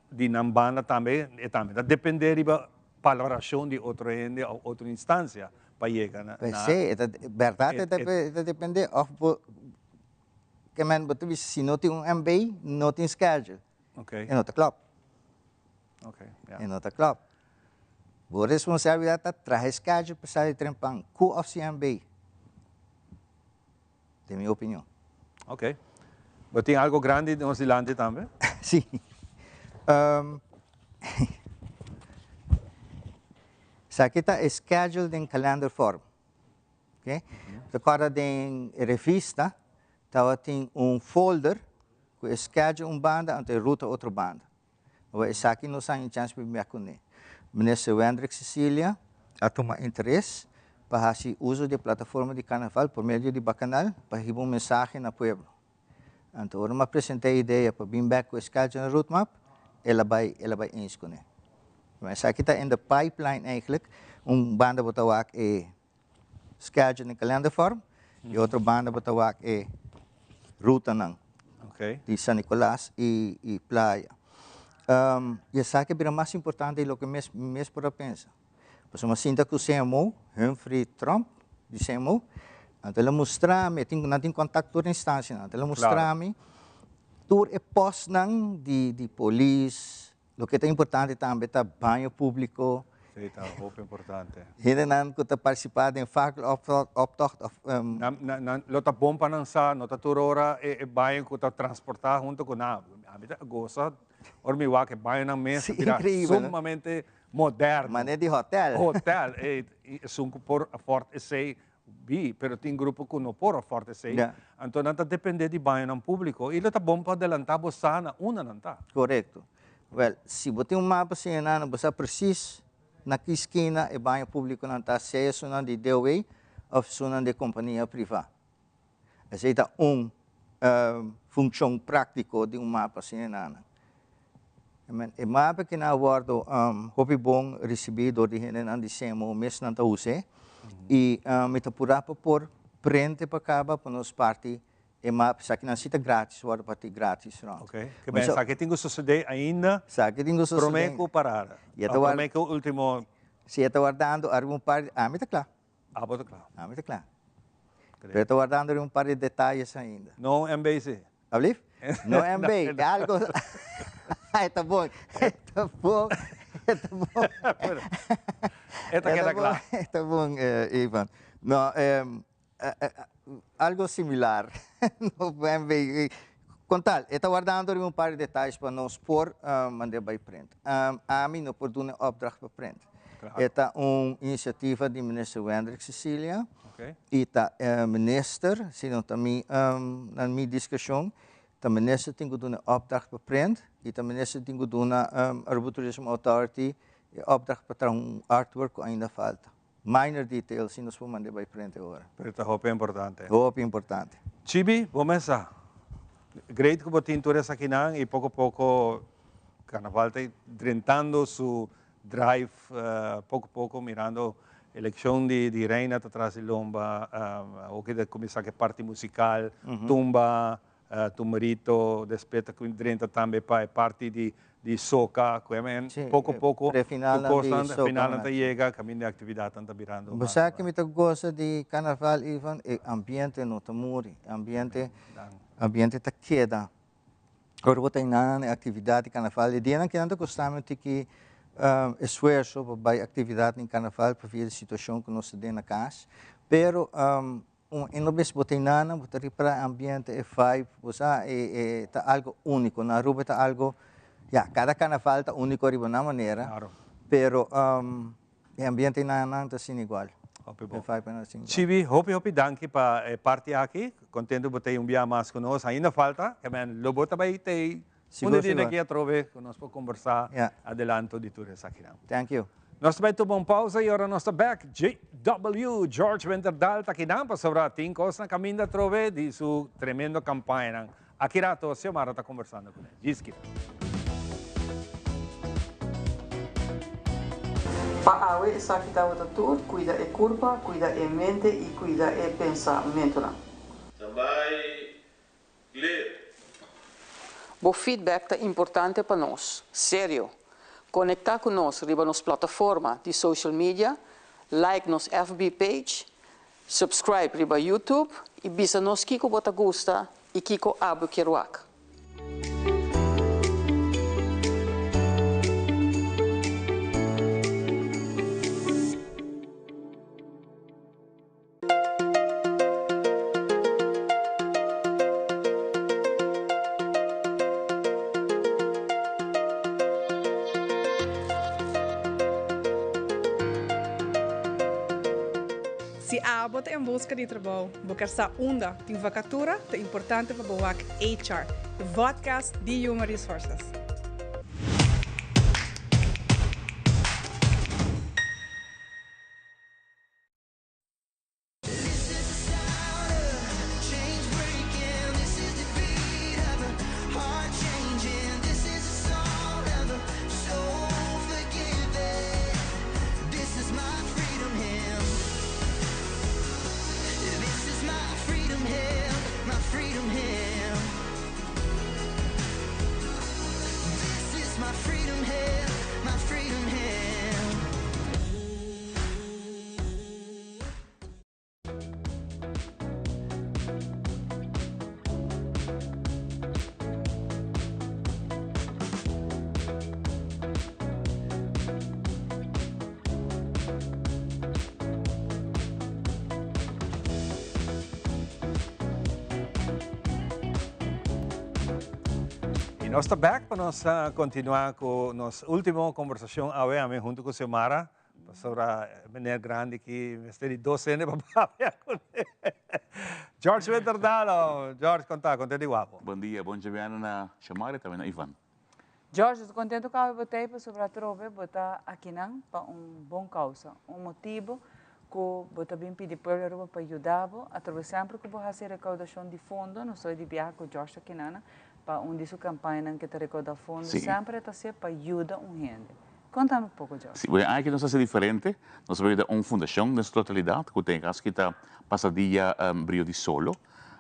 di nan banda tambe, e tambe ta depende riba palabracion di otro hende of otro instancia pa yega na. Pues sí, e ta, berdad e ta, e ta depende of bo, ke men bo ta bisa si no tin un MB, no tin schedule. Okay. E no ta klop. Okay, ya. E no ta klop. Bo responsabilidad ta traha e schedule pa sali trempan, ku of sin MB. Den mi opinion. Ok. Bo tin algo grandi nos dilanti tambe? Sí. Esaki ta e schedule den calendar form. Ok. Ta corda den e revista tabatin un folder cu e schedule un banda anto e ruta otro banda. Awor esaki nos a haña chans pa bia kuné. Minister Wendrick Cecilia a tuma interes pa hasi uso di e plataforma di Carnaval por medio di Bacanal pa hiba un mensahe na pueblo. Anto ora mi a presentá e idea pa bin bek ku e schedule en roadmap, el a bai el a bai eens kuné. Esaki ta in the pipeline eigenlijk, un banda bo ta wak e schedule den kalendervorm y otro banda bo ta wak e rutanan di San Nicolas y Playa. Y esaki a bira mas importante di loke mi mes por a pensa. Pasobra mi a sinta cu CMO, Humphrey Tromp di CMO, anto el a mustra mi, nan tin contacto tur instancianan, anto el a mustra mi tur e postnan di polis, Loke ta importante tambe ta baño públiko. Sí, ta hopi importante. Hendenan ku ta partisipá den fakkeloptocht òf. Nan lo ta bon pa nan sa, no ta tur ora e baño ku ta transportá huntu ku nan. Ami ta gosa ora mi wak e bañonan mes ta bira sumamente moderno. Manera di hòtèl. Hòtèl, esun ku por afòrt esei Bi, pero tin grupo cu no por afford esey. Anto nan ta depende di bañonan publico y lo ta bon pa adelanta bo sa na unda nan ta. Corecto. Wel, si bo tin un mapa asina nan, bo sa precies na ki skina e baño publiconan ta, sea esunnan di DOW of esunnan di e compania priva. Esey ta un funcion practico di un mapa asina nan. E mapa ki nan a wordo hopi bon ricibi door di hendenan di CMO mes nan ta use y mi ta pura pa por prente pa caba pa nos parti e mapa esaki nan si ta gratis wordo parti gratis rond. Ok, ke men esaki tin cu sucede ainda Esaki tin cu sucede prome cu parada of prome cu ultimo. Si e ta wardando ariba un par di ami ta cla. Abo ta cla. Ami ta cla. Pero e ta wardando ariba un par di detayes ainda. No un MB si. Alblief? No MB, e algo E ta bon, e ta bon, e ta bon. E ta keda kla. E ta bon, Ivan. No, algo similar. No MB. Con tal, e ta wardando riba un par di detayes pa nos por mand'é bai print. Ami no por duna e opdracht pa print. E ta un inisiativa di Minister Wendrick Cecilia y ta minister, si no ta mi na mi discrecion, ta minister tin cu duna e opdracht pa print y ta minister tin cu duna Aruba Tourism Authority e opdracht pa traha un artwork cu ainda falta. Minor details si nos por mand'é bai print e ora. Pero ta hopi importante. Hopi importante. Chibi, bo mesa. Great ku bo tin tur esakinan i poko poko Carnaval ta drentando su drive poko poko mirando elekshon di di Reina ta tras di lomba, awor ta kuminsá ku e parti musikal, tumba, Tumberito, despues ta drenta tambe pa e parti di di soca, cu men poco poco e tur cosnan, e finalnan ta yega, caminda e actividadnan ta birando Bo sa ki mi ta goza di Carnaval, Ivan? E ambiente no ta muri, e ambiente, ambiente ta keda. Ora bo ta einan e actividad di Carnaval, e dianan kinan ta costa mi un tiki esfuerzo pa bay actividad den Carnaval pabia di situacion cu nos ta den na cas, pero Un e no bes bo ta inana, bo ta ripara e ambiente, e vibe, bo sa, e e ta algo unico. Na Aruba ta algo, ya, cada carnaval ta unico riba nan manera, Claro. pero e ambiente inana ta sin igual. Hopi bon. E vibe nan ta sin igual. Chibi, hopi hopi danki pa e parti aki. Contento bo ta un bia mas cu nos. Ainda falta, ke men lo bo ta bay tey Sigur, un di sigur. aki atrobe cu nos por combersa Ya. adelanto di tur esakinan. Thank you. Nos ta bay tuma un pausa y ora nos ta back, JW, George Winterdal ta akinan pasobra tin cos na caminda atrobe di su tremendo campañanan. Aki rato Xiomara ta conversando cu ne. Djis kita. Pa awe esaki tabata tur, cuida e curpa, cuida e mente y cuida e pensamentonan. Standby, clear. Bo feedback ta importante pa nos. Serio! Conecta cu nos riba nos plataforma di social media, like nos FB page, subscribe riba YouTube y bisa nos kico bo ta gusta y kico abo kier wak. Si abo ta en buska di trabou, bo ker sa unda tin vakatura, ta importante pa bo wak HR, e vodcast di Human Resources. Y nos ta back pa nos continua cu nos ultimo conversacion awe ami hunto cu Xiomara. Pasobra meneer grandi ki mester di dos hende pa papia kuné. George Winterdal, George konta, konta di wapo. Bon dia, bon djabiana na Xiomara y tambe na Ivan. George, nos ta kontento ku awe bo ta ei pasobra atrobe bo ta akinan pa un bon kousa, un motibu ku bo ta bin pidi pueblo Aruba pa yuda bo. Atrobe semper ku bo hasi rekoudashon di fondo, nos ta di biaha ku George ta akinana pa un di su kampañanan ke ta rekouda fondo, semper e ta hasié pa yuda un hende. Konta mi poko, George. Si, bueno, aki nos hasi diferente. Nos a yuda un fundashon den su totalidat ku ta e kas kita Pasadia Brio di Solo.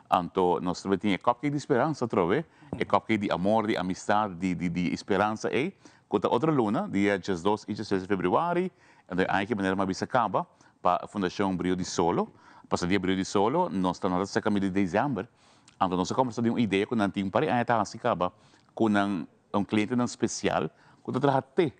Anto nos tambe tin e cupcake di speransa atrobe, e cupcake di amor, di amistad, di di di speransa ei, ku ta otro luna, dia diesdos i diestres di febrüari. Anto e aña aki manera mi a bisa kaba pa Fundashon Brio di Solo, Pasadia Brio di Solo, nos ta nota serka medio di desèmber. Anto nos a kombersá di un idea ku nan tin un par di aña ta hasi kaba ku nan Un clientenan special cu ta traha te.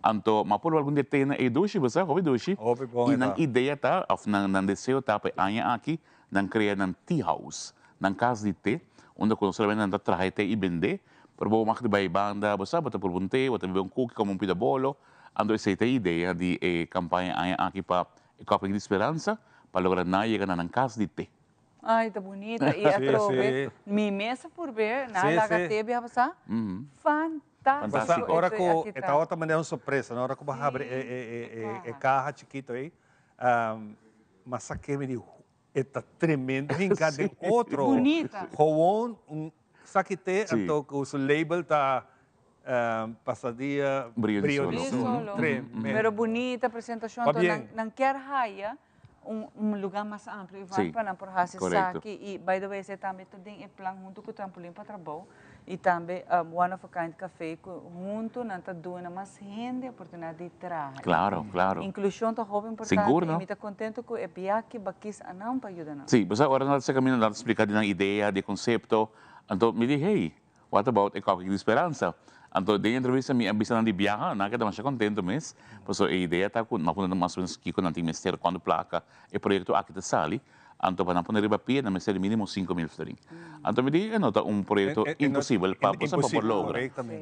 Anto, m'a purba algun di e tenan ey dushi, bo sa, hopi dushi. Hopi bon I e nan ta. idea ta, of nan nan deseo ta pa e aña aki nan crea nan tea house, nan cas di te, unda cu no solamente nan ta traha e te y bende, pero bo mag di bay banda, bo sa, bo ta purba un te, bo ta bebe un cuki, come un pida bolo. Anto esey ta e idea di e campaña e aña aki pa e Cupcake di Speransa, pa logra nan yega na nan cas di te. Ay, ta bunita. I atrobe, mi mes a purbe, na laga te bia pasá. Fantástiko. Ora ku e tabata manera un sorpresa, no? Ora ku bo habri e kaha chikito ei. Ma sa ke mi di, e ta tremendo hinka den otro. Bunita. Gewoon un saki te anto ku su label ta Pasadia Brio di Brio di Solo. Solo. Tremendo. Pero bunita presentashon anto Pabien. nan kier haya un luga mas amplio Ivan pa nan por hasi esaki y by the way esei tambe ta den e plan hunto ku Trampolin pa Trabou y tambe One of a Kind Cafe ku hunto nan ta duna mas hende oportunidad di traha. Claro, claro. Inclusion ta hopi importante Sigur, y no? mi ta contento cu e biaha bakis anan pa yuda nan. Sí, pasobra ora nan ta caminda nan ta splica di nan idea, di e concepto, anto mi di hey, what about e cupcake di speransa? Anto den e entrevista mi a bisa nan di biaha, nan a keda masha contento mes, pasobra e idea ta cu nan a puntra mas o menos kico nan tin mester, cuanto placa e proyecto aki ta sali, Anto pa nan pone riba pia nan mester di minimo 5000 florin. Anto mi di e no ta un proyecto imposibel pa boso pa por logra.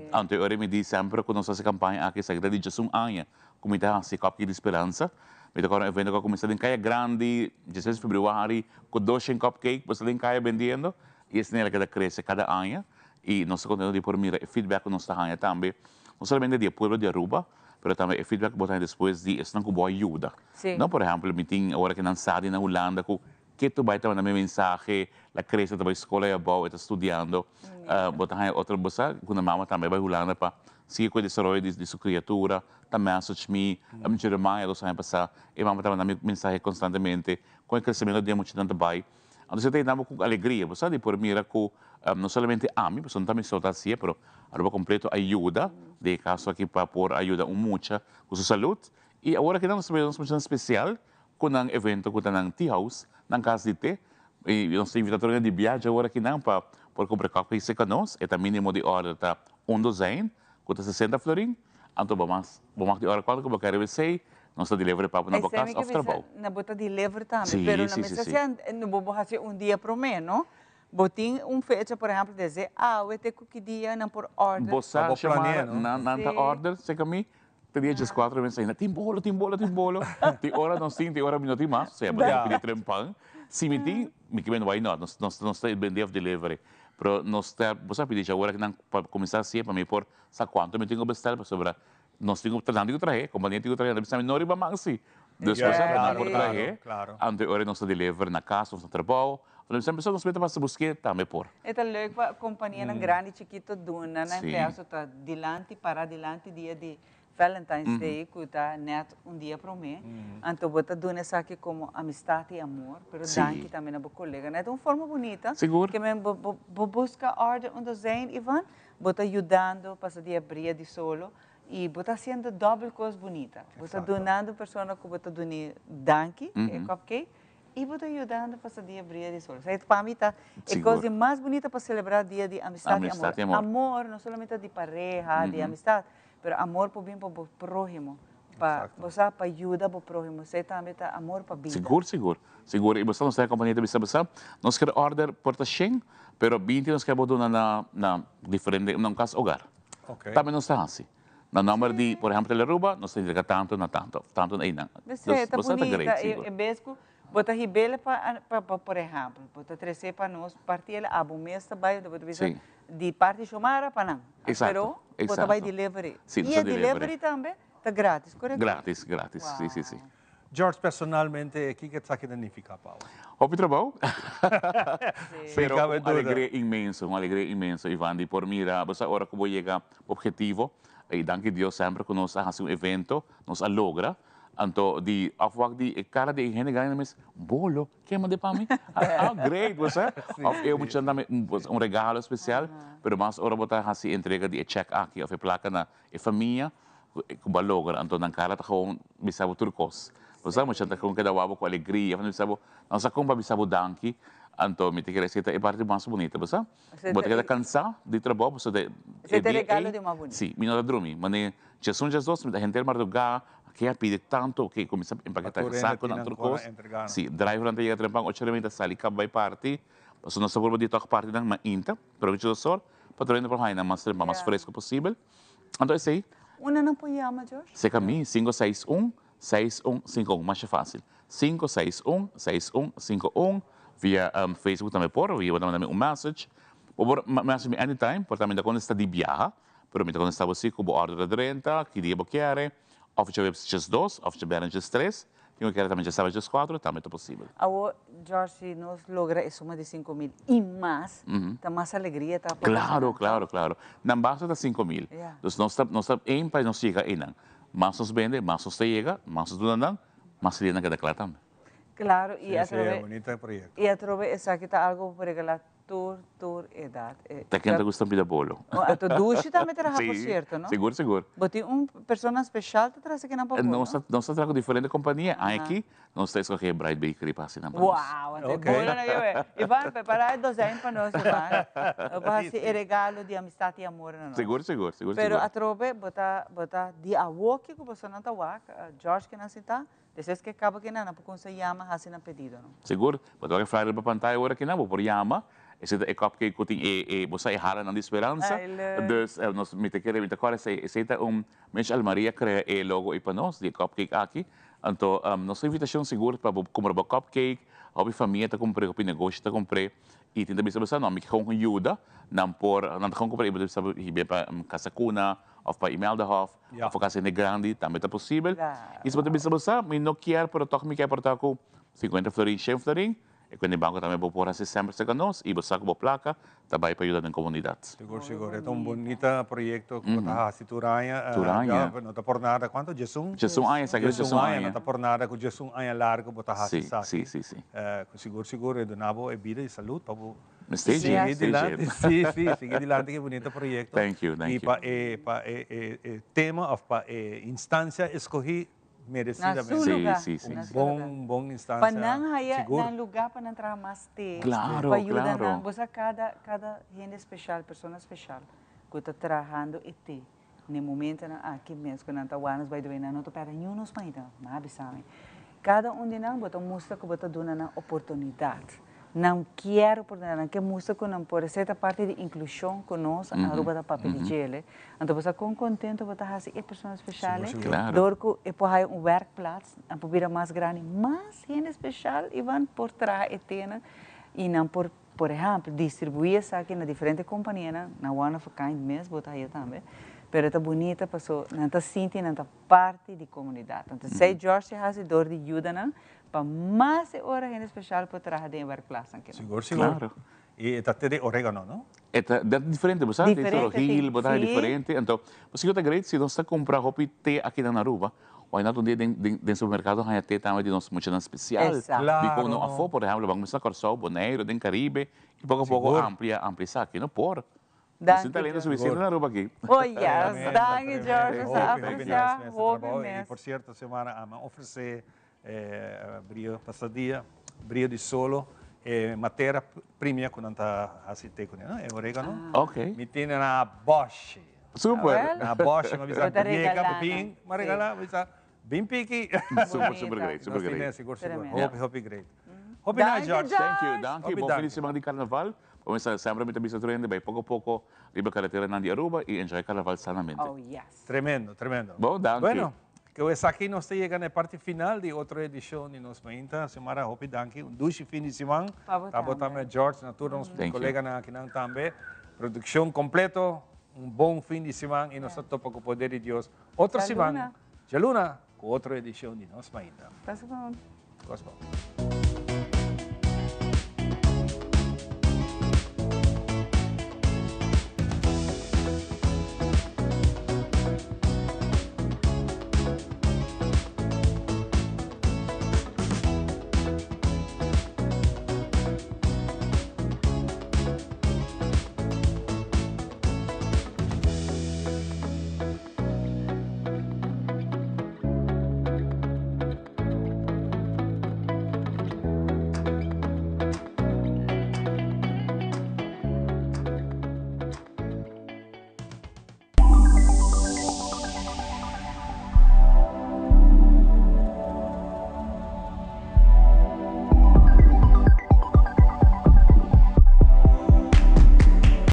Anto e ora mi di semper cu nos haci campaña aki esaki ta di djes un aña cu mi ta haci Cupcake di Speransa. Mi ta corda un evento cu a cuminsa den Caya Grandi dieseis februari cu doshen cupcake bo sta den caya bendiendo y esei a keda crece cada aña y nos ta contento di por mira e feedback cu nos ta haña tambe no solamente di e pueblo di Aruba pero tambe e feedback cu bo ta haña despues di esnan cu bo a yuda. No, por ehempel, mi tin ora cu nan sa di na Hulanda cu ketu bai ta manda mi mensahe, la crece ta bai scola y abao e ta studiando. Bo ta haña otro, bo sa cu nan mama tambe a bai Hulanda pa sigui cu e desaroyo di su criatura, ta message mi, Jeremiah dos aña pasa e mama ta manda mi mensahe constantemente con e crecemento di e muchanan ta bai. Anto esei ta yena bo ku alegria, bo sa di por mira ku no solamente ami, pasobra no ta mi so ta hasié, pero Aruba kompleto a yuda den e kaso aki pa por a yuda un mucha ku su salud. I awor aki nos ta bira nos muchanan spesial ku nan evento ku ta nan tea house, nan kas di te. I nos ta invita tur hende di biaha awor aki nan pa por kumpra cupcakes serka nos. E ta minimo di order ta un dozijn, ku ta sesenta florin. Anto bo mas bo mag di ora kuantu ku bo kere esei, nos ta deliver e papu na bo kas òf trabou. Na bo ta deliver tambe, pero na mester sea no bo bo hasi un dia promé, no? Bo tin un fecha, por ehèmpel, desde awe te ku ki dia nan por order. Bo sa Xiomara, nan nan ta order serka mi te dia dieskuater mes ainda, tin bolo, tin bolo, tin bolo. Tin ora nos tin, tin ora mi no tin mas, osea bo tin ku pidi trempan. Si mi tin, mi ke bende why not, nos nos nos ta bende òf delivery. Pero nos ta, bo sa pidi awor aki nan pa kuminsá hasié pa mi por Sa cuanto mi tin cu bestel pasobra nos tin cu nan tin cu trahe, compania tin cu trahe, nan ta bisa mi no riba man si. Dus por esaki nan por trahe, anto e ora nos ta deliver na cas of na trabao, nan bisa mi nos mester pasa busque tambe por. E ta leuk pa companianan grandi y chikito duna nan empleadonan ta dilanti, para dilanti dia di Valentine's Day cu ta net un dia prome, anto bo ta duna esaki como amistad y amor, pero danki tambe na bo coleganan. E ta un forma bunita, ke men bo busca order un dozijn, Ivan, Bo ta yudando pasa dia bria di solo y bo ta haciendo dobbel cos bunita. Bo ta dunando persona cu bo ta duni danki, e cupcake, y bo ta yudando pasa dia bria di solo. Esey pa mi ta e cos di mas bunita pa celebra dia di amistad y amor. Amor no solamente di pareha, di amistad, pero amor por bin pa bo prohimo, pa bo sa pa yuda bo prohimo. Esey tambe ta amor pa bida. Sigur, sigur. Sigur. Y bo sa nos ta e compania ta bisa bo sa, nos kier order por ta shen, pero binti nos kier bo duna na na diferente, na un cas hogar. Tambe nos ta haci. Na nomber di, por ehempel Telearuba, nos ta entrega tanto na tanto, tanto na eynan. Esey ta Bo sa ta bunita. great, sigur. E bes cu bo ta hib'el pa, pa, por ehempel, bo ta trece pa nos parti'el, abo mes ta bay, bo ta bisa di parti Xiomara pa nan. Exacto, Pero bo ta bay delivery. Si, nos Y ta e delivery. delivery tambe ta gratis, corecto? Gratis, gratis. Si, si, si. George, personalmente, kiko esaki ta nifiká pa bo? Hopi trabou, pero Cabe un duda. alegria inmenso, un alegria inmenso, Ivan, di por mira, bo sa ora ku bo yega bo objetivo, i danki Dios semper ku nos a hasi un evento, nos a logra, anto di afwak di e kara di e hende grandi mes, bolo, ken manda e pa mi? Ah, great, bo sa, of e muchanan tambe un regalo spesial, pero mas ora bo ta hasi entrega di e chèk aki of e plaka na E famia ku bo a logra, anto nan kara ta gewoon bisa bo tur kos. Bo sa, mucha ta gewoon keda wak bo ku alegria, nan bisa bo, nan sa kon pa bisa bo danki, anto mi ta kere esei ta e parti mas bunita, bo sa. Bo ta keda kansa di trabou, pasobra e Esei ta e dia regalo ei, di mas bunita. si, mi no ta drumi, mane djesun, djesdos, mi ta henter mardugá, ke a pidi tantu, ke kuminsá empaketá Pa tur hende sakunan, tin tur ankora kos. entrega nan. Si, drivernan ta yega trempan, ocho ora mi ta sali kaba bai parti, pasobra nos ta purba di tòg partinan mainta, pero ocho dosor, Pa tur hende por haña nan mas trempa, mas fresco posibel. Anto esei. Unda nan por yama, George? Serka mi, 561 6151, masha fácil. 561 6151, via Facebook tambe por, via bo ta manda mi un message. Bo por message mi anytime, por ta mi ta kontestá di biaha, pero mi ta kontestá bo si ku bo order a drenta, ki dia bo kere, òf djaweps djesdos, òf djabièrnè djestres. Tin ku kere tambe djasabra djeskuatro, tambe ta posibel. Awor, George, si nos logra e suma di 5000 i mas, ta mas alegria ta pa Claro, claro, claro. Nan base ta 5000. Dus nos ta, nos ta aim pa nos yega einan. Mas nos bende, mas nos ta yega, mas nos duna nan, mas linan keda kla tambe. Claro, i Sí, sí, atrobe, bunita proyecto. i atrobe esaki ta algo pa por regala tur, tur edad. E Ta ken ta gusta pida bolo. Oh, anto dushi tambe traha, por Sí, cierto, no? sigur, sigur. Bo tin un persona special ta traha esaki nan pa bo, Nos no? ta, nos ta traha cu diferente compania. Aki nos ta escoge Bright Bakery pa haci nan pa nos. Wow, anto e bolo nan ke Ivan, prepara e dozijn pa nos, Ivan. Pa haci e regalo di amistad y amor na nos. Sigur, sigur, sigur, Pero sigur. atrobe bo ta, bo ta di awoki cu boso nan ta wak, George ke nan sinta, Despues ke kaba kina nan por kumsa yama hasi nan pedido no. Sigur, bo ta wak e flyer riba pantaya ora kina bo por yama, esei ta e cupcake ku tin e e bo sa e halanan di speransa, Ay leuk. dus nos mi ta kere mi ta kòrda esei esei ta un Michel Maria krea e logo ei pa nos di e cupcake aki, anto nos invitashon sigur pa bo kumpra bo cupcake, hopi famia ta kumpr'é hopi negoshi ta kumpr'é i tin ta bisa bo sa no mi ke kon yuda nan por nan ta kon kumpra i bo ta bisa bo hib'é pa Casa Cuna òf pa Imeldahof. Of a hende grandi tambe ta posibel. Y si bo ta bisa bo sa, mi no kier pero toch mi kier por ta cu 50 florin, 100 florin, e cuenta di banco tambe bo por haci semper cerca nos y bo sa cu bo placa ta bay pa yuda den comunidad. Sigur, sigur. E ta un bunita proyecto cu bo ta haci tur aña. Tur aña. No ta por nada. Cuanto? Djesun? Djesun aña, esaki ta djesun aña. No ta por nada cu djesun aña largo bo ta haci esaki. Si, si, si. Cu sigur, sigur e duna bo e bida y salud pa bo Mester Sigui dilanti, sí, sí, sigui dilanti ku e bunito proyekto. Thank you, thank I you. pa e, pa e, e, e tema òf pa e instansia eskohí meresidamente. Na su lugá. Sí, sí, sí. Un bon, bon instansia. Pa nan haya sigur. nan lugá pa nan traha mas te. Claro, Pa yuda claro. nan. Bo sa kada, kada hende speshal, persona speshal ku ta trahando e te. N'e momentonan aki mes ku nan ta wak nos by the way nan no ta pèrdè niun nos maita, m'a bisa mi. Kada un di nan bo ta mustra ku bo ta duna nan oportunidat. Nan kier oportunidat, nan ke mustra ku nan por. Esei ta parti di inklushon ku nos Aruba ta papia di djele. Anto bo sa kon kontento bo ta hasi e persona speshal ei? Dor ku e por haya un wèrkplats, nan por bira mas grandi, mas hende speshal Ivan por traha e tenan i nan por Por ehèmpel, distribuí esaki na diferente kompanianan, na One of a Kind mes bo ta haya tambe, pero e ta bunita paso nan ta sinti nan ta parti di komunidat. Anto esei George a hasi dor di yuda nan pa mas e ora hende speshal por traha den e wèrkplasnan kinan. Sigur, sigur. I e ta te di oregano, no? E ta diferente, bo sa? Tin Diferente, tin. Rohil, bo ta haya Sí. diferente. Anto, pasobra ta great si nos ta kumpra hopi te akinan na Aruba, Why not un dia den den den supermercado haña te tambe di nos muchanan special. Exacto. Di con no Claro. afó, por ehemplo, ban cuminsa na Corsou, Boneiru, den Caribe, y poco a poco Sigur. amplia, amplia esaki, no por. Nos Danki, tin talento George. suficiente na Aruba aki. Oh yes, Tremendo, danki George, tremendo. nos ta Hopi, hopi aprecia nice mes e hopi trabou. Y mes. por cierto, Xiomara, a ofrece eh, brio pasadia, brio di solo, e matera primia cu nan ta haci te cune, no? E oregano. Ah. Ok. Mi tene na boshi. Super. Na boshi, mi a bisa, Bo ta yega, regala bin, mi a regala, mi bisa, bin piki. Super, super great, super Nos tene great. sigur, sigur. Tremendo. Hopi, hopi great. Hopi nice, Danki, George. Thank you, danki. Hopi Bon danki. fin di semana di carnaval. Bo mester semper mi ta bisa tur hende bai poco poco riba carreteranan di Aruba y enjoy carnaval sanamente. Oh yes. Tremendo, tremendo. Bon, danki. Bueno, cu esaki nos ta yega na e parti final di otro edicion di Nos Mainta. Xiomara, hopi danki. Un dushi fin di siman. Pa bo Ta bo tambe. tambe, George, na tur nos Thank you. coleganan akinan tambe. Produccion completo. Un bon fin di siman y nos ta topa cu poder di Dios otro Djaluna. siman, djaluna, cu otro edicion di Nos Mainta. Pasa bon. Cos bon.